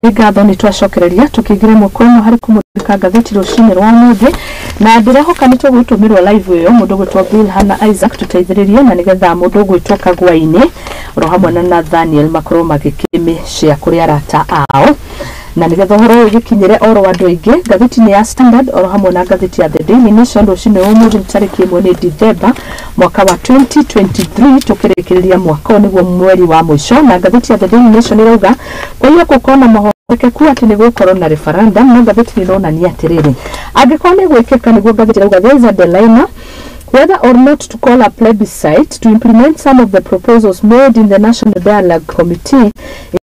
Ngatho nĩ twacokereria tũkĩingĩra ĩmwe kwa ĩmwe harĩ kũmũrĩka ngathĩti rũcinĩ rwa ũmũthĩ, na ndĩrehoka nĩ tũgũtũmĩrwo live ĩyo mũndũ ũgwĩtwo Bill Hana Isaac tũteithĩrĩrie, na nĩgetha mũndũ ũgwĩtwo Kagwainĩ oro hamwe na Nathaniel makorwo magĩkĩmĩshare kũrĩ arata ao, na nĩgetha ũhoro ũyũ ũgĩkinyĩre oro andũ aingĩ. Ngathĩti-inĩ ya Standard oro hamwe na ngathĩti ya The Daily Nation rũcinĩ rwa ũmũthĩ nĩ tarĩki 1 nĩ Dithemba mwaka wa 2023, tũkĩrĩkĩrĩria mwaka ũyũ nĩguo mweri wa mũico. Na ngathĩti ya The Daily Nation ĩrauga kwa hiyo gũkorwo na mahotekeku atĩ nĩ gũkorwo na referendum, no ngathĩti nĩ ĩronania atĩrĩrĩ, angĩkorwo nĩ gwĩkĩka, nĩguo ngathĩti ĩrauga there is a dilemma whether or not to call a plebiscite to implement some of the proposals made in the National Dialogue Committee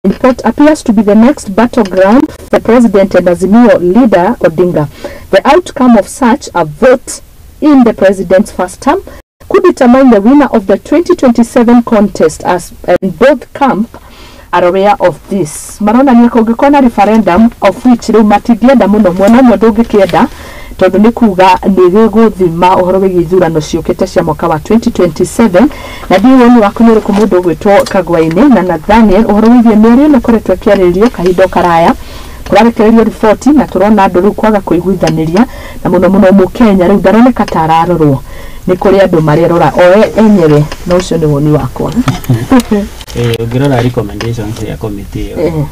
report appears to be the next battleground for President and Azimio leader Odinga. The outcome of such a vote in the president's first term could determine the winner of the 2027 contest, as and both camp are aware of this. Maronania kũngĩkorwo na referendum, of which rĩu matingĩenda mũno, mwena ũmwe ndũngĩkĩenda, tondũ nĩ kuga nĩ gĩgũthima ũhoro wĩgiĩ ithurano ciũkĩte cia mwaka wa 2027. Na ndiũĩ woni waku nĩ ũrĩkũ, mũndũ ũgwĩtwo Kagwainĩ na Nathaniel, ũhoro wĩgiĩ mĩario ĩno ĩkoretwo ĩkĩarĩrĩrio kahinda o karaya, kũrarekererio riboti na tũrona andũ rĩu kwaga kũiguithanĩria, na mũno mũno mũkenya rĩu ndaroneka ta ararorwo, nĩ kũrĩ andũ marerora o enyewe, na ũcio nĩ woni wakwa. Ũngĩrora recommendations ya committee ĩyo,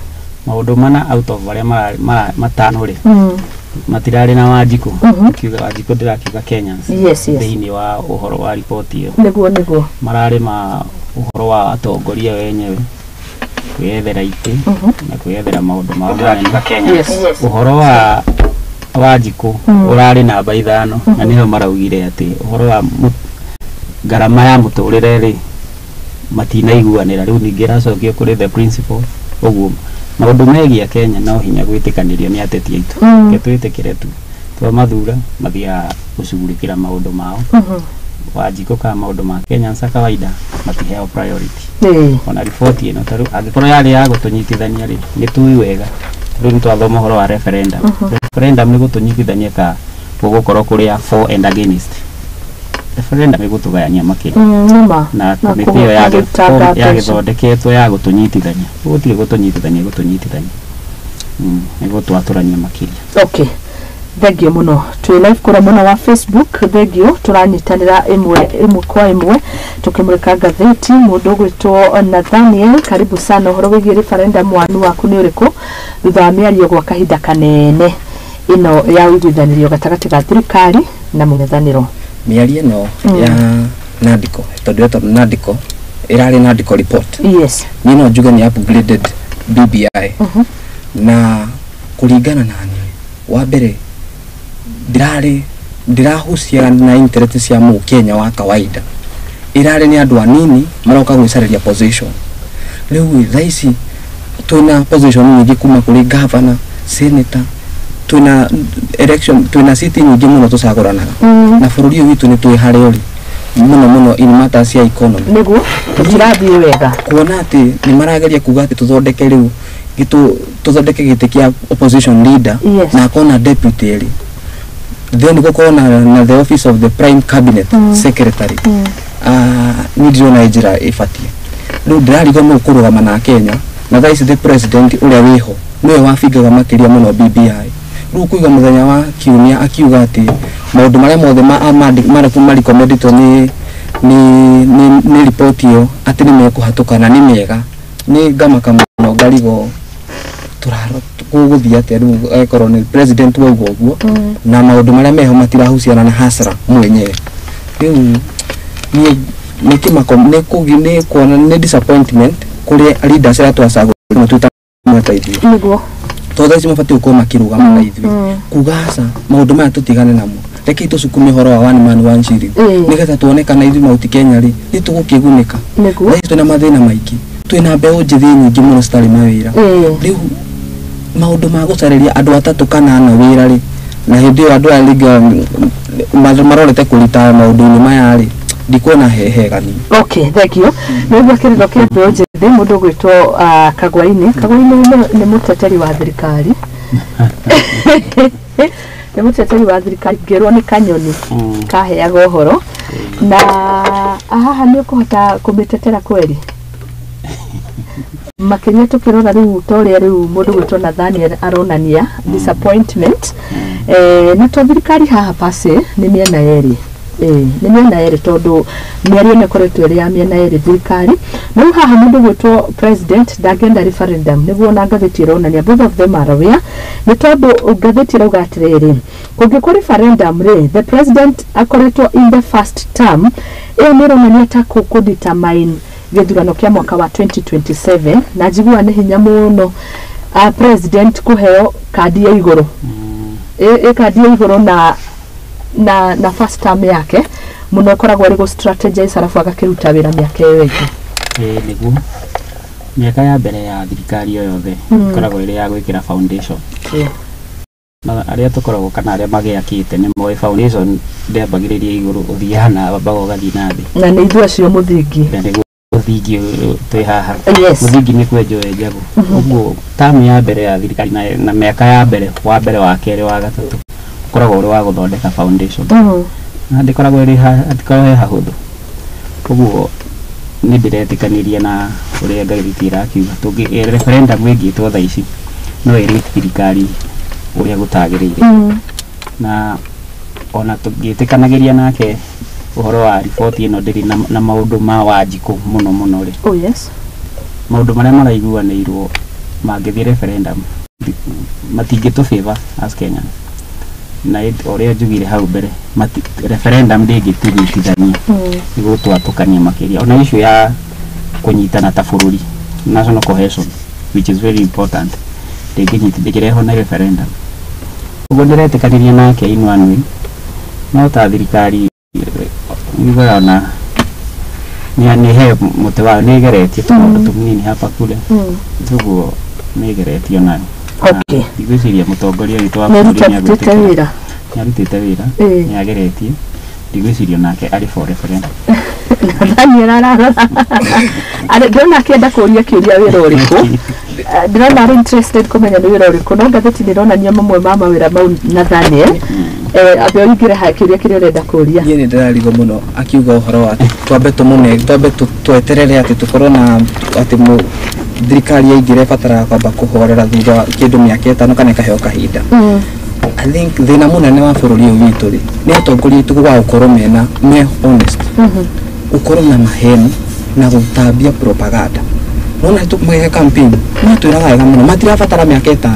maũndũ mana out of marĩa matano rĩ, matirarĩ na Wanjikũ. Kiuga Wanjikũ, ndĩrakiuga Kenyans thĩinĩ wa ũhoro wa riboti ĩyo. Nĩguo. Mararĩ ma ũhoro wa atongoria wenyewe kwĩyethera itĩ na kwĩyethera maũndũ mao manene. Ũhoro wa Wanjikũ ũrarĩ namba 5, na nĩho maraugire atĩ ũhoro wa ngarama ya mũtũrĩre rĩ, matinaiguanĩra. Rĩu ningĩ ĩracokio kũrĩ the principal. Ũguo maũndũ megiĩ Kenya no hinya gwĩtĩkanĩrio nĩ ateti aitũ. Reke twĩtĩkĩre tu twamathura mathiaga gũcugurĩkĩra maũndũ mao. Wanjikũ kana maũndũ ma Kenyans a kawaida matiheo priority. Ona riboti ĩno tarĩu angĩkorwo yarĩ ya gũtũnyitithania rĩ, nĩ tũĩ wega rĩu nĩ twathoma ũhoro wa referendum. Referendum nĩ gũtũnyitithania ka gũgũkorwo kũrĩ a for and against? Referendum ĩgũtũgayania makĩria. Nĩma. Na Na komĩtĩ ĩyo gũtanga attention. Yagĩthondeketwo ya gũtũnyitithania, gũtirĩ gũtũnyitithania, gũtũnyitithania nĩ gũtwatũrania makĩria. Okay, thengio mũno. Twĩ live kũrĩa mwena wa Facebook. Thengio, tũranyitanĩra ĩmwe ĩmwe kwa ĩmwe tũkĩmũrĩka ngathĩti. Mũndũ ũgwĩtwo Nathaniel, karibu sana. Ũhoro wĩgiĩ referendum, wanu waku nĩ ũrĩkũ thutha wa mĩario gwa kahinda kanene ĩno ya ũiguithanĩrio gatagatĩ ga thirikari na mũng'ethanĩro? Mĩario ĩno ya NADCO, tondũ ĩtwo NADCO, ĩrarĩ NADCO report, niĩ no njuge nĩ upgraded BBI. Na kũringana na niĩ, wa mbere ndĩrarĩ ndĩrahucia na interest cia mũkenya wa kawaida. Ĩrarĩ nĩ andũ anini maroka gwĩcarĩria position. Rĩu thaa ici twĩna position nyingĩ kuma kũrĩ governor, senator, twĩna election, twĩna city nyingĩ mũno tũcagũranaga, na bũrũri ũyũ witũ nĩ twĩ harĩa ũrĩ mũno mũno in matters cia economy. Nĩguo tũtirathiĩ wega. Kuona atĩ nĩ marageria kuga atĩ tũthondeke rĩu tũthondeke gĩtĩ kĩa opposition leader na akorwo na deputy erĩ, then gũkorwo na the office of the prime cabinet secretary. Niĩ ndirona ĩ njĩra ĩbatiĩ. Rĩu ndĩrarigwo nũ kũrũgama na Kenya, na thaa ici the president ũrĩa wĩho nĩwe wabingaga makĩria mũno BBI. Rĩu kuiga mũthenya wa kiumia akiuga atĩ maũndũ marĩa mothe marekomendĩtwo nĩ riboti ĩyo atĩ nĩ mekũhatũka na nĩ mega, nĩ ngamaka mũno, ngarigwo tũraro gũgũthiĩ atĩa rĩu akorwo nĩ president wauga ũguo na maũndũ marĩa meho matirahuciana na hasara mwenyewe. Rĩu niĩ nĩ kĩmako, nĩ kuona nĩ disappointment kũrĩ leaders arĩa twacagũrire twĩta ta ithuĩ, tondũ thaa ici mabatiĩ gũkorwo makĩrũgama na ithuĩ kuga aca, maũndũ maya tũtigane namo, rekei tũcukume ũhoro wa one man one shilling, nĩgetha tuone kana ithuĩ Mount Kenya rĩ nĩ tũgũkĩgunĩka. Thaa ici twĩna mathĩna maingĩ, twĩna mbeũ njĩthĩ nyingĩ mũno citarĩ mawĩra. Rĩu maũndũ ma gũcarĩria andũ atatũ kana ana wĩra rĩ, na hĩndĩ ĩyo andũ aya rĩngĩ marorete kũrita maũndũ-inĩ maya rĩ, ndikuona he hega niĩ. Okay, thank you. Nĩguo kĩrĩro kĩa mbeũ njĩthĩ, mũndũ ũgwĩtwo Kagwainĩ. Kagwainĩ nĩ mũteteri wa thirikari, nĩ mũteteri wa thirikari, ngĩrwo nĩ kanyoni kaheaga ũhoro, na haha nĩ ũkũhota kũmĩtetera kweri? Makĩria tũkĩrora rĩu ta ũrĩa rĩu mũndũ gwĩtwo Nathaniel aronania disappointment, na to thirikari haha pase nĩ mĩena yerĩ, nĩ mĩena yerĩ tondũ mĩario nĩ ĩkoretwo ĩrĩ ya mĩena yerĩ thirikari. Na rĩu haha mũndũ gwĩtwo president ndangĩenda referendum, nĩguo na ngathĩti ĩronania both of them are aware, nĩ tondũ ngathĩti ĩrauga atĩrĩrĩ, kũngĩkwo referendum rĩ, the president akoretwo in the first term ĩyo nĩ ĩronania ta kũ determine gĩthurano kĩa mwaka wa 2027, na njiguaga nĩ hinya mũno president kũheo kandi ya igũrũ, ĩ kandi ya igũrũ na first term yake mũno ĩkoragwo arĩ gũ strategize arabu agakĩruta wĩra mĩaka ĩyo ĩngĩ. Ĩĩ, nĩguo mĩaka ya mbere ya thirikari o yothe ĩkoragwo ĩrĩ ya gwĩkĩra foundation, na arĩa tũkoragwo kana arĩa magĩakĩte nĩ moĩ foundation ndĩambagĩrĩria igũrũ, ũthiaga na wambaga ũgathiĩ na thĩ. Na nĩ ithuĩ acio mũthingi. Na nĩguo mũthingi ũyũ twĩ haha. Yes. Mũthingi nĩ kwenjwo wenjagwo. Ũguo tamu ya mbere ya thirikari na mĩaka ya mbere, wa mbere, wa kerĩ, wa gatatũ, ũkoragwo ũrĩ wa gũthondeka foundation, na ndĩkoragwo ĩrĩ hatikoragwo he hahũthũ. Ũguo nĩ ndĩretĩkanĩria na ũrĩa ngathĩti ĩrakiuga, tũngĩ referendum ĩngĩtwo thaa ici no ĩrĩ thirikari ũrĩa gũtagĩrĩire, na ona tũngĩtĩkanagĩria nake ũhoro wa riboti ĩno ndĩrĩ na maũndũ ma Wanjikũ mũno mũno rĩ, Oh yes. maũndũ marĩa maraiguanĩirwo mangĩthiĩ referendum matingĩtũ favor as Kenyans, na ũrĩa njugire hau mbere, referendum ndĩngĩtũnyitithania, nĩgũtwatũkania makĩria. Ona issue ya kũnyitana ta bũrũri, national cohesion, which is very important, ndĩngĩrehwo na referendum. Ũguo ndĩretĩkanĩria nake in one way, no ta thirikari yugaga ona nĩ he mũtĩ wayo nĩ ĩgeretie tũmaũndũ tũnini hapa kule, ũguo nĩ ĩgeretie onayo. Ndigwĩciria mũtongoria witũ wa Nĩ bũrũri arutĩte nĩagwĩtĩkĩra. wĩra. Nĩ arutĩte wĩra, nĩ ageretie, ndigwĩciria onake arĩ for referendum. Nathaniel ararora. Arĩ ndĩrona akĩenda kũria kĩũria, wĩra ũrĩkũ? Ndĩrona arĩ interested kũmenya nĩ wĩra ũrĩkũ, no ngathĩti nĩ ĩronania mamwe ma mawĩra mau. Nathaniel, ambe ũingĩre ha kĩũria kĩrĩa ũrenda kũria. Niĩ nĩ ndĩrarigwo mũno akiuga ũhoro wa atĩ twambe tũmũne, twambe tweterere atĩ tũkorwo na atĩ thirikari yaingĩra ĩbataraga kwamba kũhorera thutha wa kĩndũ mĩaka 5 kana ĩkaheo kahinda. I think thĩna mũnene wa bũrũri ũyũ witũ rĩ, nĩ atongoria aitũ gwa gũkorwo mena me honest, gũkorwo na maheni na gũtambia propaganda. Nona magĩka campaign matwĩraga wega mũno matirabatara mĩaka 5,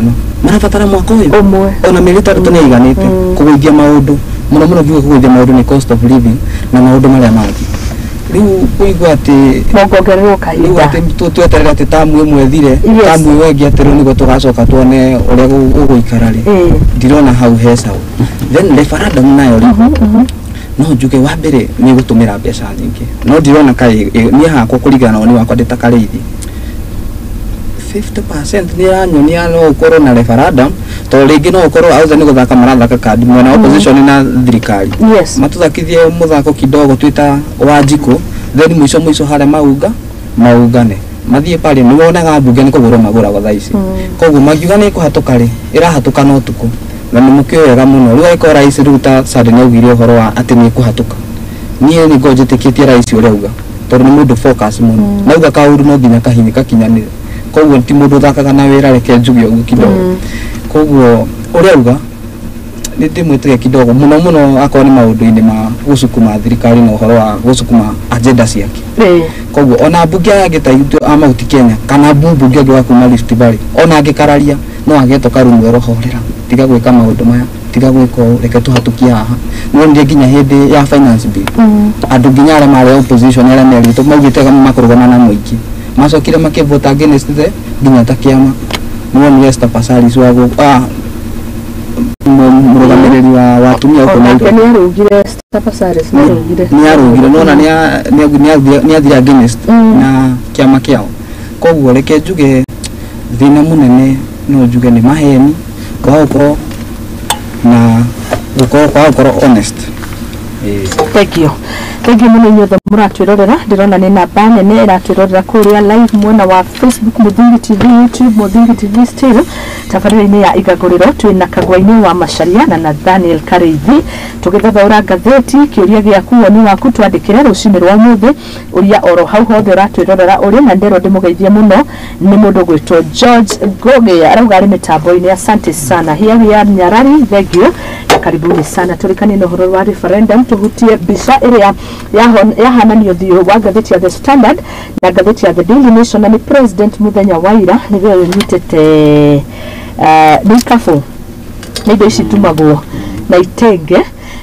marabatara mwaka ũyũ ũmwe, ona mĩeri 3 nĩ ĩiganĩte kũgũithia maũndũ mũno mũno. Ngiuga kũgũithia maũndũ nĩ cost of living na maũndũ marĩa mangĩ. Rĩu kũigua atĩ mongongererwo rĩu kahinda, atĩ tweterere atĩ tamu ĩmwe thire, tamu ĩyo ĩngĩ atĩ rĩu nĩguo tũgacoka tuone ũrĩa gũgũikara rĩ, ndirona hau he sawa. Then referendum nayo rĩ, no njuge wa mbere nĩ gũtũmĩra mbeca nyingĩ, no ndirona kaĩ niĩ hakwa kũringana na woni wakwa ndĩ ta Karĩithi, 50% nĩ ĩranyonia no ũkorwo na referendum, tondũ rĩngĩ no ũkorwo othe nĩ gũthaka marathaka kandi mwena wa opposition na thirikari, matũthakithie mũthako kidogo twĩta Wanjikũ, then mũico mũico harĩa maunga maungane mathiĩ pale. Nĩ wonaga mbunge nĩ kũgũrwo magũragwo thaa ici, koguo mangiuga nĩ kũhatũka rĩ, ĩrahatũka na ũtukũ na nĩ mũkĩũĩ wega mũno. Rĩu angĩkorwo rais rĩu ta Sunday nĩ augire ũhoro wa atĩ nĩ ĩkũhatũka, niĩ nĩ ngorwo njĩtĩkĩtie rais ũrĩa auga, tondũ nĩ mũndũ focus mũno, nauga kaũndũ no nginya kahinye kakinyanĩre, koguo ti mũndũ ũthakaga na wĩra, reke njuge ũguo kidogo. Koguo ũrĩa auga nĩ ndĩmwĩtĩkie kidogo mũno mũno, akorwo nĩ maũndũ-inĩ ma gũcukuma thirikari na ũhoro wa gũcukuma agenda ciake. Koguo ona mbunge aya angĩ ta itũ a Mount Kenya kana mbunge ũngĩ wa kuma Rift Valley, ona angĩkararia no agetwo karumwero, horera, tiga gwĩka maũndũ maya, tiga gwĩka ũũ, reke tũhatũkie haha. Nĩ nginya hĩndĩ ya finance bill, andũ nginya arĩa marĩ opposition arĩa merĩtwo maugĩte makũrũgama na mũingĩ macokire makĩvote against the nginya ta kĩama. Nĩwonire Esther Passaris wa mũrũgamĩrĩri wa atumia gũkũ Onake Nairobi. Nĩ arũgire, Esther Passaris nĩ arũgire. Nĩ arũgire, nona nĩ athire against na kĩama kĩao. Koguo reke njuge thĩna mũnene no njuge nĩ maheni, kwaga gũkorwo na gũkorwo kwaga gũkorwo honest. Thank you. Thank you muno inyuothe mũratwĩrorera, ndĩrona nĩ namba nene ĩratwĩrorera kũrĩa live mwena wa Facebook Muthingi TV, YouTube Muthingi TV still tabarĩra-inĩ ya Igagũrĩro twĩna Kagwa-inĩ wa Macharia na Nathaniel Kareithi tũgĩthathaũra ngathĩti. Kĩũria gĩaku, woni waku twandĩkĩre rũcinĩ rwa ũmũthĩ ũria oro hau hothe ũratwĩrorera ũrĩ, na ndĩrwo ndĩmũgeithie mũno nĩ mũndũ gwĩtwo George Goge arauga arĩ mĩtambo-inĩ. Asante sana. Here we are Nyarari, thank you na karibuni sana. Tũrĩkanie na ũhoro wa referendum, tũhutie mbica ĩrĩa yahananio ũthiũ wa ngathĩti ya The Standard na ngathĩti ya The Daily Nation, na nĩ president mũthenya wa ira nĩwe ũnyitĩte nĩ ikabũ, nĩ indo ici itumagwo na itenge,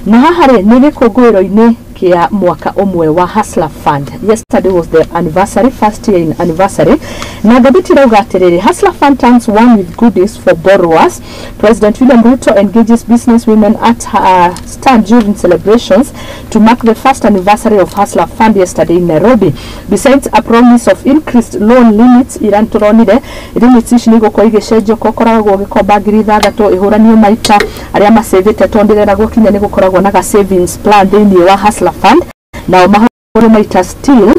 na haha rĩ nĩ gĩkũngũĩro-inĩ kĩa mwaka ũmwe wa Hustler Fund. Yesterday was the anniversary, first year in anniversary, na ngathĩti ĩrauga atĩrĩrĩ, Hustler Fund turns one with goodies for borrowers. President William Ruto engages business women at her stand during celebrations to mark the first anniversary of Hustler Fund yesterday in Nairobi. Besides a promise of increased loan limits, ira nĩtũronire limits ici nĩ igũkorwo igĩcenjio, koragwo ũgĩkomba 6,000 ĩhũranio maita arĩa macĩvĩte, tondũ ndĩreragwo kinya nĩ gũkoragwo na ga savings plan thĩinĩ wa Hustler Fund, nao mahũre maita still,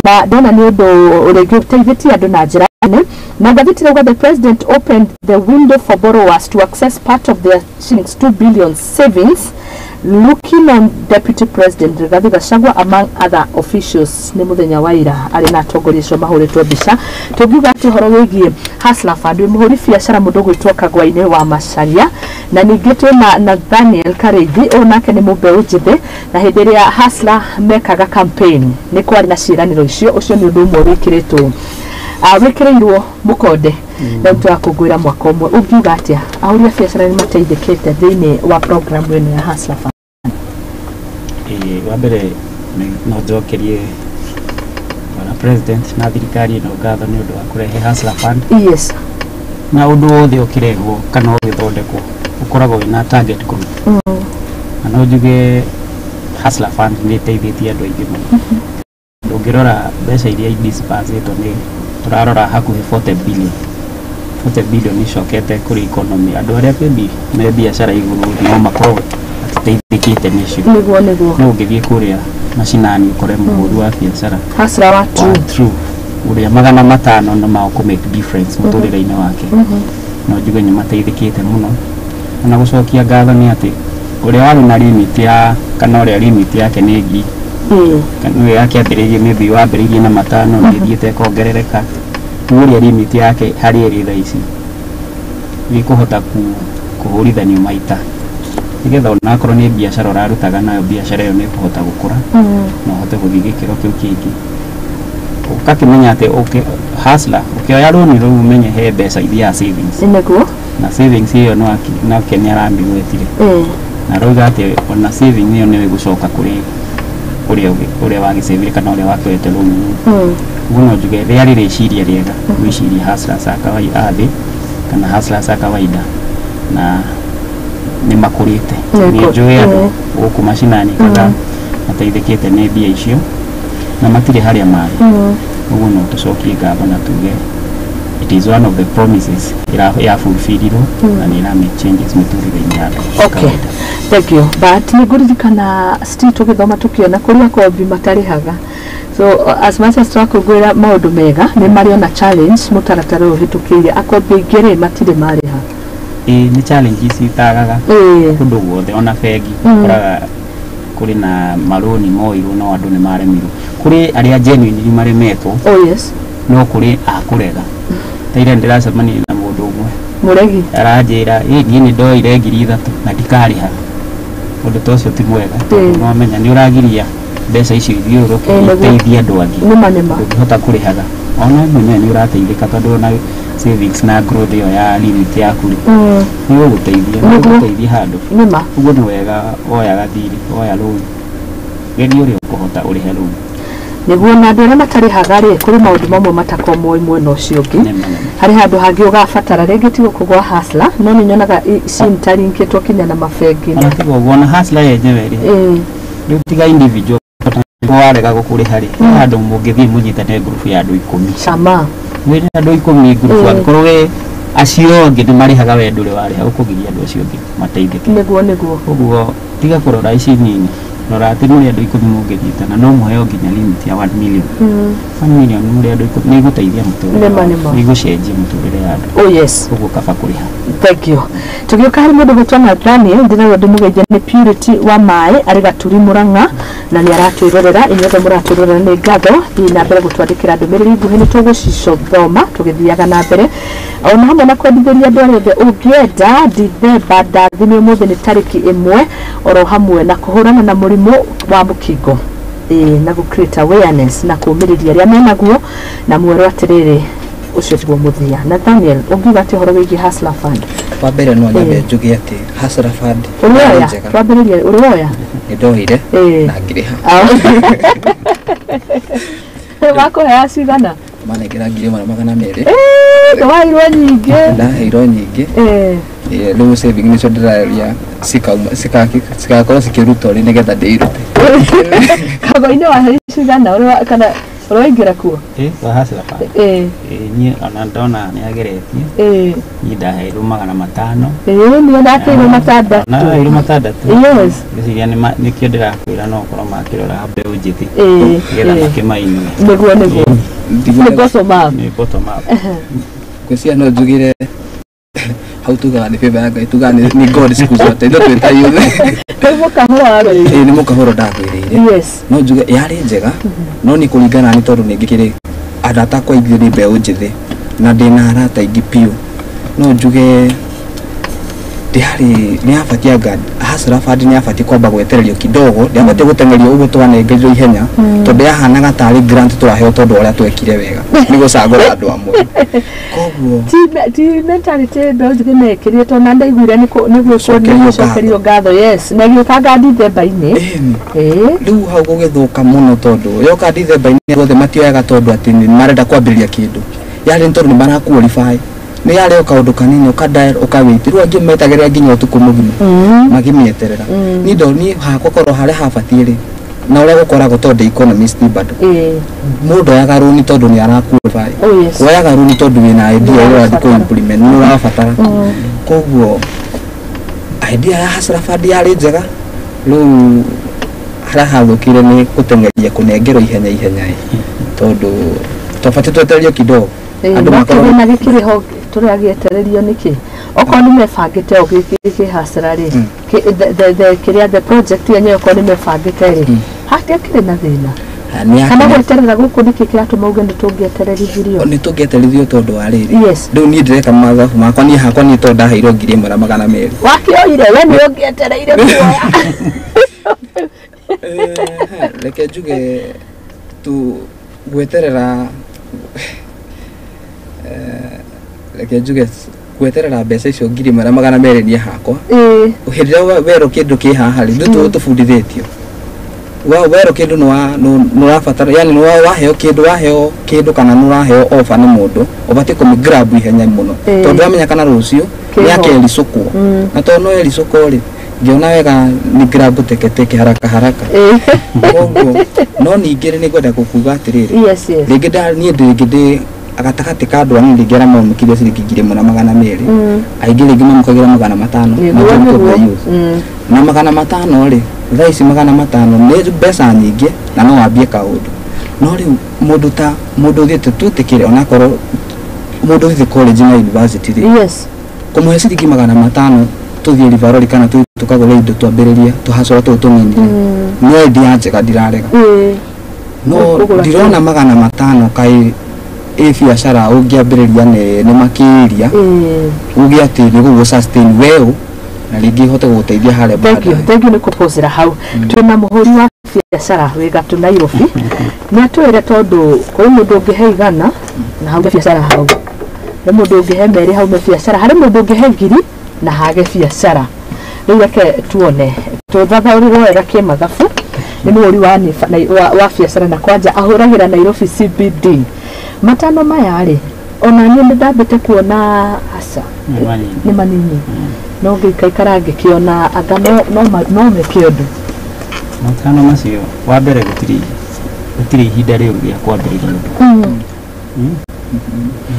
na ndona nĩ ũndũ rĩngĩ ũteithĩtie andũ na njĩra nene. Na ngathĩti ĩrauga the president opened the window for borrowers to access part of their shillings 2 billion savings, looking on Deputy President Rigathi Gachagua among other officials. Nĩ mũthenya wa ira arĩ na atongoria acio mahũrĩtwo mbica. Tũngiuga atĩ ũhoro wĩgiĩ Hustler Fund, wĩ mũhũri biacara mũndũ ũgwĩtwo Kagwa-inĩ wa Macharia, na ningĩ twĩna Nathaniel Kareithi, ũyũ nake nĩ mũmbeũ njĩthĩ, na hĩndĩ ĩrĩa Hustler mekaga campaign nĩ kwarĩ na ciĩranĩro icio. Ũcio nĩ ũndũ ũmwe wĩkĩrĩtwo wĩkĩrĩirwo mũkonde na tũrakũngũĩra mwaka ũmwe. Ũngiuga atĩa ahũri a biacara nĩ mateithĩkĩte thĩinĩ wa program ĩno ya Hustler Fund? Wa mbere no njokerie bwana president na thirikari ĩno ngatho nĩ ũndũ wa kũrehe Hustler Fund. Yes. Na ũndũ wothe ũkĩrehwo kana ũgĩthondekwo ũkoragwo wĩna target group. Na no njuge Hustler Fund nĩ ĩteithĩtie andũ aingĩ mũno. Ũngĩrora mbeca iria idisbursĩtwo nĩ tũrarora hakuhĩ 40 billion. 40 billion icokete kũrĩ economy. Andũ arĩa maybe me biacara igũrũ no makorwo matiteithĩkĩte nĩcio. Nĩguo nĩguo. No ũngĩthiĩ kũrĩa macinani ũkore mũhũri wa biacara Hustler wa true wa true ũrĩa 500 no ma kũ make difference mũtũrĩre-inĩ wake. No njuge nĩ mateithĩkĩte mũno. Na gũcokia ngatho nĩ atĩ ũrĩa warĩ na limit ya kana ũrĩa limit yake nĩ ngiri kana yake ambĩrĩirie maybe wambĩrĩirie na 5 na ĩthiĩte ĩkongerereka, ũrĩa limit yake harĩa ĩrĩ thaa ici nĩ ĩkũhota kũhũrithanio maita nĩgetha onakorwo nĩ biacara ũrarutaga nayo biacara ĩyo nĩ ĩkũhota gũkũra na ũhote gũthiĩ gĩkĩro kĩu kĩngĩ. Ũgakĩmenya atĩ Hustler ũkĩoya rũni rũu ũmenye he mbeca ithiaga savings. Nĩguo. Na savings ĩyo nake nĩ aramĩgwetire na arauga atĩ ona saving ĩyo nĩ ĩgũcoka kũrĩ ũrĩa wagĩcĩvire kana ũrĩa wakĩoete rũni rũu. Ũguo no njuge rĩarĩ rĩciria rĩega gwĩciria hustlers a kawaida a thĩ kana hustlers a kawaida na nĩ makũrĩte. Nĩ njũĩ andũ gũkũ macinani kadhaa mateithĩkĩte nĩ mbia icio na matirĩ harĩa marĩ. Ũguo no tũcokie ngatho na tuge it is one of the promises ya fulfillirwo na nĩ ĩra make changes mĩtũrĩre-inĩ ya andũ. Okay. Thank you. But nĩ ngũririkana still tũgĩthoma tũkĩona kũrĩa akombi matarĩhaga. So as much as tũrakũngũĩra maũndũ mega nĩ marĩ ona challenge mũtaratara ũyũ ũhĩtũkĩire, akombi aingĩ rĩ matirĩ marĩha. Ĩĩ nĩ challenge ici itagaga kũndũ guothe, ona bengi ũkoraga kũrĩ na marũni moirwo no andũ nĩ maremirwo. Kũrĩ arĩa genuinely maremetwo. Oh yes. No kũrĩ a kũrega. Ta ira ndĩracemanirie na mũndũ ũmwe mũregi aranjĩra ĩ niĩ nĩ ndoire 3,000 na ndikarĩha. Ũndũ ta ũcio ti mwega tondũ no wamenya nĩ ũragiria mbeca icio ithiũrũrũke iteithie andũ angĩ. Nĩma nĩma. Ndũngĩhota kũrĩhaga ona mwenyewe nĩ ũrateithĩka tondũ ona savings na growth ĩyo ya limit yaku rĩ nĩ ĩgũgũteithia, nĩ ĩgũgũteithia handũ. Nĩma. Ũguo nĩ wega woyaga thirĩ, woya loan, geria ũrĩa ũkũhota ũrĩhe loan. Nĩguo, na andũ arĩa matarĩhaga rĩ kũrĩ maũndũ mamwe matakoragwo moĩ mwena ũcio ũngĩ. Harĩ handũ hangĩ ũgabatara rĩngĩ ti gũkũ gwa Hustler, no nĩ nyonaga ici interlinkĩtwo kinya na mabengi. Ona tiga ũguo, ona Hustler yenyewe rĩ rĩu tiga individual warega gũkũrĩha rĩ, he handũ mũngĩthiĩ mũnyitane ngurubu ya andũ 10. Cama. Wĩna andũ 10 ngurubu, angĩkorwo we acio angĩ nĩ marĩhaga we ndũrĩ warĩha, ũkũgiria andũ acio angĩ mateithĩke. Nĩguo nĩguo. Ũguo tiga kũrora ici nini, Rora atĩ mũrĩ andũ 10 mũngĩnyitana no mũheo nginya limit ya 1 million. 1 million mũrĩ andũ 10 nĩ ĩgũteithia mũtũrĩre. Nĩ ĩgũcenjia mũtũrĩre ya andũ. Oh yes. Ũguo kaba kũrĩha. Thank you. Tũgĩũka harĩ mũndũ gwĩtwo Nathaniel, ndĩrerwo ndĩmũgeithie nĩ Purity wa Maĩ arĩ Gaturi Murang'a na nĩ aratwĩrorera. Inyuothe mũratwĩrorera nĩ ngatho. Thiĩ na mbere gũtwandĩkĩra ndũmĩrĩri nguhĩ nĩ tũgũcithoma tũgĩthiaga na mbere. Ona hamwe na kwendithĩria andũ arĩa othe ũngĩenda Dithemba ndathime ũmũthĩ nĩ tarĩki 1 oro hamwe na kũhũrana na mũrimũ wa mũkingo na gũ create awareness na kũmĩrĩria arĩa menaguo na mwerwo atĩrĩrĩ ũcio tiguo mũthia. Nathaniel, ũngiuga atĩ ũhoro wĩgiĩ Hustler Fund? Wa mbere no nyambe njuge atĩ Hustler Fund ũrĩoya twambĩrĩrie ũrĩoya nĩ ndoire na ngĩrĩha. Wakũhea cigana? Manengera 1200. Ndwaheirwo nyingĩ. Ndaheirwo nyingĩ. Rĩu saving nĩcio ndĩraria cikakorwo cikĩrutwo rĩ nĩgetha ndĩirute. Kago-inĩ waheirwo cigana kana ũraingĩra kuo? Wa Hustler Fund. Niĩ ona ndona nĩ ageretie. Niĩ ndaheirwo 500. Niĩ ndaheirwo 600. Ndaheirwo 600. Yes. Ngwĩciria nĩkĩo ndĩrakwĩra no ũkorwo makĩrora mbeũ njĩthĩ. Nĩgetha makĩmainue. Nĩguo nĩguo. Nĩ bottom up. Nĩ bottom up. Ngwĩciria no njugire hau tugaga nĩ favor ya Ngai, tugaga nĩ God siku zote ithuĩ twĩ ta youth. Nĩ mũkahũro wagwĩrĩire. Nĩ mũkahũro ndagwĩrĩire. Yes. No njuge yarĩ njega no nĩ kũringana nĩ tondũ nĩ ngĩkĩrĩ arata akwa aingĩ nĩ mbeũ njĩthĩ na ndĩna arata aingĩ biũ. No njuge ndĩarĩ nĩ yabatiĩ anga Hustler Fund nĩ yabatiĩ kwamba gwetererio kidogo, ndĩabatiĩ gũteng'erio ũguo twanengerirwo ihenya tondũ yahanaga tarĩ grant tũraheo tondũ ũrĩa twekire wega nĩ gũcagũra andũ amwe. Koguo ti mentality mbeũ njĩthĩ mekĩrire tondũ na ndaiguire nĩ gũcokerio ngatho. Yes, na gĩũkanga Dithemba-inĩ. Rĩu hau gũgĩthũka mũno tondũ yoka Dithemba-inĩ othe matioyaga tondũ atĩ nĩ marenda kwambĩrĩria kĩndũ, yarĩ nĩ tondũ nĩ mara qualify. Nĩ yarĩ o kaũndũ kanini ũka dial ũka wait. Rĩu angĩ metagĩrĩra nginya ũtukũ mũgima makĩmĩeterera. Niĩ niĩ hakwa korwo harĩa habatiĩ rĩ na ũrĩa gũkoragwo tondũ ndĩ economist bado mũndũ oyaga rũni tondũ nĩ ara qualify. Woyaga rũni tondũ wĩna idea ũrĩa ũrathiĩ kũ implement nĩ ũrabatara. Koguo idea ya Hustler Fund yarĩ njega, rĩu harĩa hathũkire nĩ gũteng'eria kũnengerwo ihenya ihenya tondũ twabatiĩ twetererio kidogo. Andũ makorwo na gĩkĩrĩ ho tũrĩa gĩetererio nĩkĩ okorwo nĩ mebangĩte o gĩkĩ Hustler rĩ kĩrĩa the project yenyewe okorwo nĩ mebangĩte rĩ hatiakĩrĩ na thĩna kana gweterera gũkũ nĩkĩ kĩratũma uge nĩ tũngĩetererithirio? Nĩ tũngĩetererithirio tondũ wa rĩrĩ rĩu niĩ ndĩreka mathabu makwa niĩ hakwa niĩ tondũ ndaheirwo 1200. Wakĩoire we nĩ ũngĩetereire kuoya. Reke njuge tu gweterera reke njuge gweterera mbeca icio 1200 niĩ hakwa. Hĩndĩ ĩrĩa werwo kĩndũ kĩ haha rĩ ithuĩ tũbundithĩtio werwo kĩndũ nĩ ũrabatara, yani nĩ waheo kĩndũ kana nĩ ũraheo offer nĩ mũndũ ũbatiĩ kũmĩ grab ihenya mũno tondũ wamenya kana rũciũ nĩ akericũkwo na tondũ no ericũkwo rĩ ngĩona wega nĩ grab teketeke haraka haraka. Koguo no ningĩ nĩ ngwenda gũkuga atĩrĩrĩ rĩngĩ niĩ rĩngĩ ndĩ gatagatĩ ka andũ anini rĩngĩ arĩa mamũkĩire ciringi 1200 aingĩ rĩngĩ mamũkagĩra 500 na 500 rĩ thaa ici 500 nĩ mbeca nyingĩ na no wambie kaũndũ. No rĩu mũndũ ta mũndũ ũthiĩte twĩtĩkĩre onakorwo mũndũ ũthiĩte college na university rĩ kũmũhe ciringi 500 tũthiĩ Rivaroli kana tũthiĩ tũkagũre indo twambĩrĩrie tũhacora tũu tũnini no idea njega ndirarega no ndirona 500 kaĩ ĩ biacara ũngĩambĩrĩria nene makĩria uge atĩ nĩ gũgũ sustain weũ na rĩngĩ ihote gũgũteithia harĩa baadaye. Thank you nĩ kũpũcĩra hau. Twĩna mũhũri wa biacara wĩ Gatũ Nairobi nĩ atwĩre tondũ kũrĩ mũndũ ũngĩhe 100 na hauge biacara hau, nĩ mũndũ ũngĩhe 2 haume biacara, harĩ mũndũ ũngĩhe 1000 na hage biacara. Rĩu reke tuone tũthathaũrĩrwo wega kĩmathabu nĩ mũhũri wa biacara na kwanja ahũragĩra Nairobi CBD. 5 maya rĩ ona niĩ nĩ ndambĩte kuona aca nĩ manini no ngĩikaikara ngĩkĩona anga no meke ũndũ. 5 macio wa mbere gũtirĩ ihinda rĩu rĩa kwambĩrĩria ũndũ.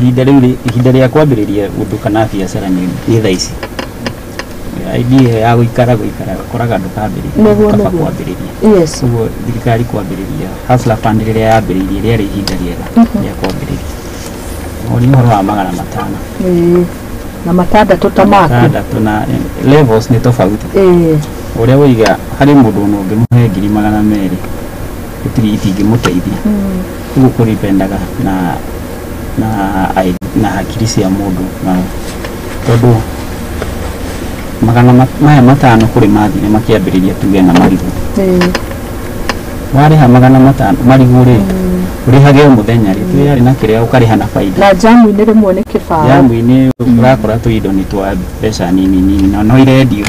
Ihinda rĩu ihinda rĩa kwambĩrĩria ũndũ kana biacara nĩ thaa ici. Idea ya gũikara ũkoraga ndũkambĩrĩria kaba kwambĩrĩria. Yes. Ũguo thirikari kwambĩrĩria Hustler Fund rĩrĩa yambĩrĩirie rĩarĩ ihinda rĩega rĩa kwambĩrĩria. Nĩ ũhoro wa 500. Na matandatũ ta maku. Matandatũ na levels nĩ tofauti. Ũrĩa woiga harĩ mũndũ ona ũngĩmũhe 200,000 gũtirĩ itingĩmũteithia. Ũguo kũripendaga na hakiri cia mũndũ na tondũ 500 kũrĩ mathire makĩambĩrĩria tuge na marigũ. Warĩha 500 marigũ rĩ ũrĩhage o mũthenya rĩ tu yarĩ na kĩrĩa ũkarĩha na baida. Na jamu-inĩ rĩmwe nĩ kĩbaũ. Jamu-inĩ ũrakora tũindo nĩ twa mbeca nini nini na no irendio.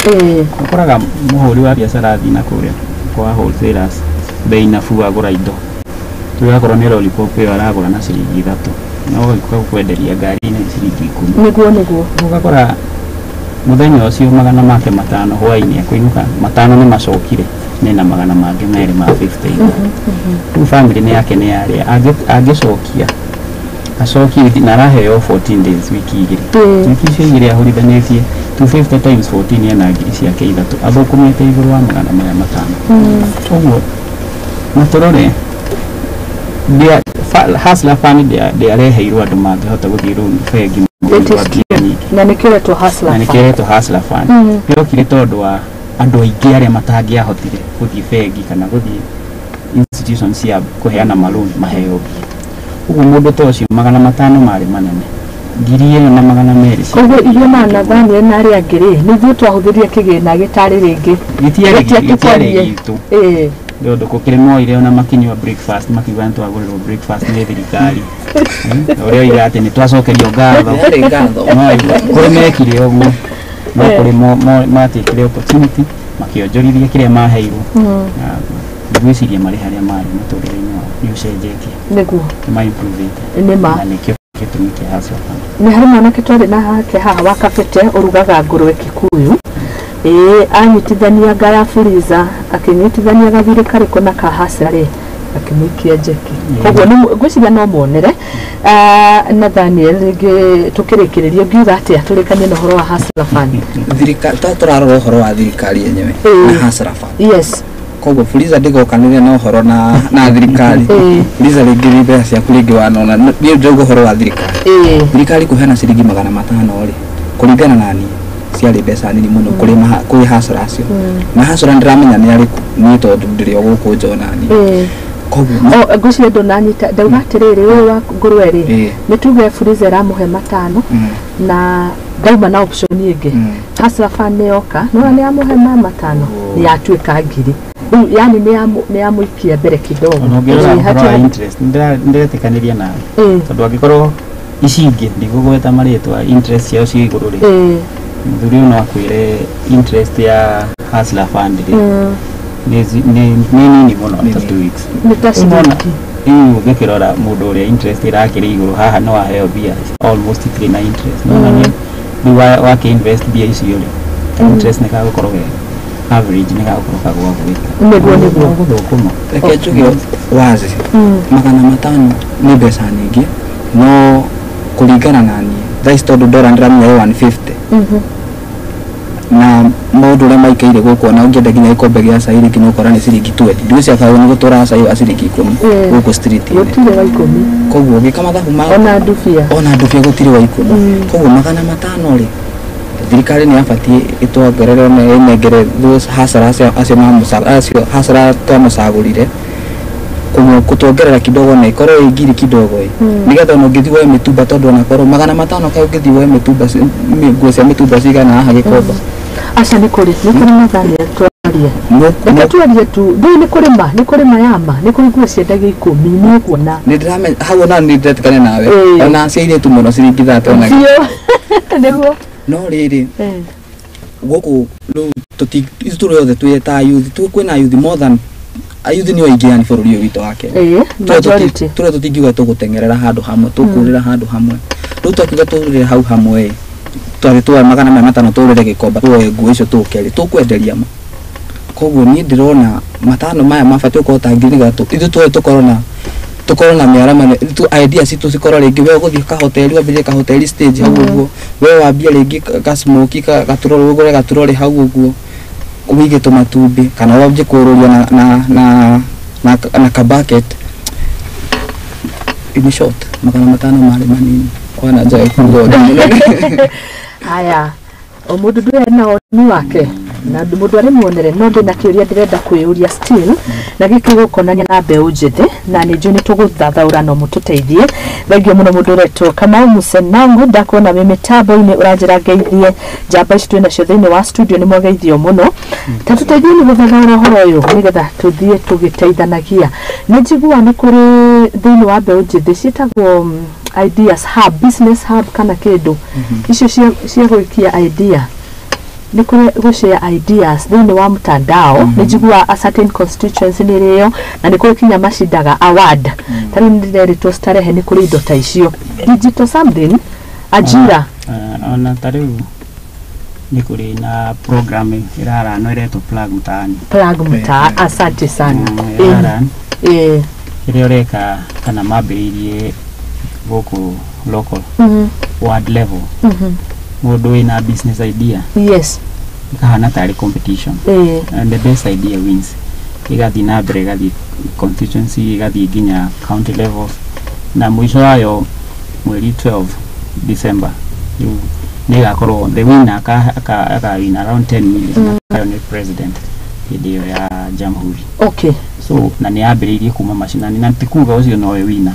Ũkoraga mũhũri wa biacara athiĩ na kũrĩa kwa wholesalers bei nafuu agũra indo. Tũgakorwo nĩ lollipop ĩyo aragũra na ciringi 3 na ũgagĩũka gũkwenderia ngari-inĩ ciringi 10. Nĩguo. Ũgakora mũthenya ũcio 500 hwaĩ-inĩ akũinũka 5 nĩ macokire nĩ na 250 ma 50. Rĩu family nĩ yake nĩ yarĩa angĩcokia acokie na araheo 14 days wiki igĩrĩ. Wiki icio igĩrĩ ahũrithanĩtie 250 times 14 ena ngiri ciake 3 athũkũmĩte igũrũ wa 500. Ũguo na tũrore Hustler Fund ndĩareheirwo andũ mangĩhota gũthiĩ rũni bengi na nĩkĩo Hustler Fund. Na nĩkĩo Hustler Fund. Yokire tondũ wa andũ aingĩ arĩa matangĩahotire gũthiĩ bengi kana gũthiĩ institutions cia kũheana marũni maheo mbia. Ũguo mũndũ ta ũcio 500 marĩ manene. 1,200. Koguo ithuĩ na Nathaniel na arĩa angĩ rĩ nĩ ithuĩ twahũthĩrire kĩgĩna gĩtarĩ rĩngĩ. Gĩtiarĩ gitũ. Nĩ ũndũ gũkĩrĩ moire ona makinyua breakfast makiuga nĩ twagũrĩrwo breakfast nĩ thirikari. Ũrĩa oiga atĩ nĩ twacokerio ngatho. Kũrĩ mekire ũguo no kũrĩ matikire opportunity makĩonjorithia kĩrĩa maheirwo. Ngwĩciria marĩ harĩa marĩ mũtũrĩre-inĩ wao nĩ ũcenjetie. Nĩguo. Nĩ ma-improve-ĩte. Nĩ ma. Na nĩkĩo gĩtũmi kĩa Hustler Fund. Nĩ harĩ mwanake twarĩ na hake haha wa Kabete ũrugaga ngũrwe Kikuyu. Anyitithania nga ya Fuliza akĩnyitithania gathirĩ karĩkũ na ka Hustler rĩ akĩmũikia njeki. Koguo ngwĩciria no muonere. Nathaniel rĩngĩ tũkĩrĩkĩrĩria ngiuga atĩa tũrĩkanie na ũhoro wa Hustler Fund. Thirikari tũrarora ũhoro wa thirikari yenyewe na Hustler Fund. Yes. Koguo Fuliza ndĩgokanĩre na ũhoro na thirikari. Fuliza rĩngĩ nĩ mbeca ciaku rĩngĩ wanona niĩ ndĩrauga ũhoro wa thirikari. Thirikari kũheana ciringi 500 rĩ kũringana na niĩ ciarĩ mbeca nini mũno kũrĩ Hustler acio. Na Hustler ndĩramenya nĩ arĩkũ niĩ tondũ ndĩrĩ o gũkũ njona niĩ. Koguo ngwĩciria ndũnanyita ndauga atĩrĩrĩ ũyũ wa ngũrwe rĩ nĩ tuge Fuliza ĩramũhe 5 na ndauma na option ĩngĩ. Hustler Fund nĩ yoka no nĩ yamũhe ma 5 nĩ yatuĩka 1000. Rĩu yani nĩ yamũikia mbere kidogo. Ona ũngĩrora ũhoro wa interest ndĩretĩkanĩria nawe tondũ angĩkorwo ici ingĩ ndigũgweta marĩtwa interest ciao ciĩ igũrũ rĩ mũthuri ũyũ no akwĩre interest ya Hustler Fund rĩ nĩ nini mũno ta 2 weeks. Nĩ ta ciringi. Rĩu ũngĩkĩrora mũndũ ũrĩa interest ĩrakĩrĩ igũrũ haha no aheo mbia almost itirĩ na interest. No rĩu wakĩ invest mbia icio rĩ interest nĩ kagũkorwo ge average nĩ gagũkorwo kagwagwĩte. Nĩguo. Gũthũkũma. Reke njuge wazi 500 nĩ mbeca nyingĩ no kũringana na niĩ thaa ici tondũ ndora ndĩramenya 150 na maũndũ ũrĩa maikaire gũkũ ona ũngĩenda nginya gĩkombe gĩa cai rĩngĩ nĩ ũkora nĩ ciringi 20 ndĩgwĩciria kaũ nĩ gũtũraga cai wa ciringi 10 gũkũ street-inĩ. Gũtirĩ wa 10. Koguo ũgĩka mathabu ma ona ndubia gũtirĩ wa 10. Koguo 500 rĩ thirikari nĩ yabatiĩ ĩtwongerere na ĩnengere those Hustler acio acio Hustler twamũcagũrire kũtuongerera kidogo na ĩkorwo ĩ ngiri kidogo ĩ nĩgetha ona ũngĩthiĩ woe mĩtumba tondũ onakorwo 500 kaĩ ũngĩthiĩ woe mĩtumba nguo cia mĩtumba cigana haha Gĩkomba. Aca nĩ kũrĩ Nathaniel twarie. Reke twarie tu ndũĩ nĩ kũrĩma nĩ kũrĩma yama nĩ kũrĩ nguo ciendagio 10 nĩ ũkuona. Nĩ ndĩramenya hau ona nĩ ndĩretĩkania nawe ona cia airĩtu mũno ciringi 30 ona. Nĩguo. No rĩrĩ gũkũ rĩu ithuĩ tũrĩ othe twĩ ta youth kwĩna youth more than youth nĩo aingĩ yani bũrũri ũyũ witũ wa Kenya. Tũrĩa tũtingiuga tũgũteng'erera handũ hamwe tũkũrĩra handũ hamwe. Rĩu twakiuga tũrĩre hau hamwe twarĩ tuoe 500 tũrĩre Gĩkomba tuoe nguo icio tũke rĩ tũkwenderia ma. Koguo niĩ ndĩrona 5 maya mabatiĩ gũkorwo ta ngiri nĩgetha ithuĩ tuoe tũkorwo na Tukorwo na mĩaramano tu ideas citũ cikorwo rĩngĩ we ũgũthiĩ kahoteri wambĩrĩrie kahoteri stage hau ũguo, we wambie rĩngĩ ka smoky gaturori ũgũre gaturori hau ũguo wĩige tũmatumbĩ kana wambie kũrũria na ka bucket. In short, 500 marĩ manini kwana njaga kuga ũndũ mũnene. Haya, o mũndũ ndũrĩ na woni wake na mũndũ arĩ muonere, no ndĩna kĩũria ndĩrenda kwĩyũria still, na gĩkĩ gũkonania na mbeũ njĩthĩ, na nĩ njũĩ nĩ tũgũthathaũra no mũtũteithie. Thengiũ mũno mũndũ ũretwo Kamau Musenangu, ndakuona wĩ mĩtambo-inĩ ũranjĩra ngeithie njamba ici twĩ nacio thĩinĩ wa studio, nĩ mwageithio mũno. Ta tũteithie nĩ gũthathaũra ũhoro ũyũ nĩgetha tũthiĩ tũgĩteithanagia. Nĩ njiguaga nĩ kũrĩ thĩinĩ wa mbeũ njĩthĩ ciĩtagwo ideas hub, business hub kana kĩndũ icio cia gwĩkia idea, nĩ kũrĩ gũshare ideas thĩinĩ wa mtandao. Nĩ njiguaga a certain constituency nĩ ĩrĩo na nĩ kũrĩ kinya macindaga award. Ta rĩu nĩ ndĩrerĩtwo Starehe nĩ kũrĩ indo ta icio, digital something, ajira. Ona ta rĩu nĩ kũrĩ na program ĩraranwo ĩretwo Plug Mtaani. Plug Mtaa, asante sana. Ĩraran ĩrĩa ũreka kana mambĩrĩirie gũkũ local ward level, mũndũ wĩna business idea ikahana tarĩ competition and the best idea wins, igathiĩ na mbere, igathiĩ constituency, igathiĩ nginya county levels, na mũico wayo mweri 12 December rĩu nĩ ĩgakorwo the winner akawin around 10 million, akayo nĩ president hĩndĩ ĩyo ya jamhuri. So na nĩ yambĩrĩirie kuma macinani, na ti kuga ũcio nowe winner,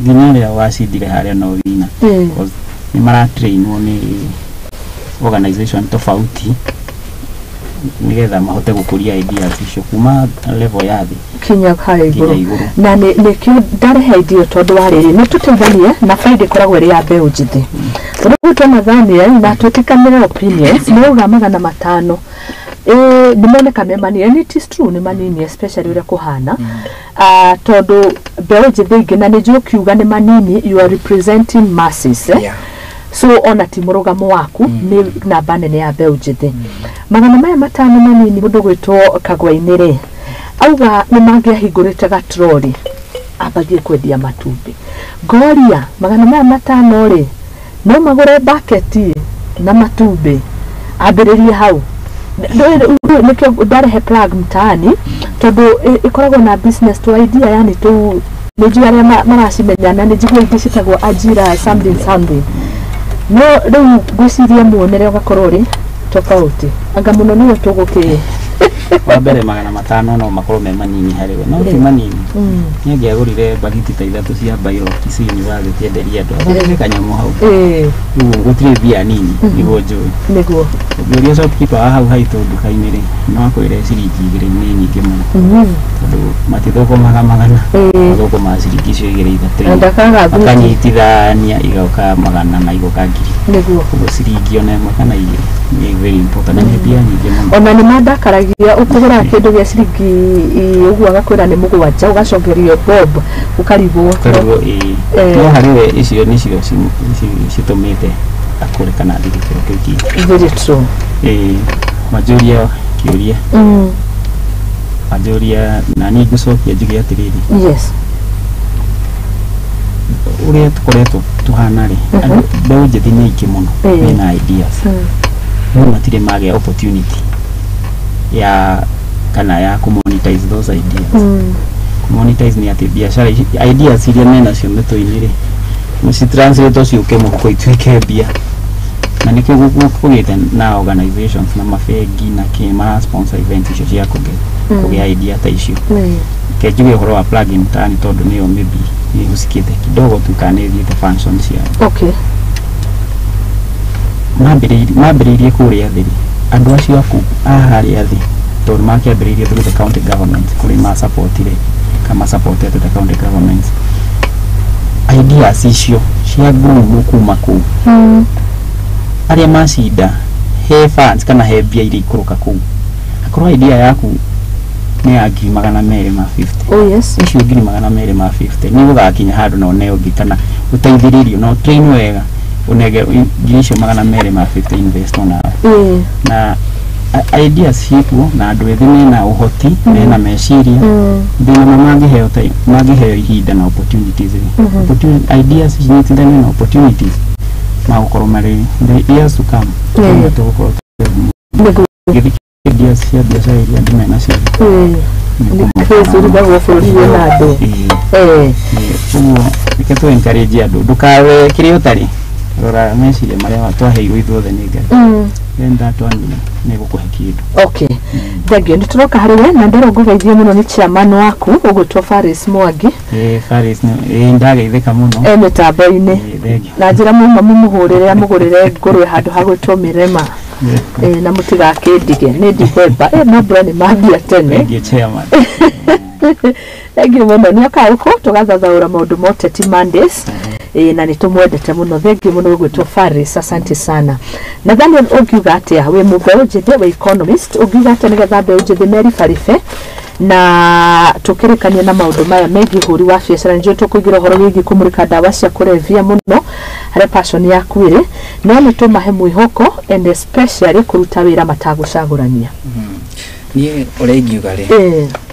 nginya ũrĩa wacindire harĩa no winner, because nĩ maratrainwo nĩ organization tofauti nĩgetha mahote gũkũria ideas icio kuma level ya thĩ kinya harĩa nginya igũrũ. Igũrũ. Na nĩkĩo ndarehe idea, tondũ wa rĩrĩ nĩ tũteithanie na Friday ĩkoragwo ĩrĩ ya mbeũ njĩthĩ. Ũrĩa gwĩtwo Nathaniel na twĩtĩkanĩre opinions, nĩ auga 500 ĩ nĩ moneka me manini, and it is true nĩ manini, especially ũrĩa kũhana. Ah, tondũ mbeũ njĩthĩ ingĩ, na nĩ njũĩ ũkiuga nĩ manini, you are representing masses, eh? Yeah. So ona ti mũrũgamo waku, nĩ namba nene ya mbeũ njĩthĩ. 500 manini, mũndũ gwĩtwo Kagwa-inĩ rĩ auga nĩ mangĩahingũrĩte gatrori ambagie kwendia matumbĩ. Ngoria 500 rĩ no magũre baketi na matumbĩ ambĩrĩrie hau. Nĩkĩo ndarehe Plug Mtaani, tondũ ĩkoragwo na business to idea, yani tu nĩ njũĩ arĩa maracimenya, na nĩ njiguo ingĩ citagwo ajira something something, no rĩu ngwĩciria muonere ũgakorwo ũrĩ tofauti, anga mũno nĩwe tũgũkĩ. Wa mbere, 500 no makorwo me manini harĩ we, no ti manini. Nĩ angĩagũrire bagiti ta ithatũ cia bairo Kisii University enderie andũ athondeke kanyamũ hau. Rĩu gũtirĩ mbia nini, nĩguo njũĩ. Ũngĩũria shopkeeper wa hau haitũ nduka-inĩ rĩ, no akwĩre ciringi 2 nĩ nyingĩ mũno, tondũ matithũkũmaga magana, mathũkũmaga ciringi icio igĩrĩ ithatũ Na inya. ndakaga thuti. Makanyitithania igoka magana na igoka ngiri. Nĩguo. Ũguo ciringi ona ĩmwe kana igĩrĩ nĩ very important na nĩ mbia nyingĩ mũno. Ona nĩ mandakaragia, ũkũgũra kĩndũ gĩa ciringi ũguo agakwĩra nĩ 7, ũgacokerio bob, ũkarigwo. Karigwo ĩĩ. No harĩ we icio nĩcio citũmĩte akũre kana athiĩ gĩkĩro kĩu kĩngĩ. Very true. Ĩĩ, wanjũria kĩũria, wanjũria na niĩ ngũcokia njuge atĩrĩrĩ, ũrĩa tũkoretwo tũhana rĩ, andũ mbeũ njĩthĩ nĩ aingĩ mũno mena ideas, no matirĩ magĩa opportunity ya kana ya kũ-monetize those ideas. Kũ-monetize nĩ atĩ biacara ici, ideas iria menacio mĩtwe-inĩ rĩ, nĩcitranslate ciũke mũhuko ituĩke mbia, na nĩkĩo kũgĩte na organizations na mabengi na kĩ mara sponsor event icio cia kũgĩa idea ta icio. Ke njuge ũhoro wa Plug Mtaani, tondũ nĩyo maybe nĩ ĩhusikĩte kidogo tu kana nĩ ĩthiĩte function ciao. Mambĩrĩirie kũrĩa thĩ rĩ, andũ acio aku a harĩa thĩ, tondũ makĩambĩrĩirie through the county government, kũrĩ masupportire kana masupportete the county government, ideas icio cia ngumu kuma kũu, arĩa macinda he funds kana he mbia iria ikũrũka kũu, akorwo idea yaku nĩ ya 250,000, icio 250,000 nĩ gũgakinya handũ na ũneo ngiri kana ũteithĩrĩrio na ũtrain wega, ũnenge 250,000 invest onawe. Na Ideas ciĩkuo na andũ ethĩ mena ũhoti, mena meciria, thĩna ma mangĩheo time, mangĩheo ihinda na opportunities rĩ. Ideas cinyitithanio na opportunities, magũkorwo marĩ the years to come. Tũgũkorwo Nĩguo. Ideas cia biacara iria andũ menacio. Nĩ crazy ũrigagwo bũrũri wĩna andũ. Ũguo reke tũ encourage andũ, ndũkawe kĩrĩa ũtarĩ, rora meciria marĩa twaheirwo ithuothe nĩ Ngai. Then that one nĩ gũkũhe kĩndũ. Okay, thank you. Nĩ tũroka harĩ we na ndĩrwo ngũgeithie mũno nĩ chairman waku ũgwĩtwo Faris Mwangi. Ĩĩ, Faris ĩĩ, ndageithĩka mũno. E mĩtambo-inĩ. Ĩĩ, thank you. Na njĩra muma mũmũhũrĩre, amũgũrĩre ngũrwe handũ hagwĩtwo Mĩrema. Na mũtigakĩndige nĩ Dithemba, no mbura nĩ mambia tene. Thank you, chairman. Thank you mũno. Nĩ okaga gũkũ tũgathathaũra maũndũ ma ũteti Mondays. Na nĩ tũmwendete mũno. Thank you mũno ũgwĩtwo Faris, asante sana. Nathaniel, ũngiuga atĩa wĩ mũmbeũ njĩthĩ, wĩ economist, ũngiuga atĩa nĩgetha mbeũ njĩthĩ meribaribe na tũkĩrĩkania na maũndũ maya megiĩ ũhũri wa biacara? Nĩnjũĩ tũkũingĩra ũhoro wĩgiĩ kũmũrĩka ndawa cia kũrebia mũno harĩa passion yaku ĩrĩ, no nĩ tũmahe mwĩhoko and especially kũruta wĩra matagũcagũrania. Niĩ ũrĩa ingiuga rĩ,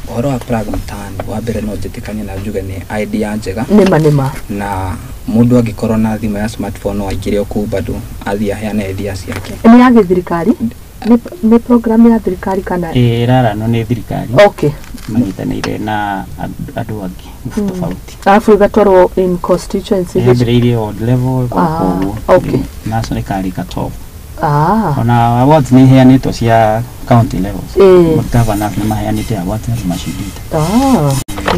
ũhoro wa Plug Mtaani, wa mbere no njĩtĩkanie na njuge nĩ idea njega. Nĩma nĩma. Na mũndũ angĩkorwo na thimũ ya smartphone no aingĩre o kũu bado athiĩ aheane idea ciake. Nĩ ya gĩthirikari? Nĩ program ya thirikari kana? Ĩĩ, ĩraranwo nĩ thirikari manyitanĩire na andũ angĩ tofauti. Alafu ĩgatwarwo in constituency? Yambĩrĩirie ward level ũguo. National ĩkarĩka top. Ona awards nĩ iheanĩtwo cia county levels. Governors nĩ maheanĩte awards andũ macindĩte.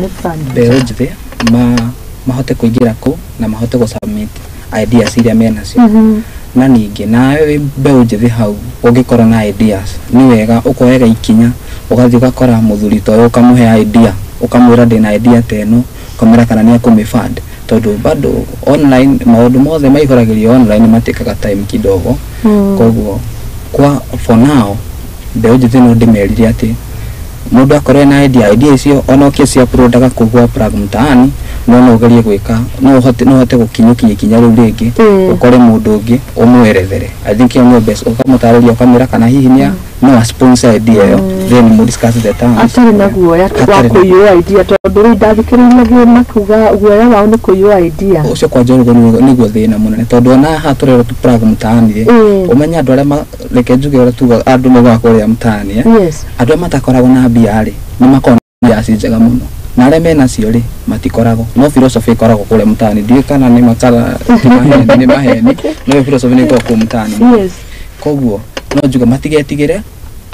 Nĩ plan. Mbeũ njĩthĩ mahote kũingĩra kũu na mahote gũ submit ideas iria menacio. Na ningĩ nawe wĩ mbeũ njĩthĩ hau ũngĩkorwo na ideas, nĩ wega ũkoyaga ikinya ũgathiĩ ũgakora mũthuri ta ũyũ, ũkamũhe idea, ũkamwĩra ndĩna idea ta ĩno, ũkamwĩra kana nĩ ekũmĩ-fund, tondũ bado online maũndũ mothe maihũragĩrio online matĩkaga time kidogo. Koguo kwa for now mbeũ njĩthĩ no ndĩmerire atĩ mũndũ akorwo na idea, idea icio ona ũkĩ cia uploadaga kũu gwa Plug Mtaani, no ũgerie gwĩka, no ũhote gũkinyũkia ikinya rĩu rĩngĩ, ũkore mũndũ ũngĩ ũmwerethere. I think ĩyo nĩyo best, ũkamũtarĩria, ũkamwĩra kana hihi nĩa no a sponsor idea ĩyo, then mu discuss the terms. Atarĩ na guoya wa Hatarĩ na kũiywo idea, tondũ rĩu ndathikĩrĩria makuga guoya wao nĩ kũiywo idea. Ũcio kwanja ũguo nĩguo thĩna mũnene, tondũ ona haha tũrerwo tu Plug Mtaani rĩ, ũmenye andũ arĩa reke njuge ũrĩa tuga andũ maugaga kũrĩa mtaani, eh? Andũ arĩa matakoragwo na mbia rĩ, nĩ makoragwo na ideas njega mũno, na arĩa menacio rĩ matikoragwo no philosophy ĩkoragwo kũrĩa mtaani. Ndiũĩ kana nĩ makara ti maheni, nĩ maheni, no ĩyo philosophy nĩ ĩkoragwo kũu mtaani. Koguo no njuge matigetigĩre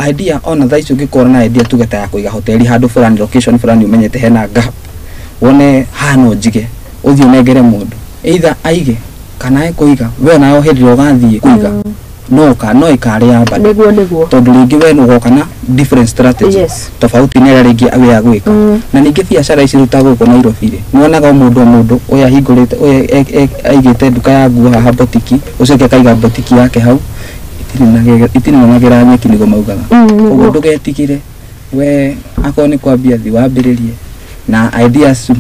idea. Ona thaa ici ũngĩkorwo na idea tuge ta ya kũiga hoteli handũ fulani, location fulani, ũmenyete hena gap, wone haha no njige, ũthiĩ ũnengere mũndũ either aige kana ekũiga, we nayo hĩndĩ ĩrĩa ũgathiĩ kũiga no ũka no ĩkarĩa bado. Nĩguo. Tondũ rĩngĩ we ũgoka na different strategy tofauti na ĩrĩa rĩngĩ we agwĩka. Na ningĩ biacara ici rĩu ta gũkũ Nairobi rĩ, nĩwonaga o mũndũ o mũndũ ũyũ ahingũrĩte, ũyũ aigĩte nduka ya nguo haha, botiki, ũcio ũngĩ akaiga botiki yake hau, itininanagĩra nyeki nĩguo maugaga. Koguo ndũgetigĩre, we akorwo nĩ kwambia thi wambĩrĩrie na ideas,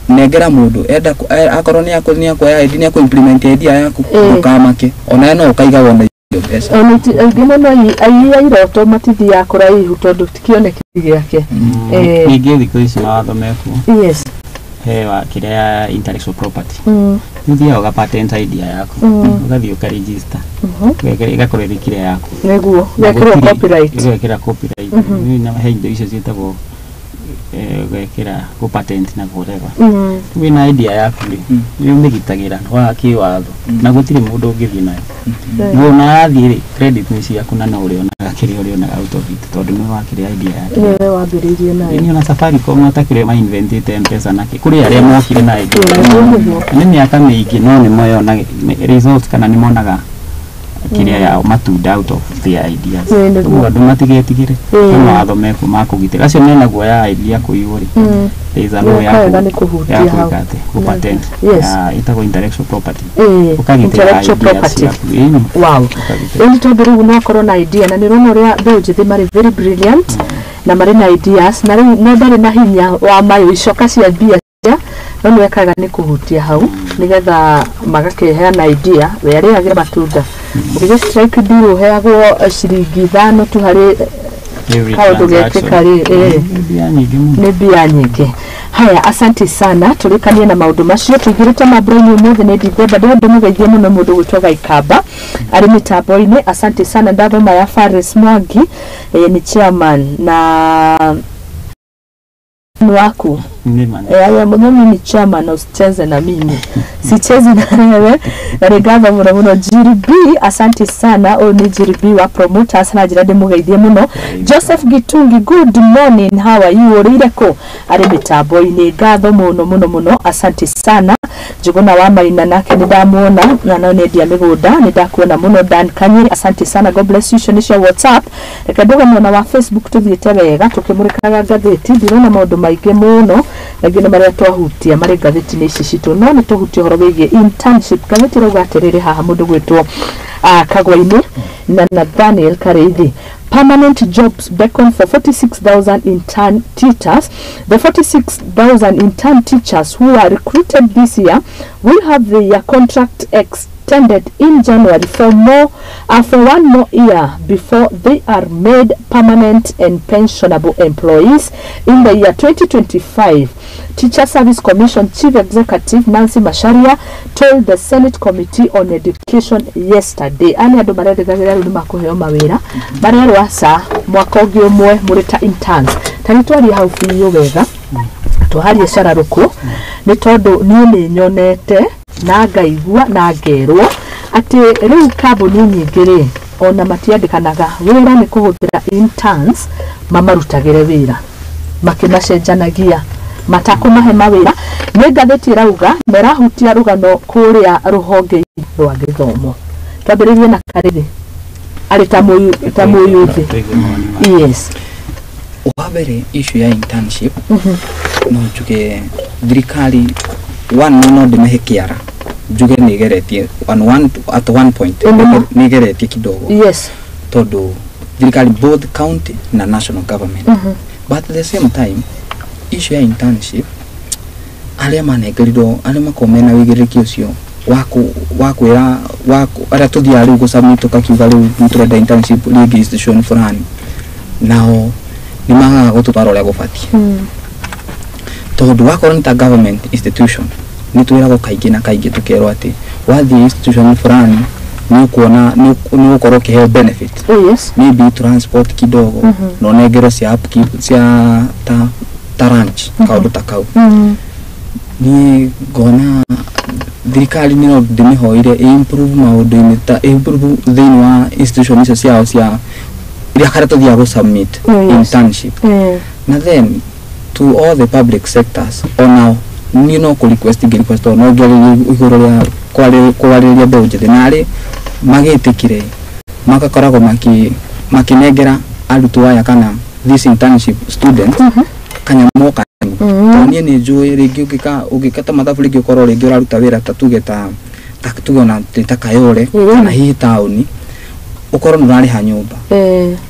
nengera mũndũ enda akorwo nĩ akuoya idea, nĩ akũ implement idea yaku. Ndũkamake, onawe no ũkaiga wone icio mbeca. Ona aingĩ mũno aiya a iroto matithiaga kũraihu tondũ ti kĩoneki gĩake. Ningĩ thikũ ici mawatho mekuo, he wa kĩrĩa ya intellectual property. Nĩ ũthiaga ũga patent idea yaku, ũgathiĩ ũka register, ĩgakorwo ĩrĩ kĩrĩa yaku. Nĩguo Na gekĩrwo copyright. Ĩgekĩra copyright. Rĩu he indo icio ciĩtagwo gwĩkĩra gũ patent na whatever. Wĩna idea yaku rĩ, nĩ ũmĩgitagĩra wa kĩwatho na gũtirĩ mũndũ ũngĩthiĩ nayo. No na yathiĩ rĩ, credit nĩ ciaku na no ũrĩonaga kĩrĩa ũrĩonaga out of it, tondũ nĩwe wakĩrĩa idea yake. Nĩwe wambĩrĩirie nayo. Nĩ ona Safaricom matakĩrĩ ma inventĩte M-Pesa nakĩ, kũrĩ arĩa mokire na idea. Nĩguo. Na nĩ mĩaka mĩingĩ, no nĩ moyonaga results kana nĩ monaga kĩrĩa yao matunda out of their ideas. Nĩguo. Ũguo andũ matigetigĩre, nĩ mawatho mekuo ma kũgitĩra acio mena guoya idea kũiywo rĩ. There is a law ya Nĩũka wega nĩ kũhutia ya hau. gwĩka atĩ gũ-patent ya ĩtagwo intellectual property. Ũkagitĩra Intellectual ideas property. ciaku. Ĩĩ, ũkagitĩra. Rĩu nĩ tondũ rĩu no akorwo na idea, na nĩ ũrona ũrĩa mbeũ njĩthĩ marĩ very brilliant na marĩ na ideas, na rĩu no ndarĩ na hinya wa mayo icoka cia mbia cia No nĩ wekaga nĩ kũhutia hau nĩgetha magakĩheana idea we arĩagĩra matunda ũgĩgĩ strike deal ũheagwo ciringi 5 tu harĩ kaũndũ gekĩka rĩ nĩ mbia nyingĩ. Haya, asante sana, tũrĩkanie na maũndũ macio tũingĩrĩte mambura-inĩ ũmũthĩ nĩ Dithemba. Ndĩrenda ndĩmũgeithie mũno mũndũ gwĩtwo Gaikamba arĩ mĩtambo-inĩ, asante sana. Ndathoma ya Faris Mwangi, nĩ chairman na waku aya mũthoni ni chairman, usicheze na mimi, sichezi na wewe. Na nĩ ngatho mũno mũno Jiri B, asante sana. Ũyũ nĩ Jiri B wa promoters na njĩra ndĩmũgeithie mũno. Joseph Gitungi, good morning, how are you? Ũrĩire kũ? Arĩ mĩtambo-inĩ, ngatho mũno mũno mũno, asante sana. Njuguna wa Maina nake nĩ ndamuona na no nĩ endia mĩgũnda, nĩ ndakuona mũno. Dan Kanyiri, asante sana, God bless you. Icio nĩcio WhatsApp. Reke nduge mwena wa Facebook tũthiĩte wega tũkĩmũrĩkaga ngathĩti, ndirona maũndũ maingĩ mũno rĩngĩ nĩ marĩa twahutia marĩ ngathĩti-inĩ ici citũ, no nĩ tũhutie ũhoro wĩgiĩ internship. Ngathĩti ĩrauga atĩrĩrĩ haha mũndũ gwĩtwo Kagwaini na Nathaniel Kareithi, permanent jobs beckon for 46,000 intern teachers. The 46,000 intern teachers who are recruited this year will have their contract extended in January for 1 more year before they are made permanent and pensionable employees in the year 2025. Teacher Service Commission Chief Executive Nancy Macharia told the Senate Committee on Education yesterday. Ani andũ marerĩgagĩrĩra rĩu nĩmakũheo mawĩra marerwo aca mwaka ũngĩ ũmwe mũrĩ ta interns. Ta nĩtwarie hau biũ wega twaharie cararũkũ nĩ tondũ niĩ nĩ nyonete na ngaigua na ngerwo atĩ rĩu kambuni nyingĩ rĩ ona matiandĩkanaga wĩra nĩ kũhũthĩra interns mamarutagĩre wĩra makĩmacenjanagia matakũmahe mawĩra. Nĩ ngathĩti ĩrauga merahutia rũgano kũrĩa rũhonge rwa gĩthomo. Twambĩrĩrie na Karĩrĩ arĩ ta mũyuthi. Yes, wa mbere issue ya internship no njuge thirikari one no ndĩmĩhe kĩara njuge nĩ ĩgeretie at one point nĩ ĩgeretie kidogo. Yes, tondũ thirikari both county na national government, but at the same time issue ya internship arĩa manengerirwo arĩa makorwo mena wĩigĩrĩrĩki ũcio wa kwĩra arĩa tũthiaga rĩu gũsubmit tũkakiuga rĩu nĩtũrenda internship rĩngĩ institution fulani, nao nĩ magaga gũtũtwara ũrĩa gũbatiĩ. Tondũ wakorwo nĩ ta government institution nĩ twĩragwo kaingĩ na kaingĩ tũkerwo atĩ wathiĩ institution fulani nĩ ũkuona nĩ ũgũkorwo ũkĩheo benefit. Yes, maybe transport kidogo na ũnengerwo cia upkeep cia ta ranch kaũndũ ta kau. Niĩ ngona thirikari no ndĩmĩhoire improve maũndũ-inĩ ta improve thĩinĩ wa institution icio ciao cia iria karĩa tũthiaga gũ submit internship. Na then to all the public sectors onao niĩ no kũ request ngĩ request no ngĩarĩrie igũrũ rĩa kwarĩrĩria mbeũ njĩthĩ na arĩ magĩtĩkire magakoragwo makĩnengera arutwo aya kana this internship students kanyamũ kanini. Tondũ niĩ nĩ njũĩ rĩngĩ ũngĩka ta mathabu rĩngĩ ũkorwo rĩngĩ ũraruta wĩra ta tuge ta tuge ona ta Kayole kana hihi taũni ũkorwo nĩ ũrarĩha nyũmba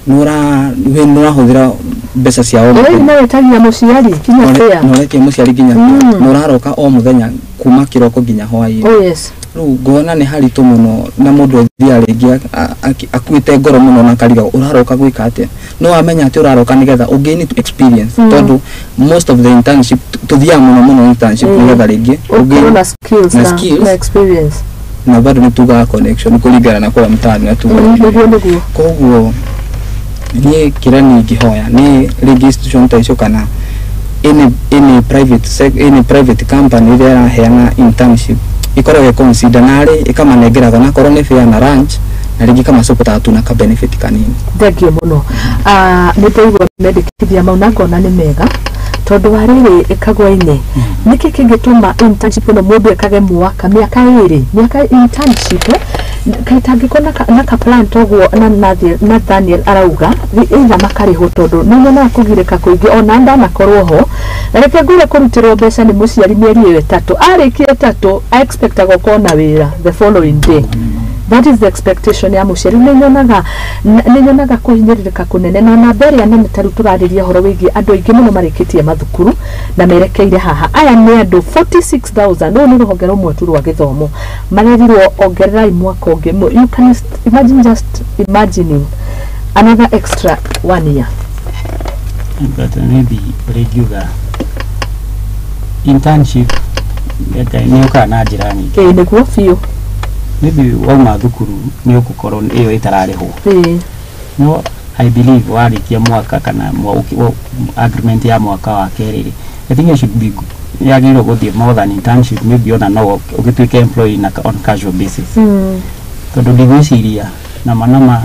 nĩ ũrahũthĩra mbeca cia o mũthenya. No wĩtagia mũciari nginya fare. No ũretie mũciari nginya fare. Nĩ ũraroka o mũthenya kuma kĩroko nginya hwaĩ-inĩ. Oh yes. Rĩu ngona nĩ haritũ mũno na mũndũ athiaga rĩngĩ akuĩte ngoro mũno na akarigagwo ũraroka gwĩka atĩa. No wamenya atĩ ũraroka nĩgetha ũgain experience tondũ most of the internship tũthiaga mũno mũno internship nĩgetha rĩngĩ ũgain na skills na experience na bado nĩ tugaga connection kũringana na kũrĩa mtaani na tugaga. Nĩguo. Koguo niĩ kĩrĩa niĩ ingĩhoya nĩ rĩngĩ institution ta icio kana any private company ĩrĩa ĩraheana internship ikoragwo ĩconsider narĩ ĩkamanengeraga onakorwo nĩ fare na lunch na rĩngĩ ĩkamasupportaga tu na ka benefit kanini. Thengiũ mũno. Nĩ ndaigua mendekithia mau na ngona nĩ mega tondũ wa rĩrĩ ĩkagwa-inĩ nĩkĩ kĩngĩtũma internship ĩno mũndũ ekage mwaka mĩaka ĩrĩ mĩaka internship kaĩ tangĩkorwo na ka plan toguo na Nathaniel arauga either makarĩhwo tondũ nĩ nyonaga kũgirĩka kũingĩ ona ndanakorwo ho na reke ngwĩre kũrutĩrwo mbeca nĩ mũciari mĩeri ĩyo ĩtatũ arĩkia ĩtatũ expectaga gũkorwo na wĩra the following day. That is the expectation ya mũciari. Nĩ nyonaga kũhinyĩrĩrĩka kũnene na namba ĩrĩa nene. Ta rĩu tũrarĩria ũhoro wĩgiĩ andũ aingĩ mũno marĩkĩtie mathukuru na merekeire haha. Aya nĩ andũ 46,000. Rũrũ nĩ rũhonge rũmwe tu rwa gĩthomo marerirwo ongererai mwaka ũngĩ. You can imagine, just imagining another extra one year. But maybe ũrĩa ingiuga, internship nĩ yũkaga na njĩra nyingĩ. Ĩĩ, nĩguo biũ. Maybe wauma thukuru nĩ ũgũkorwo ĩyo ĩtararĩhwo, no I believe warĩkia mwaka kana agreement ya mwaka wa kerĩ rĩ, I think it should be yagĩrĩirwo gũthiĩ more than internship. Maybe ona no ũgĩtuĩke employee na on casual basis, tondũ ndigwĩciria nama nama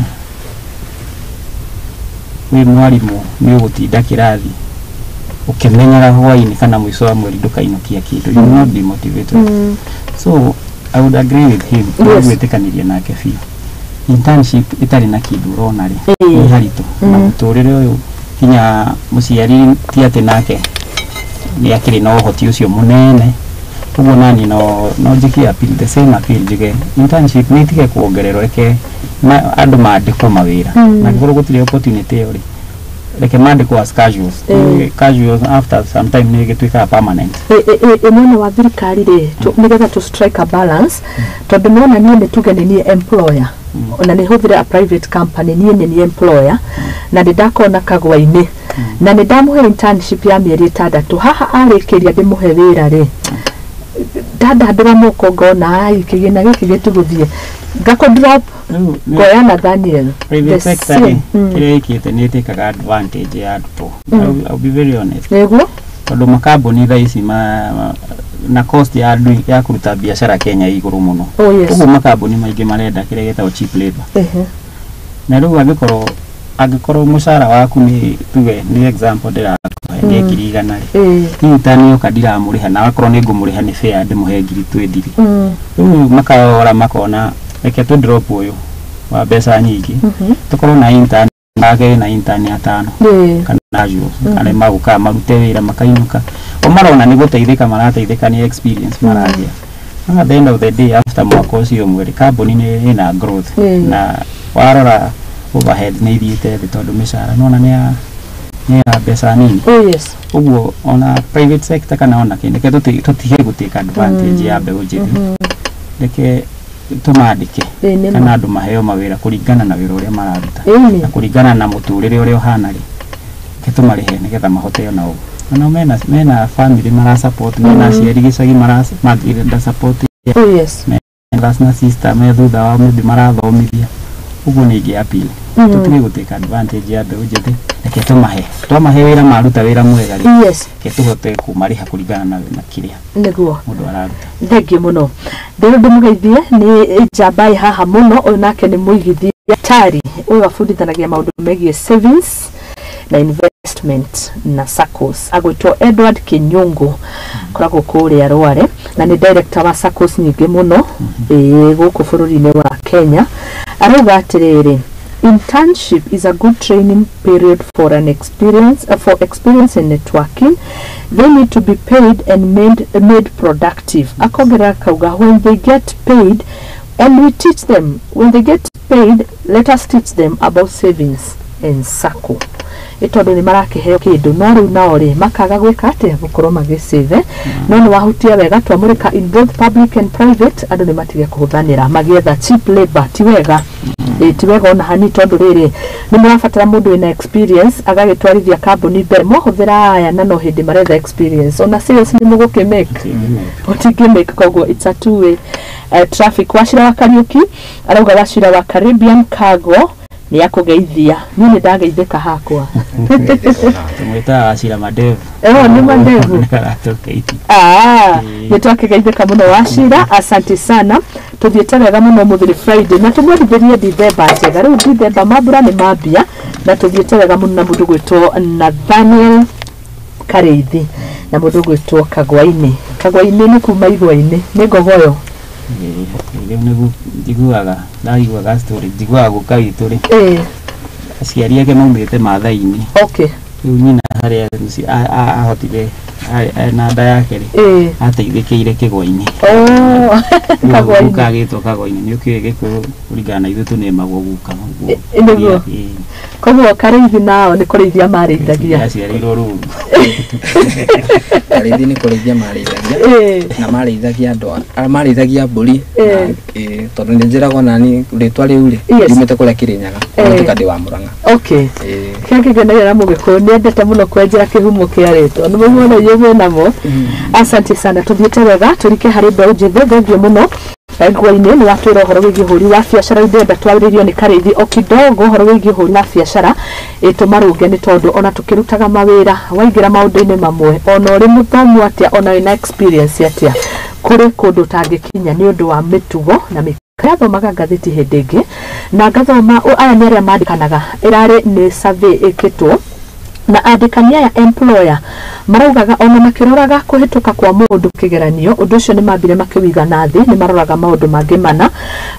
wĩ mwarimũ nĩ ũgũtinda kĩrathi ũkĩmenyaga hwainĩ kana mũico wa mweri ndũkainũkia kĩndũ. You will not be motivated. So I would agree with him. Gwĩtĩkanĩria nake biũ, internship ĩtarĩ na kĩndũ ũrona rĩ, nĩ haritũ na mũtũrĩre ũyũ kinya mũciari ti atĩ nake nĩ akĩrĩ na ũhoti ũcio mũnene ũguo. Nani no njĩke appeal, the same appeal, njuge internship nĩ itige kuongererwo, reke andũ mandĩkwo mawĩra, na angĩkorwo gũtirĩ opportunity ĩyo rĩ, reke mandĩkwo as casuals. Casuals after some time nĩ ĩgĩtuĩkaga permanent. Mwena wa thirikari rĩ, nĩgetha to strike a balance, tondũ nĩwona niĩ nĩ tuge nĩ niĩ employer, ona nĩ hũthĩre a private company, niĩ nĩ niĩ employer na nĩ ndakona kagwa-inĩ na nĩ ndamũhe internship ya mĩeri 6. Haha arĩkĩria ndĩmũhe wĩra rĩ, ndandandũra moko ngona ai kĩgĩna gĩkĩ gĩtigũthiĩ, ngakũ drop, Rĩu ngoya Nathaniel private the sector rĩ, same. Kĩrĩa ĩkĩte nĩ ĩtĩkaga advantage ya arutwo. I'll be very honest, nĩguo tondũ makambuni thaa ici na cost ya andũ ya kũruta biacara Kenya ĩ igũrũ mũno. Ũguo makambuni maingĩ marenda kĩrĩa gĩtagwo cheap labor. Na rĩu angĩkorwo mũcara waku nĩ tuge, nĩ example ndĩrakũhe, nĩ 100,000 rĩ, niĩ itanioka ndiramũrĩha, na akorwo nĩ ngũmũrĩha nĩ fair ndĩmũhe 20,000. Rĩu makarora makona reke tũ drop ũyũ wa mbeca nyingĩ, tũkorwo na intern age na intern atano kana casuals arĩa magũkaga marute wĩra makainũka. O marona nĩ gũteithĩka marateithĩka, nĩ experience maragĩa. No at the end of the day, after mwaka ũcio ũmwe rĩ, kambuni nĩ ĩna growth, na warora overhead nĩ ithiĩte thĩ tondũ mĩcara nona nĩ ya mbeca nini. Ũguo ona private sector kana ona kĩndũ, reke tũtige gũtake advantage ya mbeũ njĩthĩ, reke tũmandĩke Ĩĩ, nĩ kana ma. andũ maheo mawĩra kũringana na wĩra ũrĩa mararuta Ĩĩ. na kũringana na mũtũrĩre ũrĩa ũhana rĩ, reke tũmarĩhe nĩgetha mahote onao mena family mara support, mena aciari gĩcagi mangĩenda support, brothers na sister me thutha wao maybe marathomithia. Ũguo nĩ ingĩ appeal, tũtige gũtake advantage ya mbeũ njĩthĩ, reke tũmahe, twamahe wĩra maruta wĩra mwega rĩ, reke tũhote kũmarĩha kũringana na kĩrĩa mũndũ araruta. Thengiũ mũno. Ndĩrĩ ndĩmũgeithie nĩ njamba ĩ haha mũno. Ũyũ nake nĩ mũigithia tari, ũyũ abundithanagia maũndũ megiĩ savings na investment na SACCOS, agwĩtwo Edward Kinyungu, koragwo kũrĩa Rware na nĩ director wa SACCOS nyingĩ mũno ĩĩ gũkũ bũrũri-inĩ wa Kenya. Arauga atĩrĩrĩ, internship is a good training period for an experience for experience in networking. They need to be paid and made productive. Akongerera akauga, when they get paid and we teach them, when they get paid, let us teach them about savings and SACCO, ĩ tondũ nĩ marakĩheo kĩndũ no rĩu nao rĩ makaga gwĩka atĩa, gũkorwo magĩsave. No nĩ wahutia wega, twamũrĩka in both public and private, andũ nĩ matige kũhũthanĩra magĩetha cheap labor. Ti wega. Ĩ, ti wega ona hani, tondũ rĩrĩ nĩ mũrabatara mũndũ wĩna experience agagĩtwarithia kambuni mbere. Mwahũthĩra aya na no hĩndĩ maretha experience, ona sales nĩ mũgũkĩmake ũtingĩmake. Koguo it's a two way traffic. Wacira wa Kariuki arauga, Wacira wa Caribbean Cargo nĩ akũgeithia. Niĩ nĩ ndageithĩka hakwa. Tũmwĩtaga Wacira Madevu. Ĩyo nĩ Madevu. Aratũgeithia. Ah, Ĩĩ. nĩ twakĩgeithĩka mũno Wacira, asante sana. Tũthiĩte wega mũno mũthĩ nĩ Friday na tũmwendithĩrie Dithemba njega. Rĩu Dithemba mambura nĩ mambia na tũthiĩte wega mũno na mũndũ gwĩtwo Nathaniel Karĩithi na mũndũ gwĩtwo Kagwainĩ. Kagwainĩ nĩ kuma igwa-inĩ, nĩ ngogoyo. Ĩĩ, rĩu nĩguo njiguaga, ndaiguaga story, njiguaga guka witũ rĩ, aciari ake maumĩte Maathai-inĩ. Rĩu nyina harĩa ahotire na nda yake rĩ ateithĩkĩire kĩgwa-inĩ. Kagwa-inĩ. Guka agĩtwo kagwa-inĩ nĩ ũkĩũĩ Gĩkũyũ kũringana na ithuĩ tũnĩmagwo guka. Nĩguo. Koguo Karĩithi nao nĩ kũrĩithia marĩithagia. Aciarĩirwo rũru. Karĩithi nĩ kũrĩithia marĩithagia na marĩithagia andũ marĩithagia mbũri tondũ nĩ njĩragwo nani rĩtwa rĩu rĩ riumĩte kũrĩa Kĩrĩnyaga nduka ndĩ wa Mũrang'a. Okay. Kĩrĩa kĩngenagia Mũgĩkũyũ nĩ endete mũno kwenjera kĩhumo kĩa rĩtwa nĩ mũmuona inyuĩ mwĩ namo. Asante sana, tũthiĩte wega tũrike harĩ mbeũ njĩthĩ. Thengio mũno Ngwa-inĩ nĩ watwĩra ũhoro wĩgiĩ ũhũri wa biacara. Ndĩrenda twarĩrĩrio nĩ Karĩithi o kidogo ũhoro wĩgiĩ ũhũri wa biacara tũmarũnge nĩ tondũ ona tũkĩrutaga mawĩra waingĩra maũndũ-inĩ mamwe ona ũrĩ mũthomu atĩa ona wĩna experience atĩa kũrĩ kũndũ ũtangĩkinya nĩ ũndũ wa mĩtugo na mĩathomaga ngathĩti hĩndĩ ĩngĩ na ngathoma aya nĩ arĩa mandĩkanaga ĩrarĩ nĩ survey ĩkĩtwo na andĩkani aya employer maraugaga ona makĩroraga kũhĩtũka kwa mũndũ kĩgeranio ũndũ ũcio nĩ mambire makĩwiga na thĩ nĩ maroraga maũndũ mangĩ mana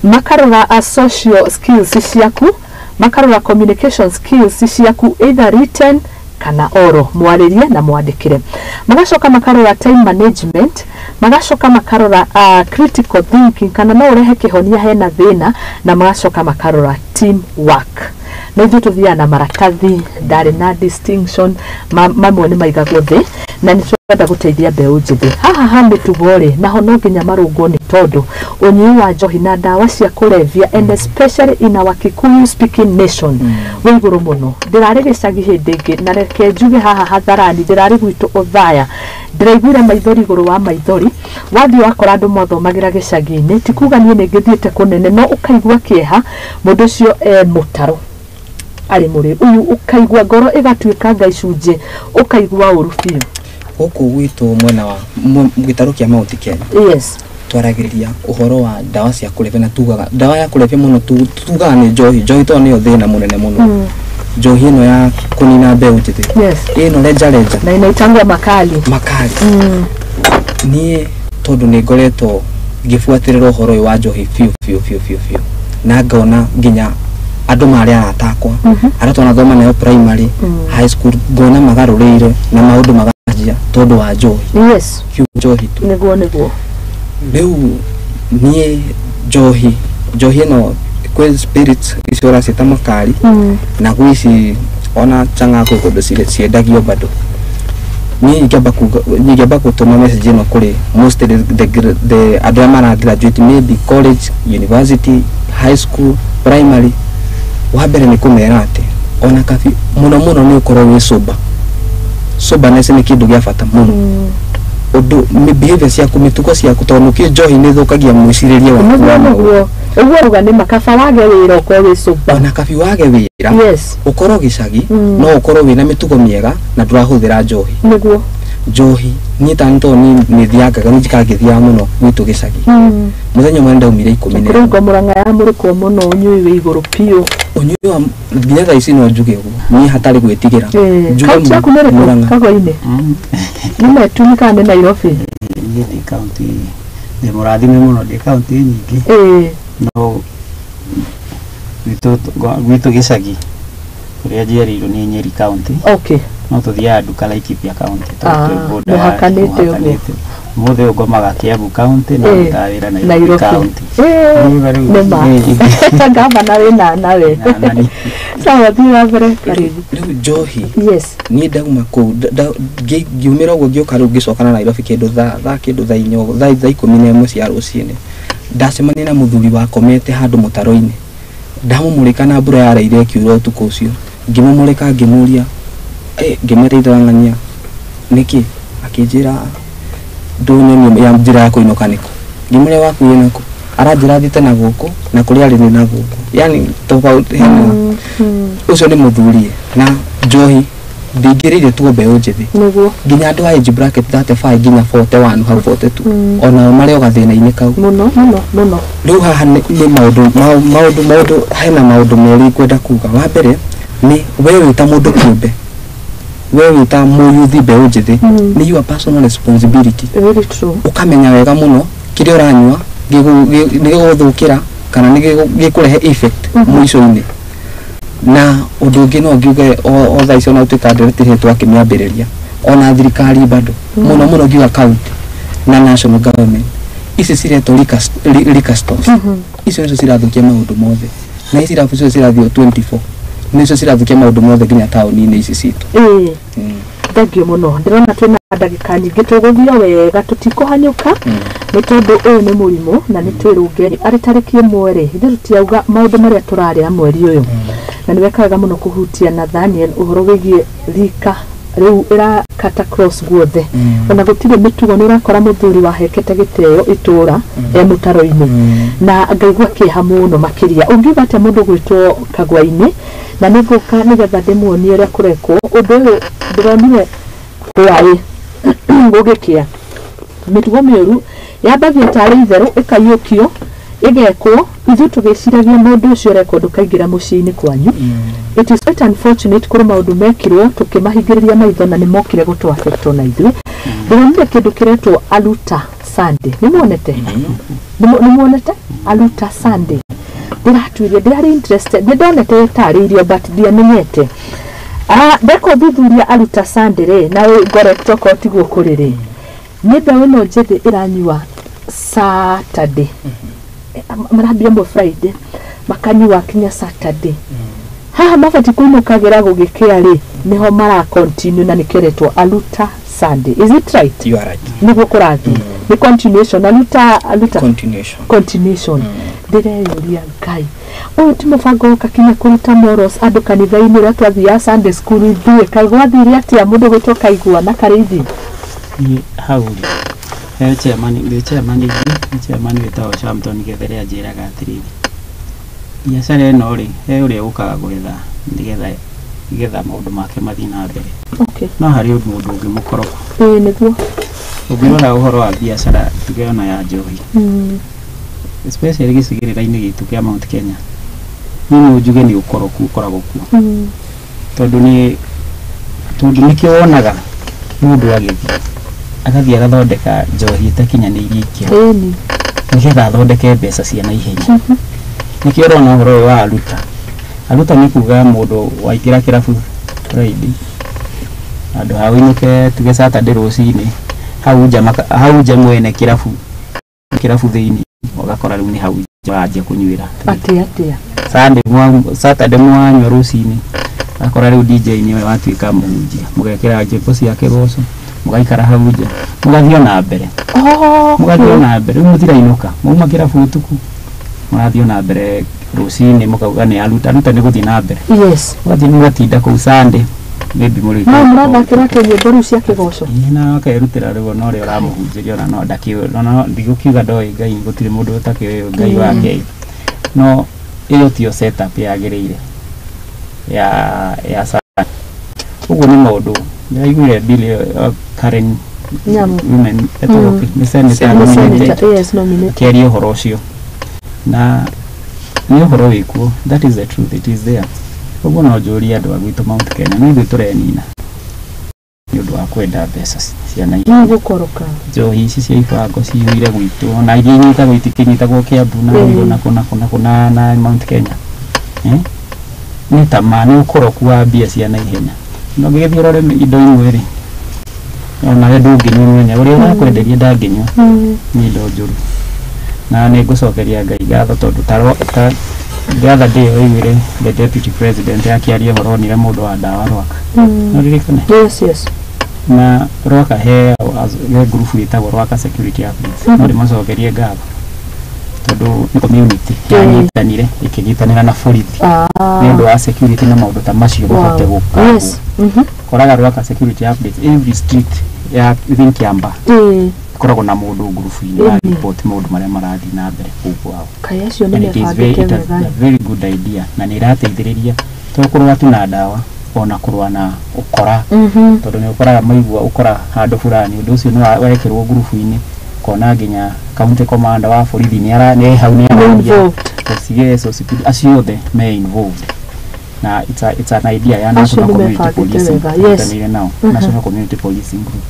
makarora social skills ciaku makarora communication skills ciaku either written kana oral mwarĩrie na mwandĩkĩre magacoka makarora time management magacoka makarora critical thinking kana no ũrehe kĩhonia hena thĩna na magacoka makarora team work. Na ithuĩ tũthiaga na maratathi ndarĩ na distinction mamwe nĩ maigagwo thĩ na nĩ tũrenda gũteithia mbeũ njĩthĩ haha ha mĩtugo rĩ naho no nginya marũngwo nĩ tondũ ũnyui wa njohi na ndawa cia kũrebia and especially in our Kikuyu speaking nation wĩ igũrũ mũno. Ndĩrarĩ gĩcagi hĩndĩ ĩngĩ na reke njuge haha hadharani ndĩrarĩ gwitũ Othaya ndĩraiguire maithori igũrũ wa maithori wathiĩ wakora andũ mathomagĩra gĩcagi-inĩ ti kuga niĩ nĩ ngĩthiĩte kũnene no ũkaigua kĩeha mũndũ ũcio e mũtaro arĩ mũrĩ ũyũ ũkaigua ngoro ĩgatuĩkanga icunjĩ ũkaigua ũru biũ. Gũkũ gwitũ mwena wa gĩtarũ kĩa Mount Kenya. Yes. Twaragĩrĩria ũhoro wa ndawa cia kũrebia na tugaga ndawa ya kũrebia mũno tugaga nĩ njohi. Njohi tondũ nĩyo thĩna mũnene mũno. Njohi ĩno ya kũnina mbeũ njĩthĩ. Yes. Ĩno renja renja. Na inaitangwa makali. Makali. Niĩ tondũ nĩ ngoretwo ngĩbuatĩrĩra ũhoro ũyũ wa njohi biũ biũ biũ biũ biũ na ngona nginya andũ marĩ arata akwa arĩa twanathoma nayo primary high school ngona magarũrĩire na maũndũ maganjia tondũ wa njohi. Yes. Kiu njohi tu. Nĩguo nĩguo. Rĩu niĩ njohi njohi ĩno kwĩ spirits icio ũraciĩta makari na gwĩ ici ona chang'aa kwĩ kũndũ ciendagio bado. Niĩ ingĩamba gũtũma message ĩno kũrĩ most the andũ arĩa mara graduate maybe college, university, high school, primary. Wa mbere nĩ kũmera atĩ ona kabi mũno mũno nĩ ũkorwo wĩ sober. Soberness nĩ kĩndũ gĩa bata mũno. Ũndũ behavior ciaku mĩtugo ciaku tondũ nĩkĩo njohi nĩ ĩthũkagia mwĩcirĩrie waku. Nĩguo ũguo uga nĩ makaba wage wĩra ũkorwo wĩ sober. Ona kabi wage wĩra. Yes. Ũkorwo gĩcagi no ũkorwo wĩna mĩtugo mĩega na ndũrahũthĩra njohi. Nĩguo. Njohi niĩ ta nĩ nĩ thiangaga nĩ njikaga ngĩthiaga mũno gwitũ gĩcagi. Mũthenya ũmwe ndaumire 11. Kũrĩ Mũrang'a ya mũrĩkwo mũno ũnyui wĩ igũrũ biũ. Ũnyui wa nginya thaa ici no njuge ũguo niĩ hatarĩ gwĩtigĩra. Kaunti yaku nĩ ĩrĩkũ Kagwa-inĩ? Nĩ Metu kana nĩ Nairobi? Niĩ ndĩ kaunti ndĩ mũrathime mũno ndĩ kaunti nyingĩ. No gwitũ gĩcagi kũrĩa njiarĩirwo nĩ Nyeri kaunti. Okay. No tũthiaga nduka Laikipia kaunti mũhakanĩte ũguo. Mũthĩ ũyũ ngomaga Kiambu kaunti na ndutaga wĩra Nairobi kaunti. Nĩma. Gavana wĩna nawe. Sawa, thiĩ na mbere Karĩithi. Rĩu njohi. Yes. Niĩ ndauma kũu ngiumĩra ũguo ngĩũka rĩu ngĩcoka na Nairobi kĩndũ thaa kĩndũ thaa inya ũguo thaa 11 cia rũcinĩ. Ndacemania na mũthuri wakomete handũ mũtaro-inĩ. Ndamũmũrĩka na mbura yaraire ĩkiura ũtukũ ũcio. Ngĩmũmũrĩka ngĩmũria ngĩmwĩra ithe nĩkĩ akĩnjĩra ndũnyonie ya njĩra ya kũinũka nĩkũ. Ngĩmũria waku wĩ nakũ aranjĩra thiĩte na gũkũ na kũrĩa arĩ nĩ na gũkũ yani tofauti hena ũcio nĩ mũthuri na njohi ndingĩrĩire tuo mbeũ njĩthĩ nĩguo nginya andũ a age bracket 35 nginya 41 hau 42 onao marĩ o gathĩna-inĩ kau mũno mũno mũno. Rĩu haha nĩ maũndũ maũndũ maũndũ hena maũndũ merĩ ngwenda kuga. Wa mbere nĩ we wĩ ta mũndũ kĩũmbe we wĩ ta mũyuthi mbeũ njĩthĩ nĩ your personal responsibility. Very true. Ũkamenya wega mũno kĩrĩa ũranyua nĩ gĩgũthũkĩra kana nĩ gĩkũrehe effect mũico-inĩ. Na ũndũ ũngĩ no ngiuge o thaa icio no tuĩka nderetire twakĩmĩambĩrĩria ona thirikari bado mũno mũno ngiuga county na national government ici ciretwo liquor stores. Icio nicio cirathũkia maũndũ mothe, na ici irabu icio cirathiĩ 24 nicio cirathũkia maũndũ mothe nginya taũni-inĩ ici citũ. Thengio mũno, ndĩrona twĩna ndagĩka nyingĩ, tũgũthiĩ wega tũtikũhanyũka nĩ tondũ ũyũ nĩ mũrimũ na nĩ twĩrũnge arĩ tarĩki 1 rĩ, ithuĩ tũtiauga maũndũ marĩa tũrarĩra mweri ũyũ, na nĩ weka wega mũno kũhutia Nathaniel ũhoro wĩgiĩ rika rĩu ĩrakata cross guothe, ona gũtirĩ mĩtugo. Nĩ ũrakora mũthuri wahekete gĩtĩo itũra e mũtaro-inĩ, na ngaigua kĩeha mũno makĩria. Ũngiuga atĩa mũndũ gwĩtwo Kagwa-inĩ? Na nĩ ngũka nĩgetha ndĩmuonie ũrĩa kũrekwo ũndũ ũyũ. Ndĩronire hwaĩ gũgĩkĩa mĩtugo mĩũru yambagia tarĩ itherũ, ĩkaiyũkio, ĩgekwo, ithuĩ tũgĩciragia mũndũ ũcio ũrekwo ndũkaingĩra mũciĩ-inĩ kwanyu. It is quite unfortunate kũrĩ maũndũ mekirwo tũkĩmahingĩrĩria maitho na nĩ mokire gũtũ affect ona ithuĩ. Ndĩronire kĩndũ kĩretwo Aluta Sunday. Nĩ muonete? Nĩ muonete Aluta Sunday? Ndĩratuirie ndĩrarĩ interested, nĩ ndonete ĩtarĩirio but ndiamenyete. Ndeka ũthuthuria Aluta Sunday rĩ, na ngorect okorwo tiguo kũrĩ rĩ, nĩ mbeũ ĩno njĩthĩ ĩranyua Saturday, marambia mwe Friday makanyua kinya Saturday, haha mabati kũinũkagĩra gũgĩkĩa rĩ, nĩho mara continue na nĩkĩretwo Aluta Sunday. Is it right? You are right. Nĩguo kũrathiĩ, nĩ continuation Aluta continuation. Continuation. Ndĩreyũria, Ngai, ũyũ ti mũbango woka kinya kũruta morals andũ kanitha-inĩ ũrĩa twathiaga Sunday school ithuĩ? Kaĩ gwathire atĩa, mũndũ gwĩtwo Kaigua na Karĩithi? Niĩ hau rĩ, he chairman, ndĩ chairman ingĩ, nĩ chairman wĩtagwo Shamton Gethere, anjĩraga atĩrĩrĩ, biacara ĩno rĩ, he ũrĩa ũkaga gwetha nĩgetha maũndũ make mathiĩ na mbere, no harĩ mũndũ ũngĩ mũkoroku. Ĩĩ, nĩguo. Ũngĩrora ũhoro wa biacara, tuge ona ya njohi, especially gĩcigĩrĩra-inĩ gitũ kĩa Mount Kenya, niĩ no njuge nĩ ũkoroku ũkoragwo kuo, tondũ nĩkĩo wonaga mũndũ agĩthiĩ agathiĩ agathondeka njohi ĩtakinyanĩirie ikĩro nĩgetha athondeke mbeca cia naihenya. Nĩkĩo ũrona ũhoro ũyũ wa Aluta. Aluta nĩ kuga mũndũ waingĩra kĩrabu Friday, handũ ha ũinũke tuge Saturday rũcinĩ, hau nja mwene kĩrabu thĩinĩ ũgakora rĩu nĩ hau nja wanjia kũnyuĩra. Atĩa atĩa? Sunday mwa Saturday mwanyua rũcinĩ, akora rĩu DJ nĩwe watuĩka mũhunjia, mũgekĩra nyĩmbo cia kĩgoco, mũgaikara hau nja, mũgathiĩ na mbere, mũgathiĩ na mbere. Rĩu mũtirainũka, mwauma kĩrabu ũtukũ, mũrathiĩ na mbere rũcinĩ, mũkauga nĩ Aluta. Aluta nĩ gũthiĩ na mbere. Mũgathiĩ mũgatinda kũu Sunday maybe mũrĩ No mũrathakĩra kĩnyĩmbo rĩu cia kĩgoco. Ĩĩ, na akerutĩra rĩu ona ũrĩa ũramũhunjĩria ona no ndakĩũĩ, ona ndigũkiuga ndoĩ Ngai, gũtirĩ mũndũ ũtakĩũĩ Ngai wake, no ĩyo tiyo setup yagĩrĩire ya Sunday. Ũguo nĩ maũndũ ndĩraiguire bill ĩyo ya Karen Nyamu. Women etagwo nĩ senator Nĩ nominated. Senator, yes, nominated. Akĩaria ũhoro ũcio na nĩ ũhoro wĩkuo. That is the truth, it is there. Ũguo no njũrie andũ a gwitũ Mount Kenya, nĩ ithuĩ tũrenina nĩ ũndũ wa kwenda mbeca cia naihenya. Nĩ gũkoroka. Njohi ici cia ibango ciyũire gwitũ, ona iria inyitagwo itikĩnyitagwo Kiambu na Ruiru na kũ na kũ na kũ na Mount Kenya. Nĩ tamaa, nĩ ũkoroku wa mbia cia naihenya. No ũngĩgĩthiĩ ũrore indo imwe rĩ, onawe ndũngĩnyua mwene ũrĩa ũrakwenderia ndangĩnyua. Nĩ indo njũru, na nĩ ngũcokeria Ngai ngatho tondũ ta the other day waiguire the deputy president akĩaria ũhoro, onire mũndũ wa ndawa Rwaka, no ririkane? Yes. Na Rwaka he group ĩtagwo Rwaka Security Updates. No ndĩmacokerie ngatho tondũ nĩ community yanyitanire, ĩkĩnyitanĩra na borithi nĩ ũndũ wa security na maũndũ ta macio mahote gũka. Koraga Rwaka Security Updates, every street ya within Kiamba ĩkoragwo na mũndũ ngurubu-inĩ wa report maũndũ marĩa marathiĩ na mbere kũu kwao. Kaĩ acio nĩ And it is very, mebangĩte it is wega. a very good idea na nĩ ĩrateithĩrĩria to kũrũa tu na ndawa, ona kũrũa na ũkora, tondũ nĩ ũkoraga maigua ũkora handũ fulani, ũndũ ũcio nĩ wekĩrwo ngurubu-inĩ, kona nginya county commander wa borithi nĩ hau, nĩ Nĩ araria. involved. OCS, OCPD, acio othe me involved, na it's an idea ya Acio National nĩ Community mebangĩte Policing wega, yes. nyitanĩire nao, National Community Policing Group.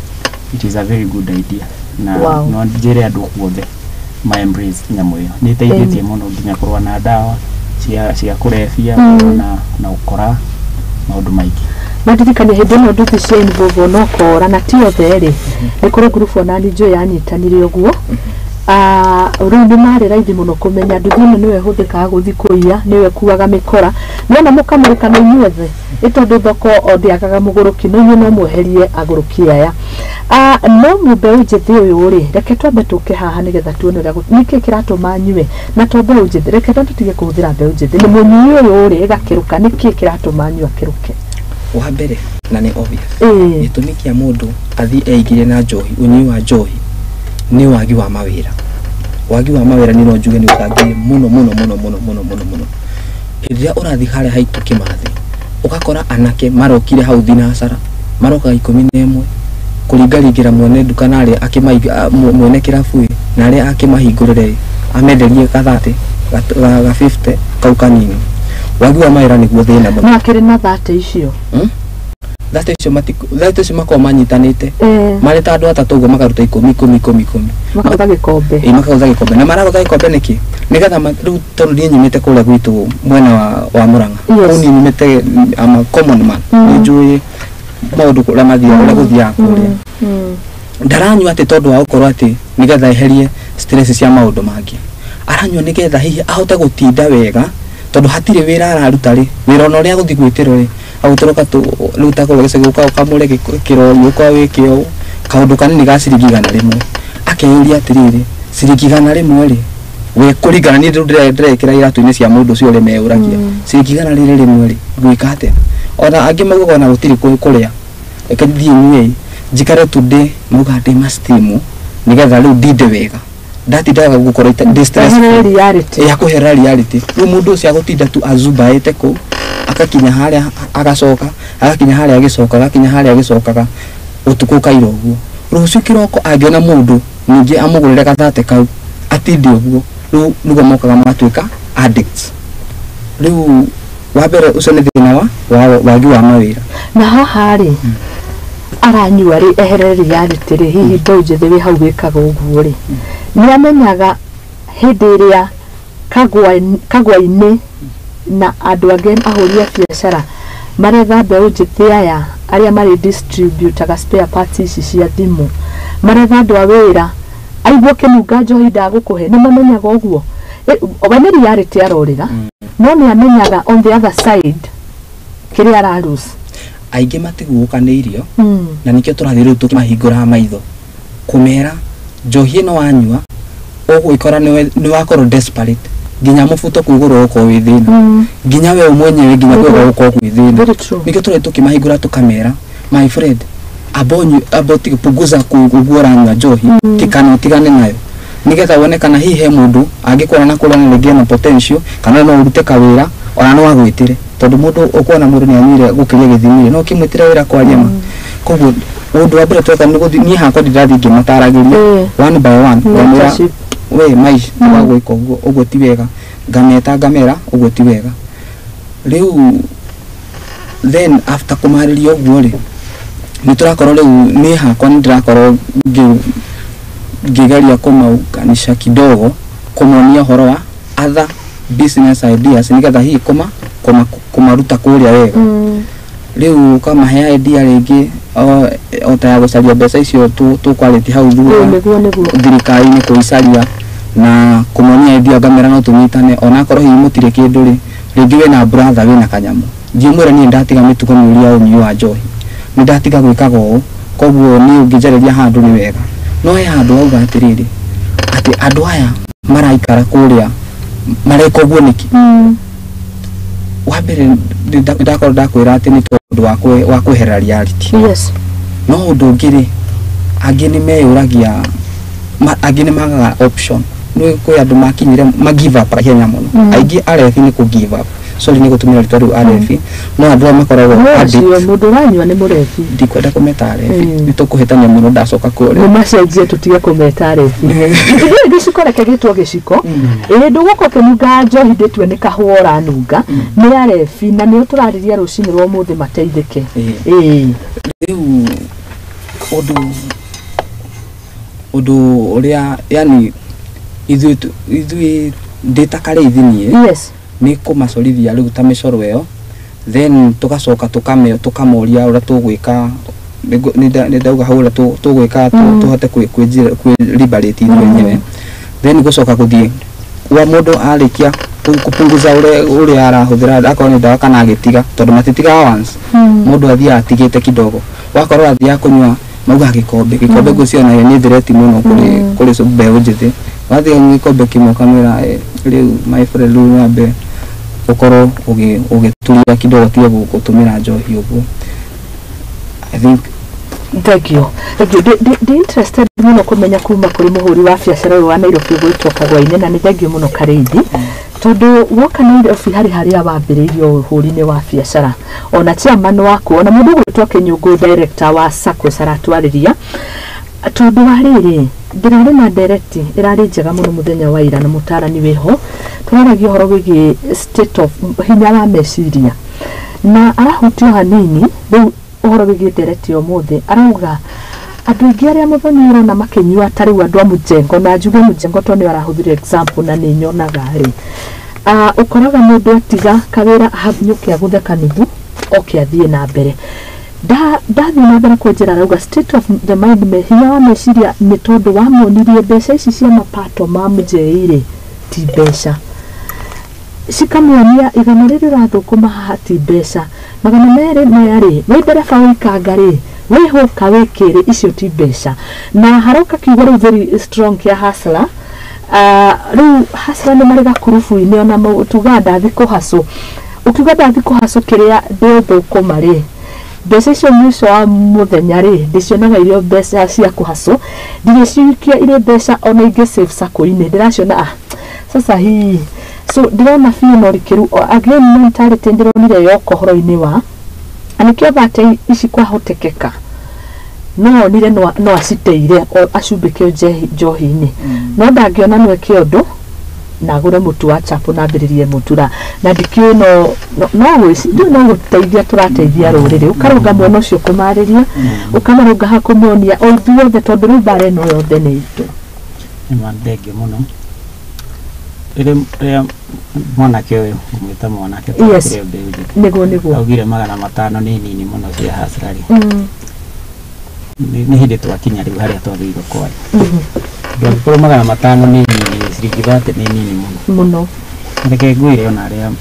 It is a very good idea na no njĩre andũ guothe ma embrace nyamũ ĩyo, nĩ ĩteithĩtie mũno nginya kũrũa na ndawa cia kũrebia na ũkora maũndũ maingĩ. Madirikane hĩndĩ ĩno nduthi cia involve no kora na ti othe rĩ, nĩ kũrĩ ngurubu ona njũĩ yanyitanire ũguo. Rĩu nĩ marĩ raithi mũno kũmenya nduthi ĩno nĩyo ĩhũthĩkaga gũthiĩ kũiya, nĩyo ĩkuaga mĩkora, nĩwona mũkamũrĩkana inyuothe ĩ tondũ thoko o ndĩagaga mũgũrũki, no inyuĩ no mweherie agũrũki aya. No mbeũ njĩthĩ ũyũ rĩ, reke twambe tũke haha nĩgetha tuone ũrĩa nĩkĩ kĩratũma anyue, na to mbeũ njĩthĩ, reke twambe tũtige kũhũthĩra mbeũ njĩthĩ, nĩ mũnyui ũyũ rĩ ĩgakĩrũka, nĩkĩ kĩratũma anyue akĩrũke? Wa mbere na nĩ obvious, gĩtũmi kĩa mũndũ athiĩ eigire na njohi, ũnyui wa njohi nĩ wagi wa mawĩra. Wagi wa mawĩra nĩ no njuge nĩ ũcangĩire mũno mũno mũno mũno mũno mũno mũno. Hĩndĩ ĩrĩa ũrathiĩ harĩa haitũ Kĩmathi, ũgakora anake marokire hau thinacara, marokaga 11 kũringaringĩra mwene nduka na arĩa akĩmaiga mwene kĩrabu ĩ, na arĩa akĩmahingũrĩre ĩ, amenderie gathate ga 50 kau kanini. Wagi wa mawĩra nĩguo thĩna mũno. No akĩrĩ na thate icio? Thate icio thate icio makoragwo manyitanĩte marĩ ta andũ atatũ ũguo, makaruta 10 10 10 10, makagũtha gĩkombe. Ĩ, makagũtha gĩkombe. Na maragũtha gĩkombe nĩkĩ? Nĩgetha rĩu tondũ niĩ nyumĩte kũrĩa gwitũ mwena wa Mũrang'a, kũu niĩ nyumĩte, I'm a common man, nĩ njũĩ maũndũ kũrĩa mathiaga, ũrĩa gũthiaga kũrĩa. Ndaranyua atĩ tondũ wa gũkorwo atĩ nĩgetha eherie stress cia maũndũ mangĩ, aranyua nĩgetha hihi ahote gũtinda wega, tondũ hatirĩ wĩra araruta rĩ, wĩra ona ũrĩa agũthiĩ gwĩtĩrwo rĩ, agũtũrũka rĩu ta kũrĩa gĩcagi ũka ũkamũre kĩrori ũka wĩke ũũ, kaũndũ kanini ga ciringi 100, akeyũria atĩrĩrĩ, ciringi 100 rĩ, we kũringana niĩ rĩu ndĩrekĩra iratũ-inĩ cia mũndũ ũcio ũrĩa meyũragia, ciringi 100 rĩ, ngwĩka atĩa? Ona angĩ maugaga ona gũtirĩ kũrĩa, reke thiĩ nyue njikare tu ndĩ maugaga ndĩ mastimu nĩgetha rĩu ndinde wega, ndatindaga gũkorwo ndĩ stress ya kũhera reality. Rĩu mũndũ ũcio agũtinda tu azumbaĩte kũu, akakinya harĩa agacoka, agakinya harĩa agĩcokaga, agakinya harĩa agĩcokaga, ũtukũ ũkaira ũguo. Rũciũ kĩroko angĩona mũndũ ningĩ amũgũrĩre gathate kau atinde ũguo, rĩu nĩguo mokaga magatuĩka addicts. Rĩu wa mbere ũcio nĩ thĩna wa wagi wa mawĩra. Na haha rĩ, aranyua rĩ, eherere reality rĩ, hihi mbeũ njĩthĩ wĩ hau wĩkaga ũguo rĩ, nĩ amenyaga hĩndĩ ĩrĩa Kagwa-inĩ na andũ angĩ ahũri a biacara maretha mbeũ njĩthĩ aya arĩa marĩ distributaga spare parts ici cia thimũ, maretha andũ a wĩra, aigua ũkĩnunga njohi ndagũkũhe, nĩ mamenyaga ũguo. We nĩ reality arorĩra, no nĩ amenyaga on the other side kĩrĩa aralose. Aingĩ matiguũkanĩirio, na nĩkĩo tũrathiĩ rĩu tũkĩmahingũraga maitho kũmera njohi ĩno wanyua ũgwĩkora nĩ wakorwo desperate, nginya mũbuto kwĩgũrwo ũkorwo wĩ thĩna, nginya we mwenyewe nginya kwĩgũrwo ũkorwo kwĩ thĩna. Nĩkĩo tũrathiĩ tũkĩmahingũra tũkamera, my friend, abo punguza ũguo ũranyua njohi, kana ũtigane nayo, nĩgetha wone kana hihi he mũndũ angĩkuona na kũrĩa na rĩngĩ ena potential, kana no ũrute kawĩra ona no agwĩtĩre, tondũ mũndũ ũkuona mũndũ nĩ anyuire gũkĩria gĩthimi no ũkĩmwĩtĩra wĩra kwaria ma. Koguo ũndũ wa mbere tweka nĩ gũthiĩ, niĩ hakwa ndĩrathiĩ ngĩmataragĩria one by one, ngamwĩra we maish wa gwĩka ũguo, ũguo ti wega, ngameta ngamera ũguo ti wega. Rĩu then after kũmarĩria ũguo rĩ, nĩ tũrakorwo rĩu niĩ hakwa nĩ ndĩrakorwo ngĩgeria kũmaunganisha kidogo, kũmonia ũhoro wa other business ideas nĩgetha hihi kũmaruta kũrĩa wega. Rĩu ũkamahe idea rĩngĩ o ta ya gũcaria mbeca icio tũkwarĩtie hau thutha thirikari-inĩ kũicaria, na kũmonia idea ngamera no tũnyitane, onakorwo hihi mũtirĩ kĩndũ rĩ, rĩngĩ wĩna brother wĩna kanyamũ, thiĩ mwĩre niĩ ndatiga mĩtugo mĩũru ya ũnyui wa njohi, nĩ ndatiga gwĩkaga ũũ, koguo niĩ ũngĩnjarĩria handũ nĩ wega. No he handũ wauga atĩrĩrĩ, atĩ andũ aya maraikara kũrĩa mareka ũguo nĩkĩ? Wa mbere ndakorwo ndakwĩra atĩ nĩ tondũ wa kweherera reality. No ũndũ ũngĩ rĩ, angĩ nĩ meyũragia, angĩ nĩ magaga option. Nĩ kwĩ andũ makinyire ma give up ihenya mũno. Aingĩ arebi nĩ kũ give up. Sorry nĩ gũtũmĩra rĩtwa rĩu arebi, no andũ aya makoragwo addict. Mũndũ ũranyua nĩ mũrebi. Ndikwenda kũmeta arebi, nĩ tũkũhĩtania mũno ndacoka kũrĩa. Nĩ macenjie tũtige kũmeta arebi. Ithuĩ gĩciko reke gĩtwo gĩciko. Ĩ ndũgũka ũkĩnunga njohi ndĩtue nĩ kahũa ũranunga, nĩ arebi na nĩo tũrarĩria rũcinĩ rwa ũmũthĩ mateithĩke. Rĩu ũndũ ũrĩa yani ithuĩ ndĩ ta Karĩithi niĩ. Nĩ kũmacorithia rĩu ta mĩcoro ĩyo, then tũgacoka tũkamoria ũrĩa tũgwĩka. Nĩ ndauga hau ũrĩa tũgwĩka tũhote kwĩ liberate ithuĩ enyewe, then gũcoka gũthiĩ wa mũndũ arĩkia kupunguza ũrĩa arahũthĩra, akorwo nĩ ndawa kana agĩtiga, tondũ matitigaga once. Mũndũ athiaga atigĩte kidogo, wakorwo athiaga kũnyua mauga gĩkombe gĩkombe, ngwĩciria nayo nĩ threat mũno kũrĩ mbeũ njĩthĩ. Wathiĩ gĩkombe kĩmwe ũkamwĩra, "Rĩu my friend, rĩu wambe ũkorwo ũgĩturia kidogo, tige gũtũmĩra njohi ũguo." I think. Thank you, thank you. Ndi interested mũno kũmenya kuma kũrĩ mũhũri wa biacara ũyũ wa Nairobi ũgwĩtwo Kagwaine, na nĩ thank you mũno Karĩithi, tondũ woka Nairobi harĩ harĩa wambĩrĩirie ũhũri-inĩ wa biacara, ona chairman waku, ona mũndũ ũgwĩtwo Kĩnyũngũ, director wa SACCOS, aratwarĩria tondũ wa rĩrĩ ndĩrarĩ na ndereti ĩrarĩ njega mũno mũthenya wa ira na mũtarani wĩho, tũraragia ũhoro wĩgiĩ state of hinya wa meciria, na arahutio hanini rĩu ũhoro wĩgiĩ ndereti ya ũmũthĩ. Arauga andũ aingĩ arĩa mũthoni ũrona makĩnyua, ta rĩu andũ a mũjengo, na njuge mũjengo tondũ nĩo arahũthĩra example na nĩ nyonaga rĩ, ũkoraga mũndũ atiga kawĩra ahanyũke agũthe kanuthu oke athiĩ na mbere. Ndathiĩ na mbere kũnjĩra, arauga state of the mind, hinya wa meciria, nĩ tondũ wamuonirie mbeca ici cia mapato ma mũjei rĩ ti mbeca, cikamuonia igana rĩrĩ ũrathũkũma haha ti mbeca, 200 maya rĩ, wĩ ndereba wĩikanga rĩ, wĩhũka wĩkĩrĩ, icio ti mbeca. Na haroka kiugo rĩu very strong kĩa hustler. Rĩu hustler nĩ marĩ gakurubu-inĩ, ona tugaga ndathi kũhacũ, ũkiuga ndathi kũhacũ kĩrĩa ndĩthũkũma rĩ, mbeca icio mũico wa mũthenya rĩ ndĩcionaga irio mbeca cia kũhacũ, ndigĩciikia irĩ mbeca ona ingĩ save sacco-inĩ ndĩraciona. Sasa hii so ndĩrona biũ na ũrikĩru. Again, mentality ndĩronire yoka ũhoro-inĩ wa na nĩkĩo thate ici kwahotekeka no onire no aciteire acumbĩke njohi-inĩ, no ndangĩona no eke ũndũ na agũre mũtu wa chapo na ambĩrĩrie mũtura, na ndikĩũĩ no ndiũĩ no gũteithia tũrateithia rũrĩrĩ. Ũkarũnga mwena ũcio kũmarĩria, ũkamarũnga ha kũmonia o ithuothe, tondũ rĩu mbara ĩno yothe nĩ itũ. Nĩ thengio mũno. Rĩrĩa mwanake ũyũ, ngũmwĩta mwanake tondũ kĩrĩa mbeũ njĩthĩ, Nĩguo. augire 500 nĩ nini mũno cia hustler rĩ, nĩ hĩndĩ twakinya rĩu harĩa twagĩrĩirwo kwaria, tondũ angĩkorwo 500 nĩ nini, ciringi 30 nĩ nini mũno. Mũno. Reke ngwĩre, ona arĩa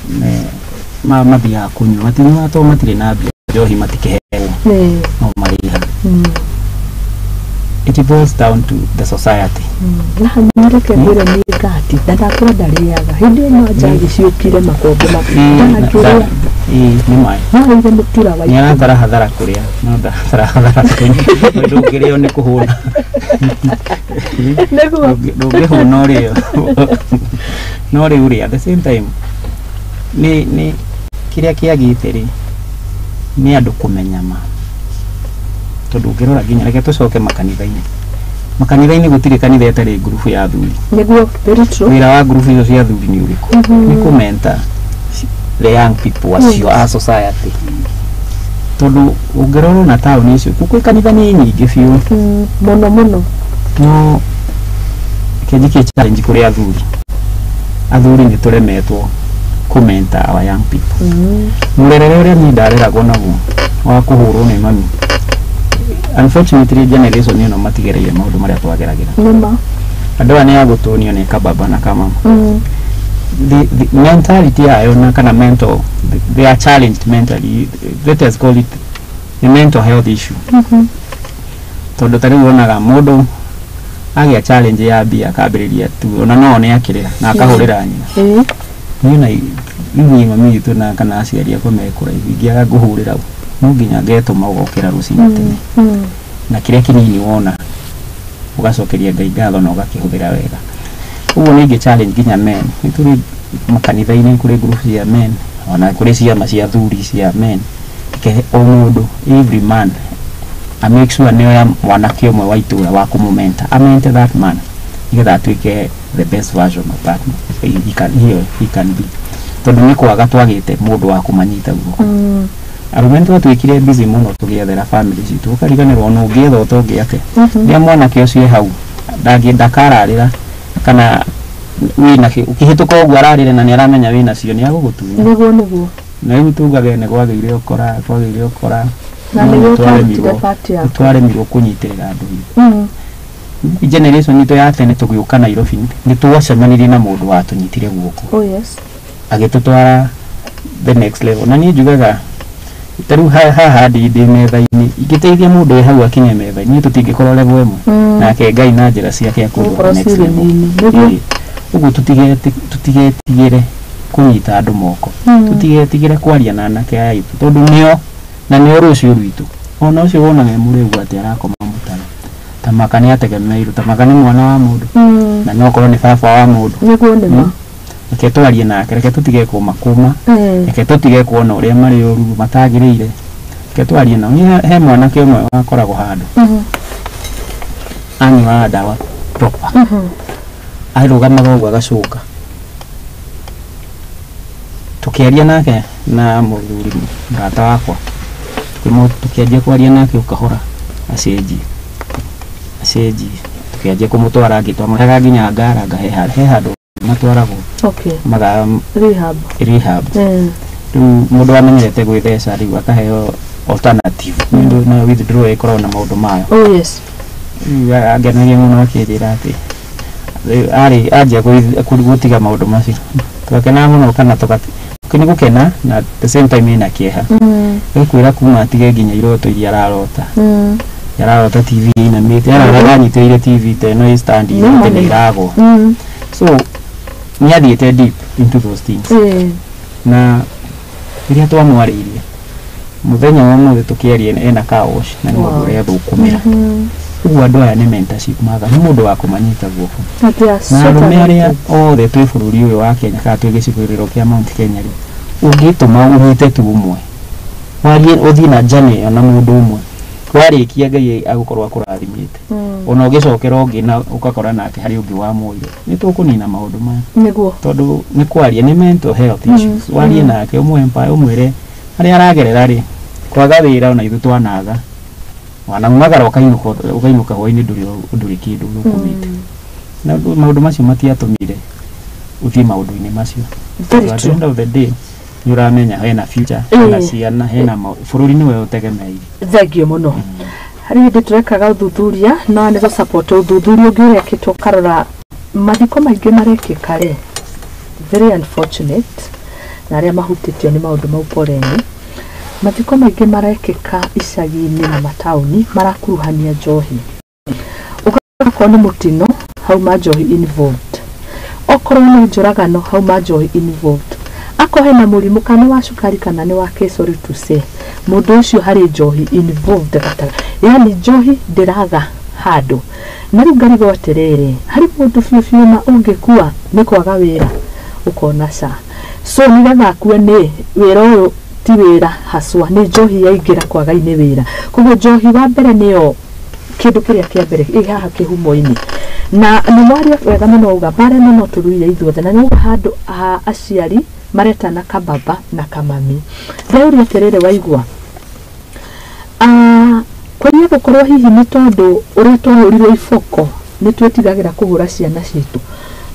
mathiaga kũnyua matinyuaga tondũ matirĩ na mbia, njohi matikĩheagwo, no marĩhaga. It boils down to the society. Na reke ngwĩre, nĩ ngati na ndakũra ndarĩaga hĩndĩ ĩno njagi ciũkire makombe ndangĩrĩa. Ĩĩ, nĩ maĩ. Marĩire mũtura wa Nĩ aratara hathara kũrĩa, no ndaratara hathara kũnyua, tondũ ndũngĩrĩo nĩ kũhũna. Nĩguo. Ndũngĩhũna ũrĩo no rĩu rĩ, at the same time nĩ kĩrĩa kĩagĩte rĩ nĩ andũ kũmenya ma, tondũ ũngĩrora nginya, reke tũcoke makanitha-inĩ, makanitha-inĩ gũtirĩ kanitha ĩtarĩ ngurubu ya athuri. Nĩguo, very true. Wĩra wa ngurubu icio cia athuri nĩ ũrĩkũ? Nĩ kũmenta the young people acio a society, tondũ ũngĩrora ona taũni icio kwĩ kanitha nĩ nyingĩ biũ. Mũno mũno. No kĩnjikie challenge kũrĩ athuri. Athuri nĩ tũremetwo kũmenta our young people. Mũrerere ũrĩa niĩ ndareragwo naguo wa kũhũrwo nĩ mami, unfortunately generation ĩno matigereire maũndũ marĩa twageragĩra. Nĩma. Andũ aya nĩ a gũtũnio nĩ kababa na kamama. The mentality yayo na kana mental, they are challenged mentally, let us call it the mental health issue, tondũ ta rĩu wonaga mũndũ agĩa challenge ya mbia akambĩrĩria tu ona no one akĩrĩra na akahũrĩra nyina. Niĩ na rĩu niĩ mami witũ na kana aciari akwa me kũraihu, ingĩaga ngũhũrĩra no nginya ngetũma ũgokĩra rũcinĩ tene, na kĩrĩa kĩnini wona ũgacokeria Ngai ngatho na ũgakĩhũthĩra wega. Ũguo nĩ ingĩ challenge nginya men, nĩ tũrĩ makanitha-inĩ, kũrĩ group cia men, ona kũrĩ ciama cia athuri cia men. Reke o mũndũ, every man, a make sure nĩ oya mwanake ũmwe wa itũra wa kũmũmenta, amente that man nĩgetha atuĩke the best version of that he can be, tondũ nĩ kwaga twagĩte mũndũ wa kũmanyita guoko. Arũme nĩ twatuĩkire busy mũno tũgĩethera family citũ, ũkariganĩrwo ona ũngĩetha ũtongĩ atĩa. Rĩrĩa mwanake ũcio e hau ndakararĩra kana wĩna ũkĩhĩtũka ũguo ararĩre na nĩ aramenya wĩna cio nĩ agũgũtunya. Nĩguo nĩguo. Na rĩu tugage nĩ kwagĩire ũkora kwagĩire ũkora. Na nĩguo twarutire part yaku. Twaremirwo kũnyitĩrĩra andũ itũ. Generation itũ ya tene tũgĩũka Nairobi nĩ twacemanirie na mũndũ watũnyitire guoko. Oh yes. Agĩtũtwara the next level. Na niĩ njugaga ta rĩu haha ndĩ metha-inĩ ingĩteithia mũndũ wĩ hau akinye metha-inĩ tũtingĩkorwo level ĩmwe. Nake Ngai na njĩra ciake akũndwara next level. Ũguo tũtigetigĩre kũnyita andũ moko. Tũtigetigĩre kwaria na anake aya aitũ tondũ nĩo na nĩo rũciũ rwitũ. Ona ũcio wonaga e mũrĩu atĩ arakoma mũtaro. Ta maka nĩ ategemeirwo, ta maka nĩ mwana wa mũndũ. Na no okorwo nĩ baba wa mũndũ. Nĩguo nĩma. Reke twarie nake, reke tũtige kũma kũma. Reke tũtige kuona ũrĩa marĩ ũru matagĩrĩire. Reke twarie nao. Niĩ he mwanake ũmwe wakoragwo handũ. Anyuaga ndawa proper. Arũgamaga ũguo agacũnga. Tũkĩaria nake na mũthuri mũrata wakwa. Tũkĩanjia kwaria nake ũkahora acenjie. Acenjie. Tũkĩanjia kũmũtwara ngĩtwamũrehaga nginya ngaranga he handũ matwaragwo. Okay. Maga rehab. Rehab. Rĩu mũndũ amenyerete gwĩtheca rĩu akaheo alternative. Nĩ na withdraw ĩkoragwo na maũndũ mayo. Oh yes. Rĩu angenagia mũno akĩnjĩra atĩ arĩ anjia gũtiga maũndũ macio. Tũgakenaga mũno kana nĩ gũkena na at the same time ĩna kĩeha. Gĩkwĩra kuma atige nginya iroto iria ararota. Ararota TV inamĩte, araraga anyitĩrĩire TV ta ĩno ĩ stand atĩ nĩ ĩragwa. So nĩ athiĩte deep into those things. Na rĩrĩa twamwarĩirie mũthenya wa ũmũthĩ tũkĩaria ena car wash na nĩ mũndũ ũrĩa thũkũmĩra. Ũguo andũ aya nĩ mentorship maga, nĩ mũndũ wa kũmanyita guoko. Na arũme arĩa othe twĩ bũrũri ũyũ wa Kenya kana twĩ gĩcigo kĩa Mount Kenya rĩ, ũngĩtũma ũnyite tu ũmwe, warie ũthiĩ na journey ĩyo na mũndũ ũmwe, warĩkia Ngai agũkorwo akũrathimĩte. Ona ũgĩcokera ũngĩ na ũgakora nake harĩ ũngĩ wamwoire. Nĩ tũkũnina maũndũ maya. Nĩguo. Tondũ nĩ kwaria nĩ mental health issues. Warie nake ũmwe ũmwĩre harĩa aragerera rĩ, kwaga wĩra ona ithuĩ twanaga. Wanaumagara ũkainũka hwainĩ ndũrĩ kĩndũ ũthũkũmĩte. Na maũndũ macio matiatũmire ũthiĩ maũndũ-inĩ macio. At the end of the day nĩ ũramenya hena future, hena ciana, hena bũrũri nĩwe ũtegemeire. Thengiũ mũno. Harĩ hĩndĩ tũrekaga ũthuthuria no nĩ gũ-support ũthuthuria ũngĩ ũrekĩtwo ũkarora mathiko maingĩ marekĩka rĩ, very unfortunate na arĩa mahutĩtio nĩ maũndũ mau poleni. Mathiko maingĩ marekĩka icagi-inĩ na mataũni marakuruhania njohi. Ũgakorwo nĩ mũtino hauma njohi involved. Okorwo nĩ njũragano hauma njohi involved. Akorwo hena mũrimũ kana wa cukari kana nĩ wa kĩ, sorry to say, mũndũ ũcio harĩ njohi involved gatagatĩ. Yani njohi ndĩraga handũ. Na rĩu ngarigwo atĩrĩrĩ, harĩ mũndũ biũ biũ na ũngĩkua nĩ kwaga wĩra ũkona ca. So nĩgetha akue nĩ wĩra ũyũ ti wĩra haswa, nĩ njohi yaingĩra kwaga-inĩ wĩra. Koguo njohi wa mbere nĩyo kĩndũ kĩrĩa kĩa mbere ĩ haha kĩhumo-inĩ. Na nĩ mwaria wega mũno uga mbara ĩno no tũruire ithuothe, na nĩ uga handũ ha aciari maretana kababa na kamami. Ndĩrauria atĩrĩrĩ waigua, kũrĩa gũkorwo hihi nĩ tondũ ũrĩa twahũrirwo iboko nĩ twĩtigagĩra kũhũra ciana citũ,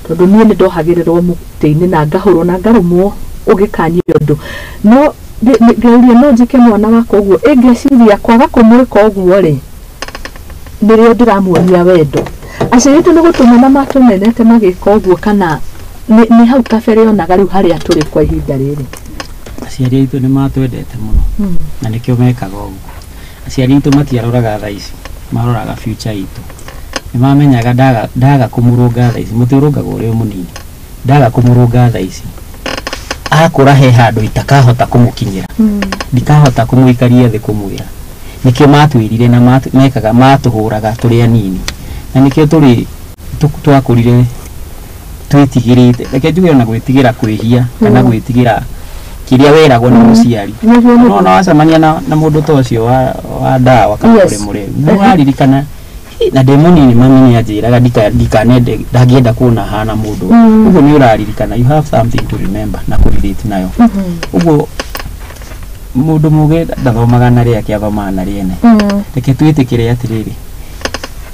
tondũ niĩ nĩ ndohagĩrĩrwo mũtĩ-inĩ na ngahũrwo na ngarũmwo ũgĩkania ũndũ. No ngĩũria no njĩke mwana wakwa ũguo, ĩngeciria kwaga kũmwĩka ũguo rĩ, nĩrĩo ndĩramuonia wendo. Aciari aitũ nĩ gũtũmena matũmenete magĩka ũguo, kana nĩ hau kabere onaga rĩu harĩa tũrĩ kwa ihinda rĩrĩ. Aciari aitũ nĩ matwendete mũno na nĩkĩo mekaga ũguo. Aciari aitũ matiaroraga thaa ici, maroraga future itũ. Nĩ mamenyaga ndaga kũmũrũnga thaa ici, mũtĩ ũrũngagwo ũrĩ o mũnini, ndaga kũmũrũnga thaa ici akũra he handũ itakahota kũmũkinyĩra, ndikahota kũmũikaria thĩ kũmwĩra. Nĩkĩo matwĩrire na mekaga matũhũraga tũrĩ anini, na nĩkĩo tũrĩ twakũrire twĩtigĩrĩte. Reke njuge ona gwĩtigĩra kwĩhia kana gwĩtigĩra kĩrĩa weragwo nĩ mũciari. No na wacemania na mũndũ ta ũcio wa ndawa kana ũrĩ mũrĩu, nĩ ũraririkana na ndĩ mũnini mami nĩ anjĩraga ndikanende ndangĩenda kuona hana mũndũ. Ũguo nĩ ũraririkana, you have something to remember na kũrelate nayo. Ũguo mũndũ mũgĩ ndathomaga na rĩake, athomaga na rĩene. Reke twĩtĩkĩre atĩrĩrĩ,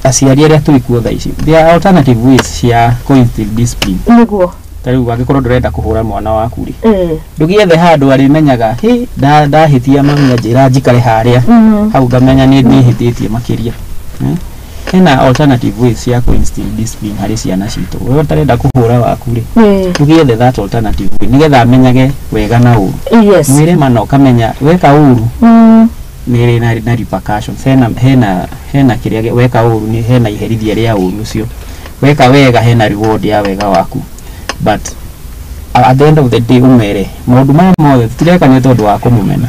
Aciari arĩa twĩ kuo thaa ici, there are alternative ways cia coercive discipline. Nĩguo. Ta rĩu angĩkorwo ndũrenda kũhũra mwana waku rĩ, Eh. ndũgĩethe handũ arĩmenyaga hĩ ndahĩtia mami anjĩra njikare harĩa, hau ngamenya nĩ ndĩhĩtĩtie makĩria. Hena alternative ways cia kũ-instill discipline harĩ ciana citũ. Wewe ũtarenda kũhũra waku rĩ, ndũgĩethe that alternative way nĩgetha amenyage wega na ũru. Yes. Mwĩre mana ũkamenya weka ũru nĩ na repercussions, hena kĩrĩa weka ũru nĩ hena iherithia rĩa ũru ũcio, weka wega hena reward ya wega waku. But at the end of the day umere maũndũ maya mothe tũtireka nĩ tondũ wa kũmũmena,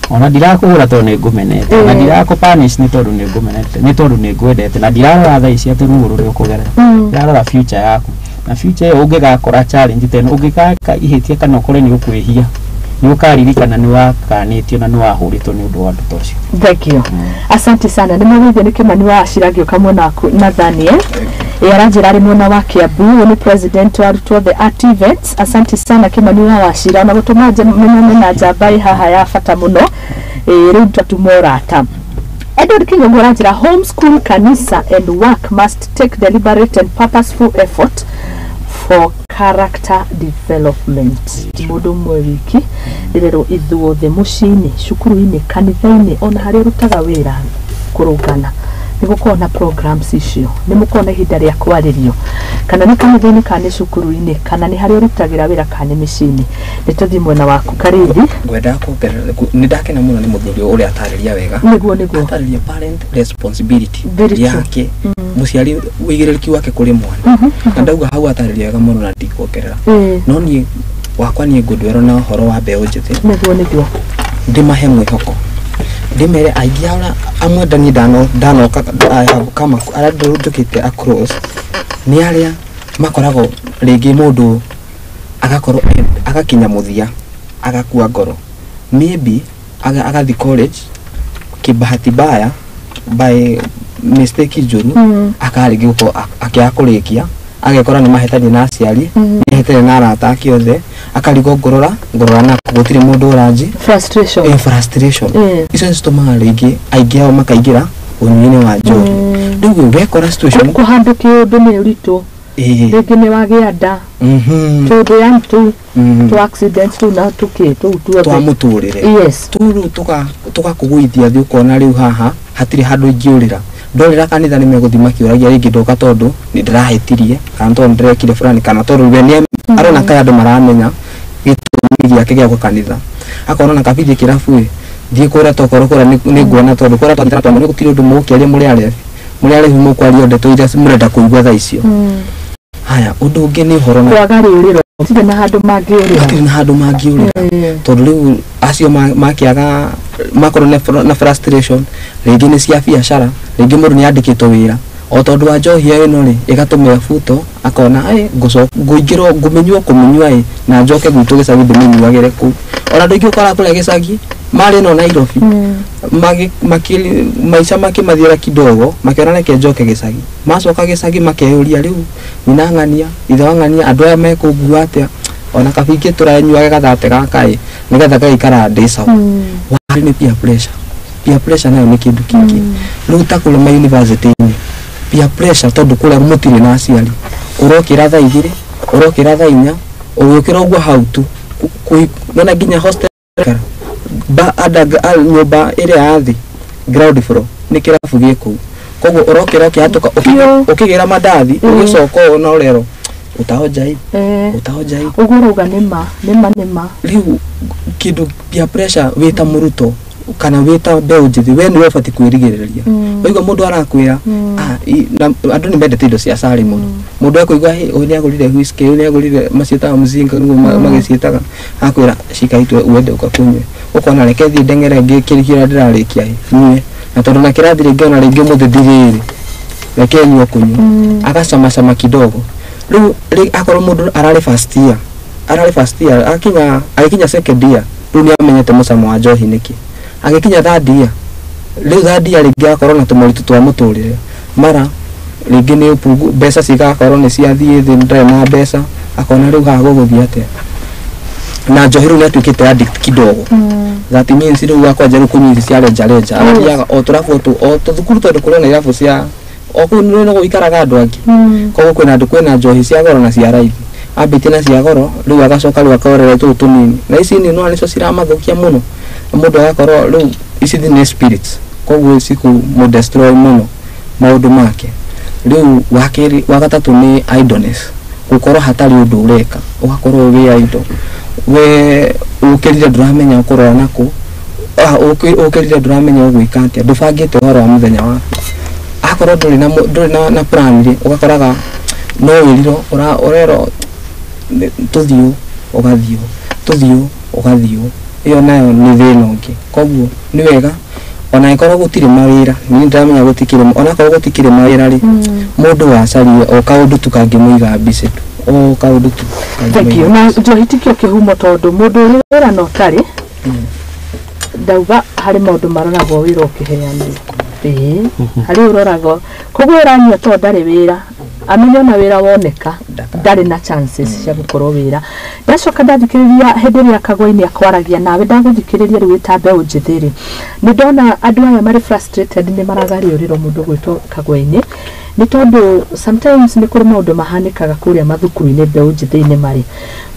ona ndirakũhũra tondũ nĩ ngũmenete, ona ndirakũ punish nĩ tondũ nĩ ngũmenete, nĩ tondũ nĩ ngwendete, na ndirarora thaa ici atĩ ruo rũrĩa ũkũgerera, ndirarora future yaku, na future ĩyo ũngĩgakora challenge tena, ũngĩgaka ihĩtia kana ũkore nĩ ũkwĩhia, nĩ ũkaririkana nĩ wakanĩtio na nĩ wahũrĩtwo nĩ ũndũ wa ũndũ ta ũcio. Thank you. Asante sana. Nĩ magĩithio nĩ Kĩmani wa Acira ngĩũka mwena waku na Daniel. Aranjĩra arĩ mwena wa Kiambu, ũyũ nĩ president wa arutwo othe a TVET. Asante sana Kĩmani wa Wachira ona gũtũma menyane na njamba ĩ haha ya bata mũno. Rĩu twatuma ũrata. Edward Kinyongo aranjĩra homeschool, kanisa and work must take deliberate and purposeful effort for character development. Ti mũndũ ũmwe wiki, ndĩrerwo ithuothe mũciĩ-inĩ, cukuru-inĩ, kanitha-inĩ, ona harĩa ũrutaga wĩra kũrũngana nĩ gũkorwo na programs icio, nĩ mũkorwo na ihinda rĩa kwarĩrio, kana nĩ kanitha-inĩ kana nĩ cukuru-inĩ, kana nĩ harĩa ũrutagĩra wĩra kana nĩ mĩciĩ-inĩ. Nĩ tũthiĩ mwena waku Karithi. Ngwendaga kuongerera, nĩ ndakena mũno nĩ mũthuri ũrĩa atarĩria wega. Nĩguo nĩguo. Atarĩria parent responsibility Very true. yake, mũciari ũigĩrĩrĩki wake kũrĩ mwana, na ndauga hau atarĩria wega mũno na ndikuongerera. No niĩ wakwa niĩ ngũndwerwo na ũhoro wa mbeũ njĩthĩ. Nĩguo nĩguo. Ndĩmahe mwĩhoko, ndĩmere aingĩ arĩa amwe ndani ndanoka, I have come arĩa njũkĩte across nĩ arĩa makoragwo rĩngĩ mũndũ agakorwo agakinya mũthia agakua ngoro, maybe agathi college kibahati mbaya, by mistake njũru, akarĩngĩ gũkorwo akĩaga kũrĩkia, agekora nĩ mahĩtania na aciari, nĩ ahĩtania na arata ake othe, akarigwo ngũrora ngũrora nako gũtirĩ mũndũ ũranji. Frustration. Frustration icio nĩ citũmaga rĩngĩ aingĩ ao makaingĩra ũnyui-inĩ wa njohi. Rĩu wekora situation kũhandũ kĩũndũ nĩ ũritũ, rĩngĩ nĩ wagĩa nda, tũndũ yani tũu tũ accident tũu na tũkĩ tũu twa tuothe. Mũtũrĩre. Yes. Tũu rĩu tũgakũgũithia thĩ, ũkona rĩu haha hatirĩ handũ ingĩũrĩra, ndorĩra kanitha nĩ megũthiĩ makĩũragia rĩngĩ ndoka tondũ nĩ ndĩrahĩtirie, kana tondũ nĩndĩrekire fulani, kana tondũ we nĩ arona kaĩ andũ maramenya gĩtũmi gĩake gĩa gũka kanitha, akona na kabithie kĩrabu ĩ thiĩ kũrĩa, tokorwo kũrĩa nĩ nguona tondũ kũrĩa twathiĩ tondũ gũtirĩ ũndũ mũgũkĩaria, mũrĩ arebi mũkwaria ndeto iria mũrenda kũigua thaa icio. Haya, ũndũ ũngĩ nĩ ũhoro na kwaga rĩũrĩro, gũtirĩ na handũ mangĩũrĩra. Hatirĩ na handũ mangĩũrĩra, tondũ rĩu acio makĩaga makorwo na frustration, rĩngĩ nĩ cia biacara, rĩngĩ mũndũ nĩ andĩkĩtwo wĩra o tondũ wa njohi ĩno rĩ, ĩgatũma ebuto akona ĩ ngũingĩrwo ngũmenywo kũmĩnyua ĩ na njoke gwitũ gĩcagi ndĩmĩnyuagĩre kũu. Ona andũ aingĩ ũkoraga kũrĩa gĩcagi marĩ no Nairobi, maica makĩmathiĩra kidogo, makĩona reke njoke gĩcagi. Macoka gĩcagi makeyũria, rĩu nyina ng'ania, ithe wa ng'ania, andũ aya mekũngua atĩa? Ona kabingĩ tũranyuage gathate gaka ĩ nĩgetha gagaikara ndĩ sawa. Warĩ nĩ peer pressure. Peer pressure nayo nĩ kĩndũ kĩngĩ. Rĩu ta kũrĩa ma university-inĩ, peer pressure, tondũ kũrĩa mũtirĩ na aciari, ũrokĩra thaa 2, ũrokĩra thaa 4, ũgĩũkĩra ũguo hau tu nona nginya hostel ba nyũmba ĩrĩa ya thĩ, ground floor, nĩ kĩrabu gĩ kũu, koguo ũrokĩra ũkĩhatũka ũkĩgĩra mandathi, ũgĩcoka ũũ na ũrerwo utaonja hii, utaonja hii. Ũguo ũrauga nĩ ma nĩ ma nĩ ma. Rĩu kĩndũ peer pressure, wĩ ta mũrutwo kana wĩ ta mbeũ njĩthĩ, we nĩwe ũbatiĩ kwĩrigĩrĩria. Waigua mũndũ arakwĩra, na andũ nĩ mendete indo cia cari mũno, mũndũ ekũigua, "Hey, ũyũ nĩagũrire whisky, ũyũ nĩagũrire maciĩtaga mzinga," nĩguo magĩciĩtaga, akwĩra shika itu uende ukakunywe, ũkona reke thiĩ ndeng'ere ngĩkĩrĩkia ndĩrarĩkia ĩ nyue, na tondũ na kĩrathi rĩngĩ ona rĩngĩ ũmũthĩ ndirĩrĩ, reke nyue kũnyua, agacamacama kidogo. Rĩu akorwo mũndũ ararĩ first year, ararĩ first year, akinya agĩkinya second year, rĩu nĩ amenyete mũcamo wa njohi nĩkĩ. Agĩkinya third year, rĩu third year rĩngĩ akorwo na tũmoritũ twa mũtũrĩre, mara rĩngĩ nĩ ũpungu, mbeca cigakorwo nĩ ciathiĩ thĩ, ndarĩ na mbeca, akona rĩu haha gũgũthiĩ atĩa, na njohi rĩu nĩ atuĩkĩte addict kidogo. That means rĩu akwanja rĩu kũnyua ici cia renja renja, agathiaga o tũrabu o tũthukuru, tondũ kũrĩ na irabu cia O kũu nĩ no gũikaraga andũ angĩ. Koguo kwĩna andũ, kwĩna njohi cia goro na cia raithi. Ambĩtie na cia goro, rĩu agacoka rĩu akorera tũtũ tũnini, na ici nini no nĩcio ciramathũkia mũno, na mũndũ agakorwo rĩu ici nĩ spirits, koguo cikũmũ destroy mũno maũndũ make. Rĩu wa kerĩ, wa gatatũ nĩ idleness, gũkorwo hatarĩ ũndũ ũreka, ũgakorwo wĩ idle, we ũkĩrire ndũramenya ũkũrora nakũ, ũkĩrire ndũramenya ũgwĩka atĩa, ndũbangĩte ũhoro wa mũthenya waku. Akorwo ndũrĩ na ndũrĩ na plan rĩ, ũgakoraga no wĩrirwo ũrerwo tũthiũ, ũgathiũ, tũthiũ, ũgathiũ. Ĩyo nayo nĩ thĩna ũngĩ. Koguo nĩ wega ona ĩkorwo gũtirĩ mawĩra, niĩ ndĩramenya gũtikĩrĩ, onakorwo gũtikĩrĩ mawĩra rĩ, mũndũ acarie o kaũndũ tu kangĩmũiga busy tu, o kaũndũ tu. Thank you. Na njohi tikio kĩhumo, tondũ mũndũ ũrĩ wĩra na ũtarĩ, ndauga harĩ maũndũ maroragwo wĩra ũkĩheanwo, ĩĩ, harĩ ũroragwo. Koguo ũranyua tondũ ndarĩ wĩra, amenye ona wĩra woneka ndarĩ na chances cia gũkorwo wĩra. Ndacoka ndathikĩrĩria hĩndĩ ĩrĩa Kagwa-inĩ akwaragia nawe, ndagũthikĩrĩria rĩu wĩta mbeũ njĩthĩ rĩ, nĩ ndona andũ aya marĩ frustrated, nĩ maragariũrĩrwo mũndũ gwĩtwo Kagwa-inĩ, nĩ tondũ sometimes nĩ kũrĩ maũndũ mahanĩkaga kũrĩa mathukuru-inĩ mbeũ njĩthĩ-inĩ marĩ,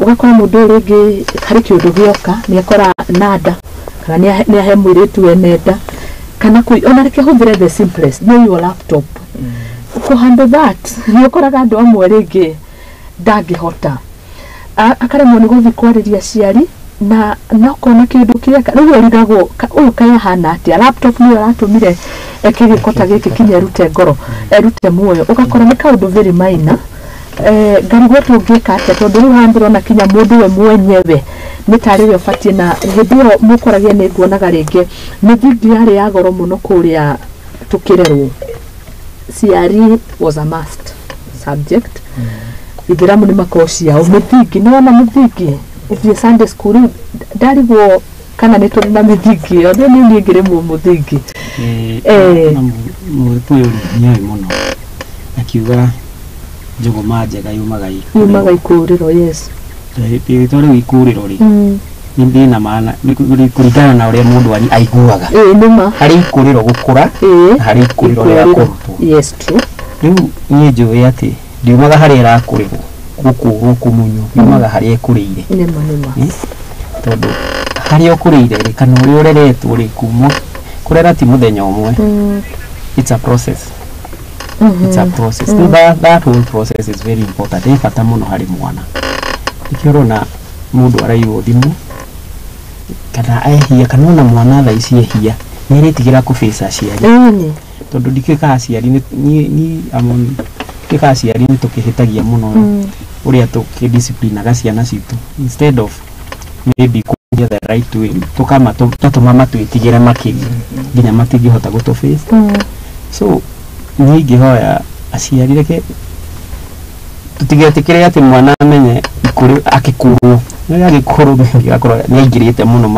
ũgakora mũndũ ũyũ rĩngĩ harĩ kĩũndũ gĩoka nĩ akora nanda, kana nĩ ahe mũirĩtu wene nda, kana ona reke hũthĩre the simplest, nĩ your laptop kũ handle that. Nĩ ũkoraga andũ amwe rĩngĩ ndangĩhota, akaremwo nĩ gũthiĩ kwarĩria aciari, na ũkona kĩndũ kĩrĩa rĩu ũrigagwo ũyũ kaĩ ahana atĩa, laptop nĩyo ĩratũmire eke gĩko ta gĩkĩ kinya erute ngoro, erute muoyo. Ũgakora nĩ kaũndũ very minor. Ngarigwo tũngĩka atĩa, tondũ rĩu haha ndĩrona kinya mũndũ we mwenyewe nĩ tarĩ we ũbatiĩ. Na hĩndĩ ĩyo mũkoragia, nĩ nguonaga rĩngĩ mĩthingi yarĩ ya goro mũno kũrĩa tũkĩrerwo. CRE was a must subject, ithĩramu nĩ makorwo ciao mĩthingi, nĩ wona mĩthingi ũthiĩ Sunday school. Rĩu ndarigwo kana nĩ tũrĩ na mĩthingi ĩyo, nĩ niĩ ngĩrĩmwo mũthingi. Na Mũgĩkũyũ nĩoĩ mũno akiuga njũgũma njega yumaga yumaga ikũrĩro, yes. Rĩtwa rĩu ikũrĩro rĩ, nĩ ndĩna maana nĩ kũringana na ũrĩa mũndũ aiguaga. Ĩĩ, nĩma. Harĩ ikũrĩro gũkũra na harĩ ikũrĩro rĩa kũrutwo. Yes, true. Rĩu niĩ njũĩ atĩ ndiumaga harĩa ĩrakũrĩrwo, gũkũrwo, kũmunywo, yumaga harĩa ĩkũrĩire. Nĩma, nĩma. Tondũ harĩa ũkũrĩire rĩ, kana ũrĩa ũreretwo rĩ, kuma kũrera ti mũthenya ũmwe. It's a process, it's a process. Rĩu that whole process is very important, ĩ bata mũno harĩ mwana. Nĩkĩo ũrona mũndũ araiywo thimũ kana ehia, kana ona mwana thaa ici ehia nĩ aretigĩra kũbĩca aciari, tondũ ndikĩũĩ kana aciari nĩ ndikĩũĩ kana aciari nĩ tũkĩhĩtagia mũno ũrĩa tũkĩdisciplinaga ciana citũ, instead of maybe kũgia the right way, tũkama matwĩtigĩre makĩria nginya matingĩhota gũtũ face. So niĩ ingĩhoya aciari, reke tũtigetĩkĩre atĩ mwana amenye ikũrĩ akĩkũrwo, nĩ agĩkũrwo maybe agakorwo nĩ aingĩrĩte mũno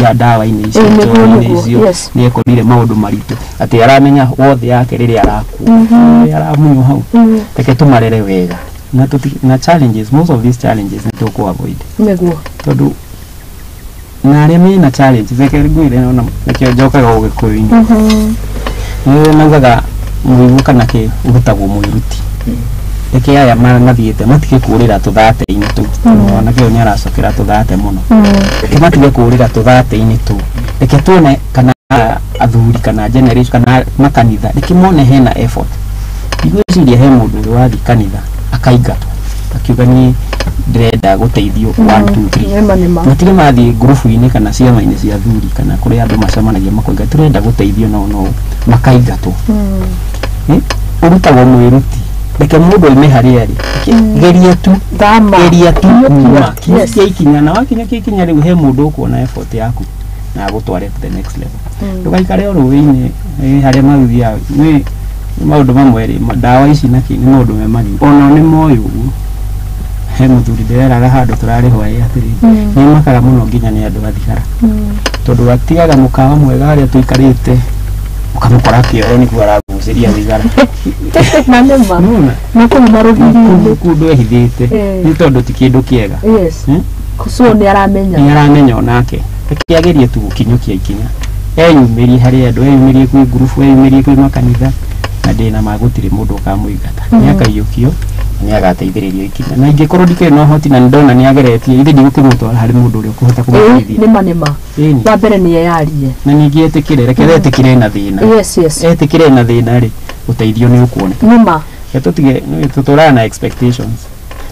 ya ndawa-inĩ icio, njohi-inĩ icio, nĩ ekorire maũndũ maritũ atĩ aramenya wothe yake rĩrĩa arakua, rĩrĩa aramunywo hau. Reke tũmarere wega na na challenges, most of these challenges nĩ tũkũ avoid. Tondũ na arĩa mena challenges, reke ngwĩre, ona nĩkĩo njokaga ũgĩkũyũ-inĩ, nĩ maugaga mũigua kana kĩ ũrutagwo mwĩruti. Reke aya mathiĩte matige kũrĩra tũthate-inĩ tũu, tondũ mwanake ũyũ nĩ aracokera tũthate mũno. Reke matige kũrĩra tũthate-inĩ tũu, reke tuone kana athuri kana generation kana makanitha, reke mone hena effort. Ndigwĩciria he mũndũ ũrĩ wathiĩ kanitha akaingatwo akiuga niĩ ndĩrenda gũteithio 1 2 3. Nĩma, nĩma. Matige mathiĩ ngurubu-inĩ kana ciama-inĩ cia athuri kana kũrĩa andũ macemanagia makoiga tũrenda gũteithio, no makaingatwo. Ũrutagwo mwĩruti, reke mũndũ aime harĩa arĩ. Geria tu. Thama. Geria tu kuma kinyũkia ikinya, na wakinyũkia ikinya rĩu he mũndũ ũkuona effort yaku na agũtware to the next level. Ndũgaikare o rũĩ-inĩ, harĩa mathiaga nĩ maũndũ mamwe rĩ, ndawa ici na kĩ nĩ maũndũ me magigi, ona nĩ moĩ ũguo. He mũthuri ndĩreraga handũ tũrarĩ hwaĩ atĩrĩrĩ, nĩ makaga mũno nginya nĩ andũ a thigara, tondũ atigaga mũkawa mwega harĩa tũikarĩte, ũkamũkora kĩoro nĩguo aragucĩria thigara. Na nĩma. Nĩwona? Na kũu marũgiri-inĩ. Kũndũ ehithĩte nĩ tondũ ti kĩndũ kĩega. So nĩ aramenya. Nĩ aramenya onake. Reke agerie tu gũkinyũkia ikinya, eyumĩrie harĩ andũ, eyumĩrie kwĩ ngurubu, eyumĩrie kwĩ makanitha. Na ndĩna ma gũtirĩ mũndũ ũkamũingata. Nĩakaiyũkio na nĩagateithĩrĩrio ikinya. Na ingĩkorwo ndikĩrĩ na ũhoti na nĩndona nĩageretie, ithe ndigũkĩmũtwara harĩ mũndũ ũrĩa ũkũhota kũmũteithia. Nĩma nĩma. Ĩni. Wa mbere nĩ eyarie. Na ningĩ etĩkĩre, reke etĩkĩre na thĩna. Yes, yes. Etĩkĩre na thĩna rĩ, ũteithio nĩ ũkuoneka. Nĩma. Reke tũtige tũtũraga na expectations.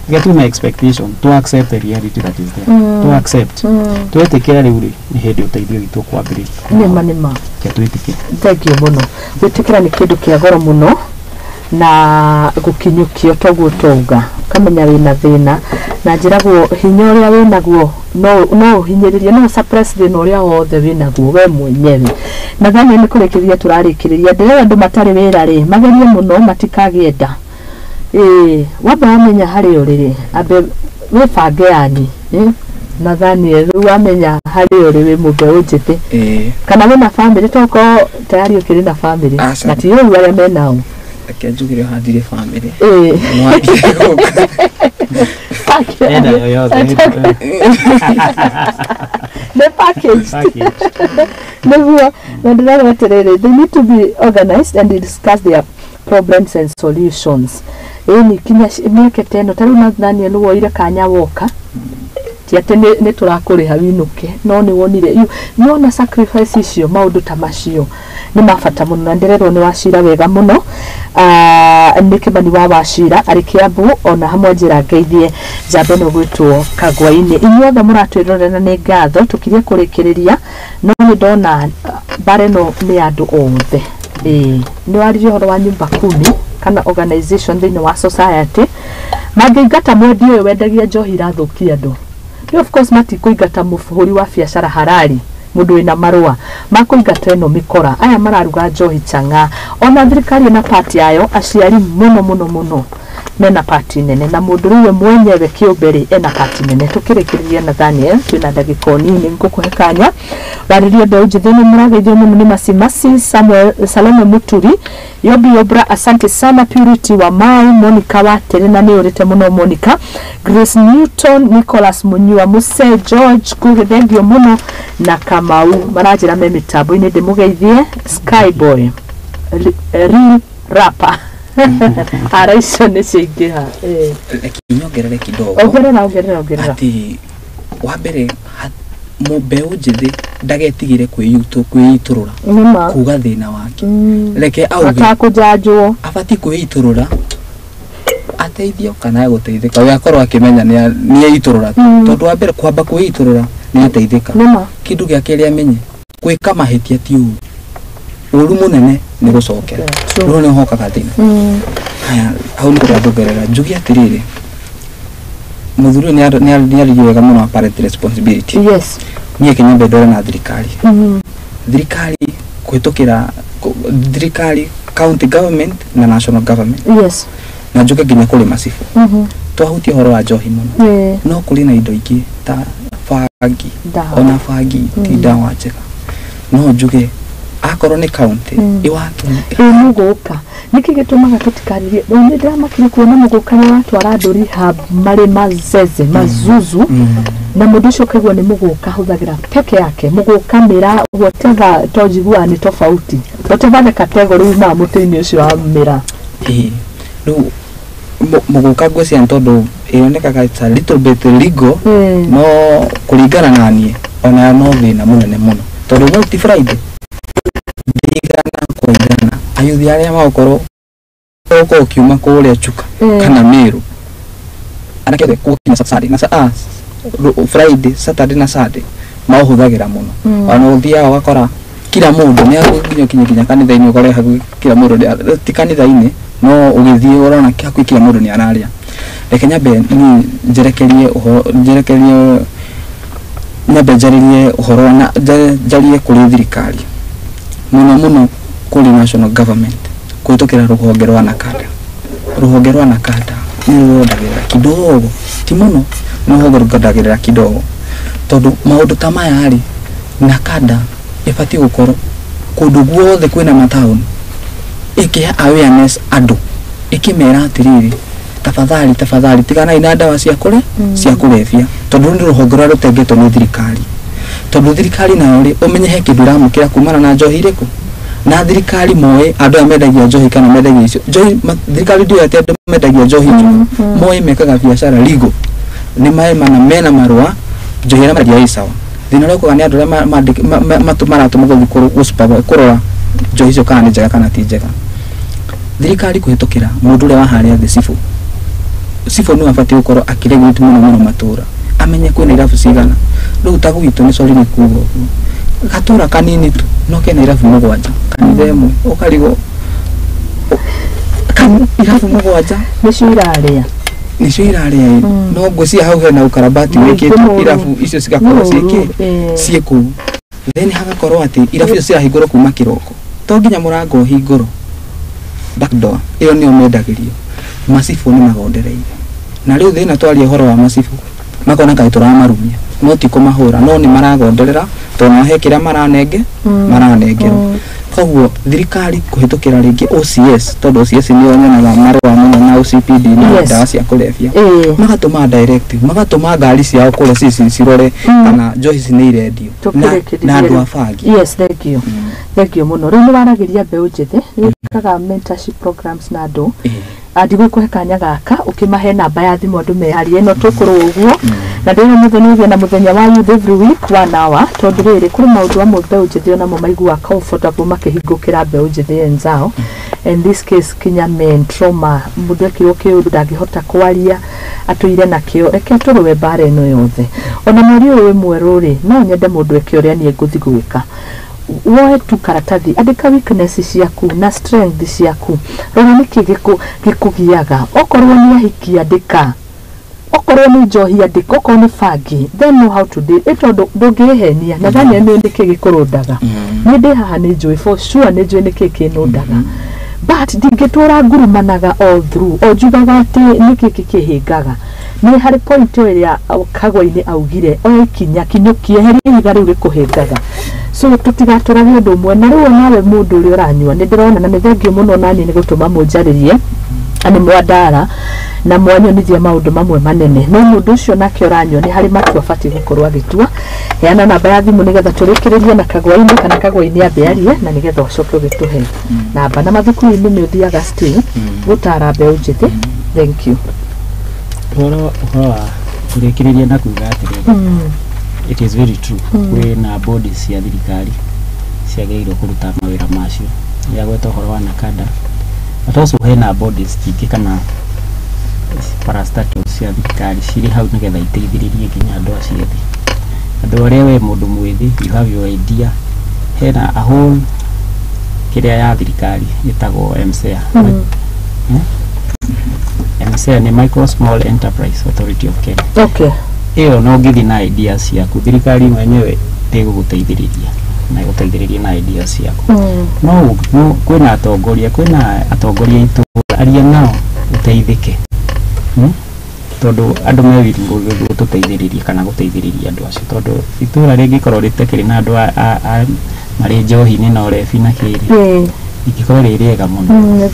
Reke tume expectation, to accept the reality that is there. To accept. Twetĩkĩra rĩu rĩ, nĩ hĩndĩ ũteithio witũ ũkwambĩrĩria. Nĩma nĩma. Reke twĩtĩkĩre. Thank you mũno. Gwĩtĩkĩra nĩ kĩndũ kĩa goro mũno na gũkinyũkio toguo twauga ũkamenya wĩna thĩna na njĩragwo hinya ũrĩa wĩnaguo no ũhinyĩrĩrie no suppress thĩna ũrĩa wothe wĩnaguo we mwenyewe. Na thani nĩ kũrĩkĩrĩria tũrarĩkĩrĩria ndĩrera andũ matarĩ wĩra rĩ magerie mũno matikagĩe nda. Wamba wamenya harĩa ũrĩ rĩ ambe wĩbange yani Nathaniel rĩu wamenya harĩa ũrĩ wĩ mũmbeũ njĩthĩ kana wĩna bamĩrĩ tokorwo tayari ũkĩrĩ na bamĩrĩ na ti ũru arĩa menao. Reke njugire handire bamĩrĩ. Enda yoyothe. Nĩ package. Nĩguo na ndĩrarora atĩrĩrĩ, they need to be organized and discuss their problems and solutions. Ĩni kinya mĩeke ta ĩno ta rĩu Nathaniel woire kanya woka ti atĩ nĩ tũrakũrĩha winũke no nĩ wonire nĩwona sacrifice icio maũndũ ta macio nĩ ma bata mũno na ndĩrerwo nĩ Wachira wega mũno. Nĩ Kĩmani wa Wachira arĩ Kiambu ona hamwe njĩra ngeithie njamba ĩno gwĩtwo Kagwainĩ. Inyuothe mũratwĩrorera na nĩ ngatho tũkirie kũrĩkĩrĩria no nĩ ndona mbara ĩno nĩ ya andũ othe. Nĩ waririe ũhoro wa nyumba kumi kana organization thĩinĩ wa society mangĩingata mwendia ũyũ wendagia njohi irathũkia andũ. Nĩ of course matikũingata mũhũri wa biacara harari mũndũ wĩna marũa makũingata ĩno mĩkora aya mararuga njohi chang'aa. Ona thirikari ĩna part yayo aciari mũno mũno mũno mena part nene na mũndũ rĩu we mwenyewe kĩũmbe rĩ ena part nene. Tũkĩrĩkĩrĩria Nathaniel twĩna ndagĩka o nini ngũkũhe kanya warĩrie mbeũ njĩthĩ nĩ mũrageithio mũno nĩ Masimasi Samuel Salome Muturi Yobi Yobra asante sana Purity wa Mai Monica wa Tere na nĩ ũrĩte mũno Monica Grace Newton Nicholas Munyua Muse George Kuge thengio mũno na Kamau maranjĩra me mĩtambo-inĩ ndĩmũgeithie Skyboy Real Rapper ara icio nĩ ciaingĩha. Reke nyongerere kidogo. Ongerera ongerera ongerera. Atĩ wa mbere mbeũ njĩthĩ ndagetigĩre kwĩitũrũra kuga thĩna wake. Reke auge atakũjanjwo abatiĩ kwĩitũrũra ateithio kana egũteithĩka we akorwo akĩmenya nĩ eitũrũra tondũ wa mbere kwamba kwĩitũrũra nĩ ateithĩka. Kĩndũ gĩa kerĩ amenye gwĩka mahĩtia ti ũru ũru mũnene nĩ gũcokera rũu nĩ hokaga thĩna. Haya hau nĩ kũrĩa njuge atĩrĩrĩ mũthuri ũyũ nĩ aririe wega mũno parent responsibility. Yes. Niĩ kĩnyambe ndore na thirikari. Thirikari kũhĩtũkĩra thirikari county government na national government. Yes. Na njuge nginya kũrĩ macibũ. Twahutia ũhoro wa njohi mũno. No kũrĩ na indo ingĩ ta bangi ona bangi ti ndawa njega. No njuge akorwo nĩ county iwatu mũgũka nĩkĩ gĩtũmaga tũtikarĩrie nĩ ndĩramakire kuona mũgũka nĩ watwara andũ rehab marĩ mazeze mazuzu na mũndũ ũcio ũkaigua nĩ mũgũka ahũthagĩra peke yake mũgũka mĩra whatever to njiguaga nĩ tofauti whatever the category umaga mũtĩ-inĩ ũcio wa mĩra. Rĩu mũgũka ngwĩciria nĩ tondũ ĩonekaga it's a little bit legal no kũringana na niĩ ona no thĩna mũnene mũno tondũ no ti Friday ndigana kwa igana ayuthi arĩa magũkorwo ũkorwo ũkiuma kũrĩa Chuka kana Meru anake othe gũkinya Saturday na Friday Saturday na Sunday maũhũthagĩra mũno ona ũthiaga ũgakora kila mũndũ nĩ nginya ũkinye nginya kanitha-inĩ ũkore hakuhĩ kila mũndũ ti kanitha-inĩ no ũgĩthiĩ ũrona hakuhĩ kila mũndũ nĩ ararĩa. Reke nyambe niĩ njerekerie ũhoro njerekerie nyambe njarĩrie ũhoro na njarie kũrĩ thirikari mũno mũno kũrĩ national government kũhĩtũkĩra rũhonge rwa NACADA. Rũhonge rwa NACADA nĩ rũrondagĩrĩra kidogo ti mũno no rũhonge rũrondagĩrĩra kidogo tondũ maũndũ ta maya rĩ NACADA ĩbatiĩ gũkorwo kũndũ guothe kwĩna mataũni ĩkĩhe awareness andũ ĩkĩmera atĩrĩrĩ tafadhali tafadhali tiganai na ndawa cia kũrĩa cia kũrebia tondũ nĩ rũhonge rũrĩa rũtengetwo nĩ thirikari tondũ thirikari nayo rĩ ũmenye he kĩndũ ĩramũkĩra kumana na njohi ĩrĩkũ Na thirikari moe andũ aya mendagia njohi kana mendagia icio njohi, thirikari ndiũĩ atĩ andũ mendagia njohi njũru, moĩ mekaga biacara legal, nĩ maĩ mana mena marũa, njohi ĩrĩa mendagia ĩ sawa. Thĩna ũrĩa ũkaga nĩ andũ arĩa maratũma gũthiĩ kũrora njohi icio kana nĩ njega kana ti njega. Thirikari kũhĩtũkĩra mũndũ ũrĩa wa harĩa thĩ, cibũ, cibũ nĩwe abatiĩ gũkorwo akĩregulate mũno mũno matũra, amenye kwĩna irabu cigana. Rĩu ta gwitũ nĩ sorry nĩ kuga ũguo, gatũra kanini tu no kena irabu 7, kanitha ĩmwe, ũkarigwo irabu 7 nĩcio irarĩa, nĩcio irarĩa. No ngwĩciria hau hena ũkarabati wĩkĩtwo, irabu icio cigakorwo ciĩkĩ ciĩ kũu. Then hagakorwo atĩ irabu icio cirahingũrwo kuma kĩroko, to nginya mũrango ũhingũrwo, back door ĩyo nĩyo mendagĩrio. Macibũ nĩ magondereire, na rĩu thĩna twaria ũhoro wa macibũ makona kaĩ tũramarumia, no ti kũmahũra, no nĩ maragonderera tondũ he kĩrĩa maranenge maranengerwo. Koguo thirikari kũhĩtũkĩra rĩngĩ OCS, tondũ OCS nĩyo nyonaga marũa mũno na OCPD na ndawa cia kũrebia, magatũma directive, magatũma ngari ciao kũrĩa cirore kana njohi ici nĩ irendio na andũ a bangi. Yes, thank you, thank you mũno. Rĩu nĩ waragĩria mbeũ njĩthĩ, nĩ wĩkaga mentorship programs na andũ, ndigũkũhe kanya gaka ũkĩmahe namba ya thimũ andũ meyarie, no tũkũrwo ũguo na ndĩrona mũthenya ũgĩe na mũthenya wa youth every week 1 hour, tondũ rĩrĩ kũrĩ maũndũ amwe mbeũ njĩthĩ onamo maiguaga comfortable makĩhingũkĩra mbeũ njĩthĩ enzao. In this case kinya men trauma, mũndũ ekirwo kĩũndũ ndangĩhota kwaria, atũire nakĩo. Reke tũrũe mbara ĩno yothe. Ona mweri ũyũ wĩ mwerũ rĩ, no nyende mũndũ eke ũrĩa niĩ ngũthiĩ gwĩka, woe tu karatathi, andĩka weakness ciaku na strength ciaku, rora nĩkĩ gĩkũgiaga. Okorwo nĩ ahiki andĩka, okorwo nĩ njohi andĩka, okorwo nĩ bangi, then know how to deal. Tondũ ndũngĩhenia na Daniel nĩ nĩkĩ gĩkũrũndaga. Niĩ ndĩ haha nĩ njũĩ for sure, nĩ njũĩ nĩkĩ kĩnũndaga, but ndingĩtũra ngurumanaga all through o njugaga atĩ nĩkĩ kĩkĩhĩngaga. Nĩ harĩ point ĩrĩa Kagwa-inĩ augire oya ikinya, kinyũkie, eheria ihiga rĩu rĩkũhĩngaga, so tũtigatũrage ũndũ ũmwe. Na rĩu nawe mũndũ ũrĩa ũranyua, nĩ ndĩrona na nĩ thengio mũno naniĩ nĩ gũtũma mũnjarĩrie na nĩ mwandara na mwanyonithia maũndũ mamwe manene, no mũndũ ũcio nake ũranyua nĩ harĩ matua abatiĩ gũkorwo agĩtua. Heana namba ya thimũ nĩgetha tũrĩkĩrĩrie na Kagwa-inĩ, kana Kagwa-inĩ ambe arie, na nĩgetha ũcoke ũgĩtũhe namba. Na mathukuru-inĩ nĩ ũthiaga still gũtara mbeũ njĩthĩ. Thank you. Ũhoro wa kũrĩkĩrĩria na kuga atĩrĩrĩ, it is very true, kwĩna bodies cia thirikari ciagĩrĩirwo kũruta mawĩra macio nĩagweta ũhoro wa NACADA, but also hena bodies ingĩ kana parastatals cia thirikari cirĩ hau nĩgetha iteithĩrĩrie nginya andũ acio ethĩ, andũ arĩa we mũndũ mwĩthĩ, you have your idea. Hena a whole kĩrĩa ya thirikari ĩtagwo MSEA. MSEA nĩ Micro Small Enterprise Authority of Kenya. Ĩyo no ũngĩthiĩ na ideas ciaku, thirikari mwenyewe ĩgũgũteithĩrĩria na ĩgũteithĩrĩrie na ideas ciaku. No kwĩna atongoria, kwĩna atongoria itũra, aria nao ũteithĩke, tondũ andũ me willing gũtũteithĩrĩria kana gũteithĩrĩria andũ acio, tondũ itũra rĩngĩkorwo rĩtakĩrĩ na andũ marĩ njohi-inĩ na ũrebi na kĩrĩ, ingĩkorwo rĩ rĩega mũno.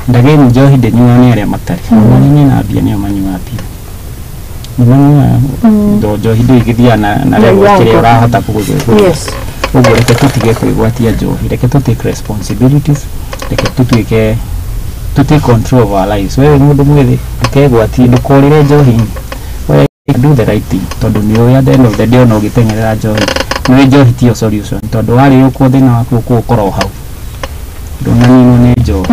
Ndagĩrĩ njohi ndĩnyuo nĩ arĩa matarĩ, arĩa mena mbia nĩo manyuaga biũ, nĩmanyuaga njohi ndĩgĩthiaga na level kĩrĩa ũrahota kũgũra. Ũguo reke tũtige kwĩgwatia njohi, reke tũ take responsibilities, reke tũtuĩke to take control of our lives. Wewe mũndũ mwĩthĩ ndũkegwatie, ndũkorĩre njohi-inĩ, we do the right thing, tondũ nĩ ũĩ at the end of the day ona ũgĩteng'erera njohi, nĩ njohi tiyo solution, tondũ warĩũkwo thĩna waku ũkũũkora o hau, ndũnaninwo nĩ njohi.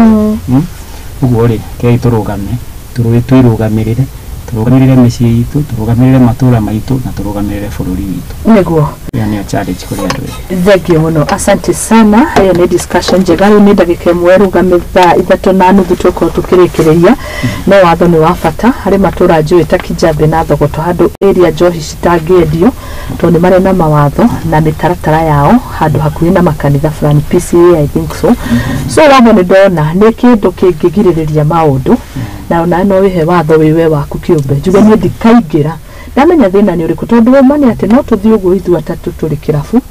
Ũguo rĩ, rekei tũrũgame, twĩrũgamĩrĩre, tũrũgamĩrĩre mĩciĩ itũ, tũrũgamĩrĩre matũra maitũ, na tũrũgamĩrĩre bũrũri witũ. Nĩguo. Ĩyo nĩyo challenge kũrĩ andũ ethĩ. Thank you mũno, asante sana. Ĩyo nĩ discussion njega. Rĩu nĩ ndagĩka ĩmwe rũgame 3:30 tũkorwo tũkĩrĩkĩrĩria. No watho nĩ wa bata harĩ matũra njũĩ ta Kijabe na Thogoto, handũ area njohi citangĩendio tondũ nĩ marĩ na mawatho na mĩtaratara yao, handũ hakuhĩ na makanitha fulani, PCA I think so. So watho nĩ ndona nĩ kĩndũ kĩngĩgirĩrĩria maũndũ, na ona no wĩhe watho wĩwe waku kĩũmbe, njuge niĩ ndikaingĩra, ndamenya thĩna nĩ ũrĩkũ, tondũ ũma nĩ atĩ no tũthiĩ ũguo ithuĩ atatũ tũrĩ kĩrabu,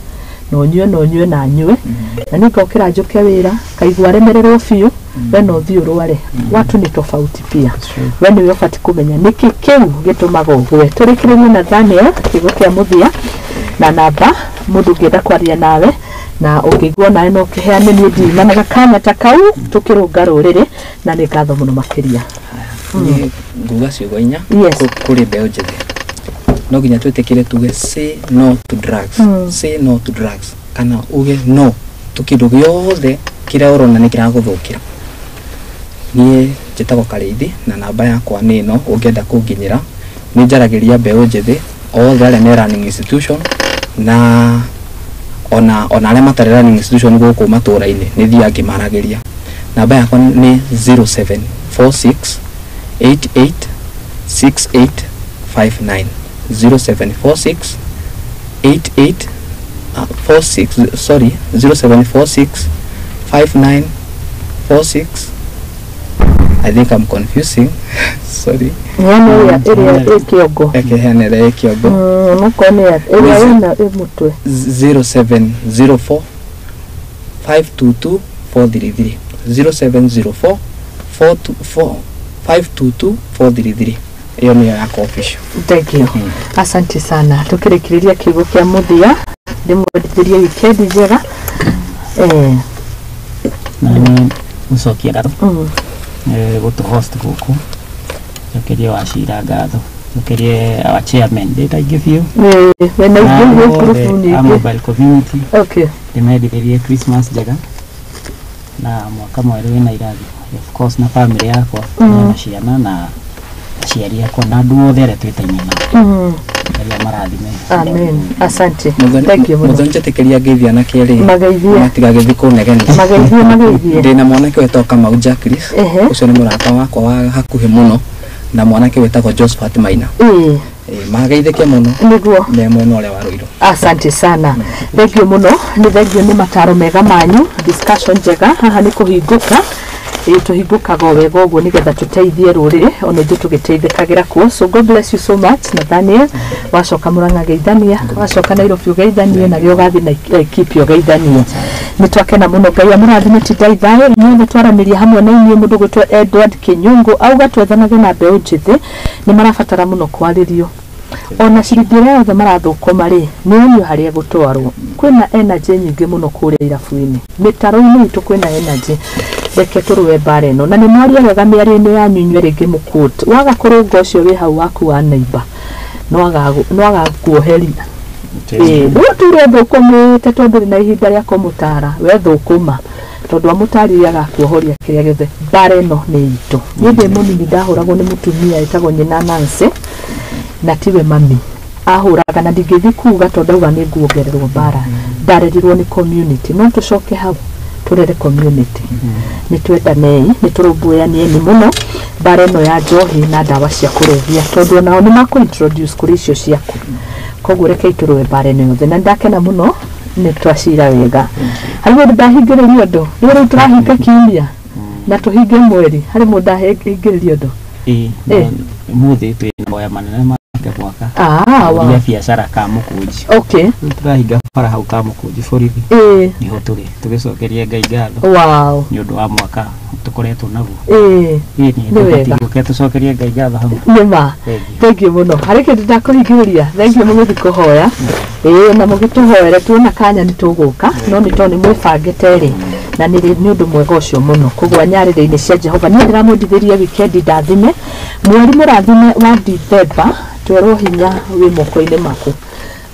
no nyue no nyue na nyue, na niĩ ngokĩra njũke wĩra kaigua remererwo biũ, we no ũthiĩ ũrware. Watu ni tofauti pia, we nĩwe ũbatiĩ kũmenya nĩkĩ kĩu gĩtũmaga ũgwe. Tũrĩkĩrĩrie na Daniel kiugo kĩa mũthia na namba mũndũ ũngĩenda kwaria nawe, Na ũngĩigua nawe no ũkĩheane niĩ ndiumanaga kanya ta kau tũkĩrũnga rũrĩrĩ na nĩ ngatho mũno makĩria. Niĩ nguga ciugo inya Yes. kũrĩ mbeũ njĩthĩ. No nginya twĩtĩkĩre tuge say no to drugs. Say no to drugs kana uge no to kĩndũ gĩothe kĩrĩa ũrona nĩ kĩragũthũkĩra. Niĩ njĩtagwo Karĩithi na namba yakwa nĩ ĩno ũngĩenda kũnginyĩra. Nĩ njaragĩria mbeũ njĩthĩ othe arĩa me running institution na ona arĩa matarĩ running institution gũkũ matũra-inĩ nĩ thiaga ngĩmaragĩria. Namba yakwa nĩ 0746 88 6859 0746 88 46 sorry 0746 59 46. I think I'm confusing. Sorry. Ĩrĩa ĩ kĩongo. Ĩkĩheana ĩrĩa ĩ kĩongo. Onokorwo nĩ ĩrĩa ĩna ĩ mũtwe. 0704 522 433 0704 424 522 433. Ĩyo nĩyo yakwa official. Thank you. Asante sana. Tukĩrĩkĩrĩria kiugo kĩa mũthia ndĩmwendithĩrie wikendi njega. Na nĩ gũcokia ngatho gũtũ host gũkũ, njokerie Wachira ngatho, njokerie our chairman ndĩ taingĩ biũ wĩna ingĩ gwĩ group nyingĩ mobile community. Okay. Ndĩmendithĩrie Christmas njega na mwaka mwerũ wĩna irathimo, of course na family yakwa na ciana na aciari akwa na andũ othe arĩa twĩtaine nao. Ngai amarathime. Amen. Asante. Thank you. Mũthoni njĩtĩkĩria ngeithia na kerĩ. Mageithie. Matigagĩthiĩ kũnegenia. Mageithie mageithie. Ndĩna mwanake wĩtagwo Kamau Jacques. Ũcio nĩ mũrata wakwa wa hakuhĩ mũno na mwanake wĩtagwo Josephat Maina. Mageithĩke mũno. Nĩguo. Me mwena ũrĩa wa Ruiru. Asante sana. Thank you mũno. Nĩ thank you nĩ mataro mega manyu. Discussion njega. Haha nĩ kũhingũka. Tũhingũkaga o wega ũguo nĩgetha tũteithie rũrĩrĩ ona ithuĩ tũgĩteithĩkagĩra kuo. So God bless you so much Nathaniel. Wacoka Murang'a geithania, wacoka Nairobi ũgeithanie, na rĩo ũgathiĩ na Laikipia ũgeithanie. Nĩ twakena mũno. Ngai amũrathime. Tindai thayũ. Inyuothe twaranĩria hamwe na inyuĩ. Mũndũ gwĩtwo Edward Kinyungu auga twethanage na mbeũ njĩthĩ, nĩ marabatara mũno kwarĩrio. Ona ciringi ĩrĩa yothe marathũkũma rĩ, nĩ onio harĩa gũtwarwo. Kwĩna energy nyingĩ mũno kũrĩa irabu-inĩ, mĩtaro-inĩ itũ kwĩna energy. Reke tũrũe mbara ĩno. Na nĩ mwaria wega mĩario-inĩ yanyu inyuĩ rĩngĩ mũkũt. Waga kũrũnga ũcio wĩ hau waku wa neighbor, no agakuoheria. Rĩu ture thũkũmĩte tondũ ndũrĩ na ihinda rĩa kũmũtara, we thũkũma tondũ amũtarire agakuohoria kĩrĩa gĩothe. Mbara ĩno nĩ itũ. Niĩ ndĩ mũnini ndahũragwo nĩ mũtumia ĩtagwo nyina Nancy, na tiwe mami ahũraga, na ndingĩthiĩ kuga tondũ auga nĩ nguongererwo mbara. Ndarerirwo nĩ community. No tũcoke hau tũrere community. Nĩ twendanei, nĩ tũrũmbũyanieni mũno mbara ĩno ya njohi na ndawa cia kũrebia, tondũ onao nĩ makũ introduce kũrĩ icio ciaku. Koguo rekei tũrũe mbara ĩno yothe. Na ndakena mũno nĩ twacira wega. Harĩ mũndũ ndahingĩrĩria ũndũ? Rĩu rĩu tũrahinga kiumia na tũhinge mweri. Harĩ mũndũ ndahingĩrĩria ũndũ? Mũthĩ twĩ na mahoya manene ma mwaka. Wa biacara ka Mũkũnji. Okay. Tũrahinga bara hau ka Mũkũnji borithi. Niho tũrĩ tũgĩcokeria Ngai ngatho. Wow. Nĩ ũndũ wa mwaka tũkoretwo naguo. Nĩ wega. Nĩ tũcokerie Ngai ngatho hamwe. Nĩ ma. Thank you mũno. Harĩ kĩndũ ndakũhingĩrĩria. Thank you mũgĩthiĩ kũhoya. Na mũgĩtũhoere tuona kanya nĩ tũgũka, no nĩ tondũ nĩ mwĩbangĩte rĩ. Na nĩ ũndũ mwega ũcio mũno. Koguo nyarĩrĩ-inĩ cia Jehova niĩ ndĩramwendithĩria wikendi ndathime. Mweri mũrathime wa Dithemba, twerwo hinya wĩ moko-inĩ maku.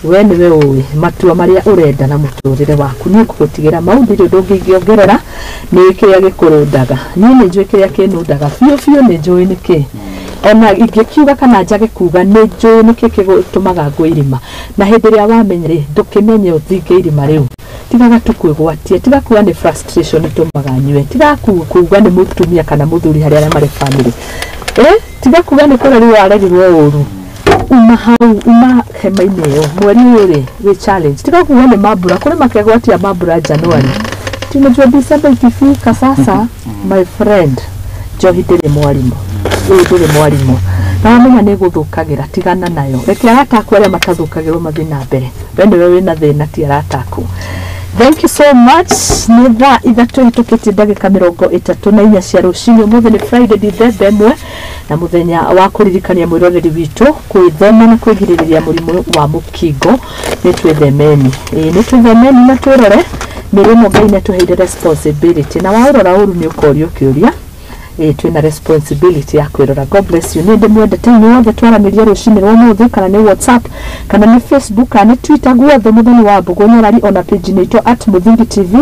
We nĩwe ũĩ matua marĩa ũrenda na mũtũrĩre waku. Niĩ ngũgũtigĩra mau, ndirĩ ũndũ ũngĩ ingĩongerera. Nĩ kĩrĩa gĩkũrũndaga. Niĩ nĩ njũĩ kĩrĩa kĩnũndaga biũ biũ, nĩ njũĩ nĩkĩ. Ona ingĩkiuga kana njage kuga, nĩ njũĩ nĩkĩ gĩtũmaga ngwe irima. Na hĩndĩ ĩrĩa wamenya rĩ, ndũkĩmenye ũthinge irima rĩu. Tigaga tu kwĩgwatia, tiga kuga nĩ frustration ĩtũmaga nyue, tiga kuga nĩ mũtumia kana mũthuri harĩ arĩa marĩ family. Tiga kuga nĩ kũrerirwo arerirwo ũru. Uma hau, uma hema-inĩ ĩyo. Mweri ũyũ rĩ, wĩ challenge. Tiga kuga nĩ mambura, kũrĩ makegwatia mambura January. Tunajua December ikifika sasa, my friend, njohi ndĩrĩ mwarimũ. Ndĩrĩ mwarimũ. Na wamenya nĩ gũthũkagĩra, tigana nayo. Reke arata aku arĩa matathũkagĩrwo mathiĩ na mbere. We nĩwe wĩna thĩna, ti arata aku. Thank you so much. Nĩ thaa 3 hĩtũkĩtie ndagĩka 34 cia rũcinĩ. Ũmũthĩ nĩ Friday Dithemba 1, na mũthenya wa kũririkania mwĩroreri witũ kwĩthema na kwĩgirĩrĩria mũrimũ wa mũkingo. Nĩ twĩthemeni. Nĩ twĩthemeni na twĩrore Mĩrĩ ĩno Ngai nĩ atũheire responsibility, na waũrora ũru nĩ ũkorio kĩũria. Twĩna responsibility ya kwĩrora. God bless you. Nĩ ndĩmwendete inyuothe twaranĩria rũcinĩ rwa ũmũthĩ, kana nĩ WhatsApp, kana nĩ Facebook, kana nĩ Twitter, guothe Mũthoni wa Mbũgũ Nyarari, ona page-inĩ itũ at Mũthingi TV.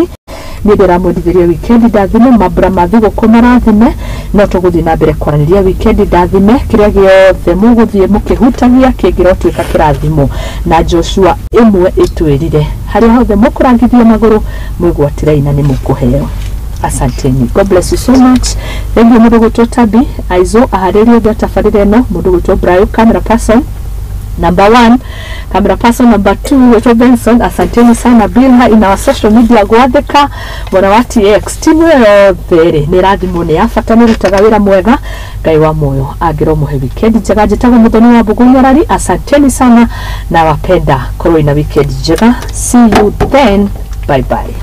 Niĩ ndĩramwendithĩria wikendi ndathime, mambura ma thigũkũ marathime, no tũgũthiĩ na mbere kwaranĩria. Wikendi ndathime, kĩrĩa gĩothe mũgũthiĩ mũkĩhutagia kĩngĩrotuĩka kĩrathimo. Na Joshua ĩmwe ĩtwĩrire harĩa hothe mũkũrangithia magũrũ mwĩgwatĩrei na nĩ mũkũheo. Asanteni, God bless you so much. Thank you mũndũ gwĩtwo Tabi Aizo, aharĩria othe atabarĩra ĩno, mũndũ gwĩtwo Brayo, camera person number 1, camera person number 2 gwĩtwo Benson. Asanteni sana. Bilha in our social media, gwathĩka mwena wa TX, timu ĩyo yothe rĩ nĩ ĩrathimwo, nĩ ya bata, nĩ ĩrutaga wĩra mwega. Ngai wa muoyo angĩrwo mũhe wikendi njega. Njĩtagwo Mũthoni wa Mbũgũ Nyarari. Asanteni sana na wapenda, korwo ina wikendi njega. See you then, bye bye.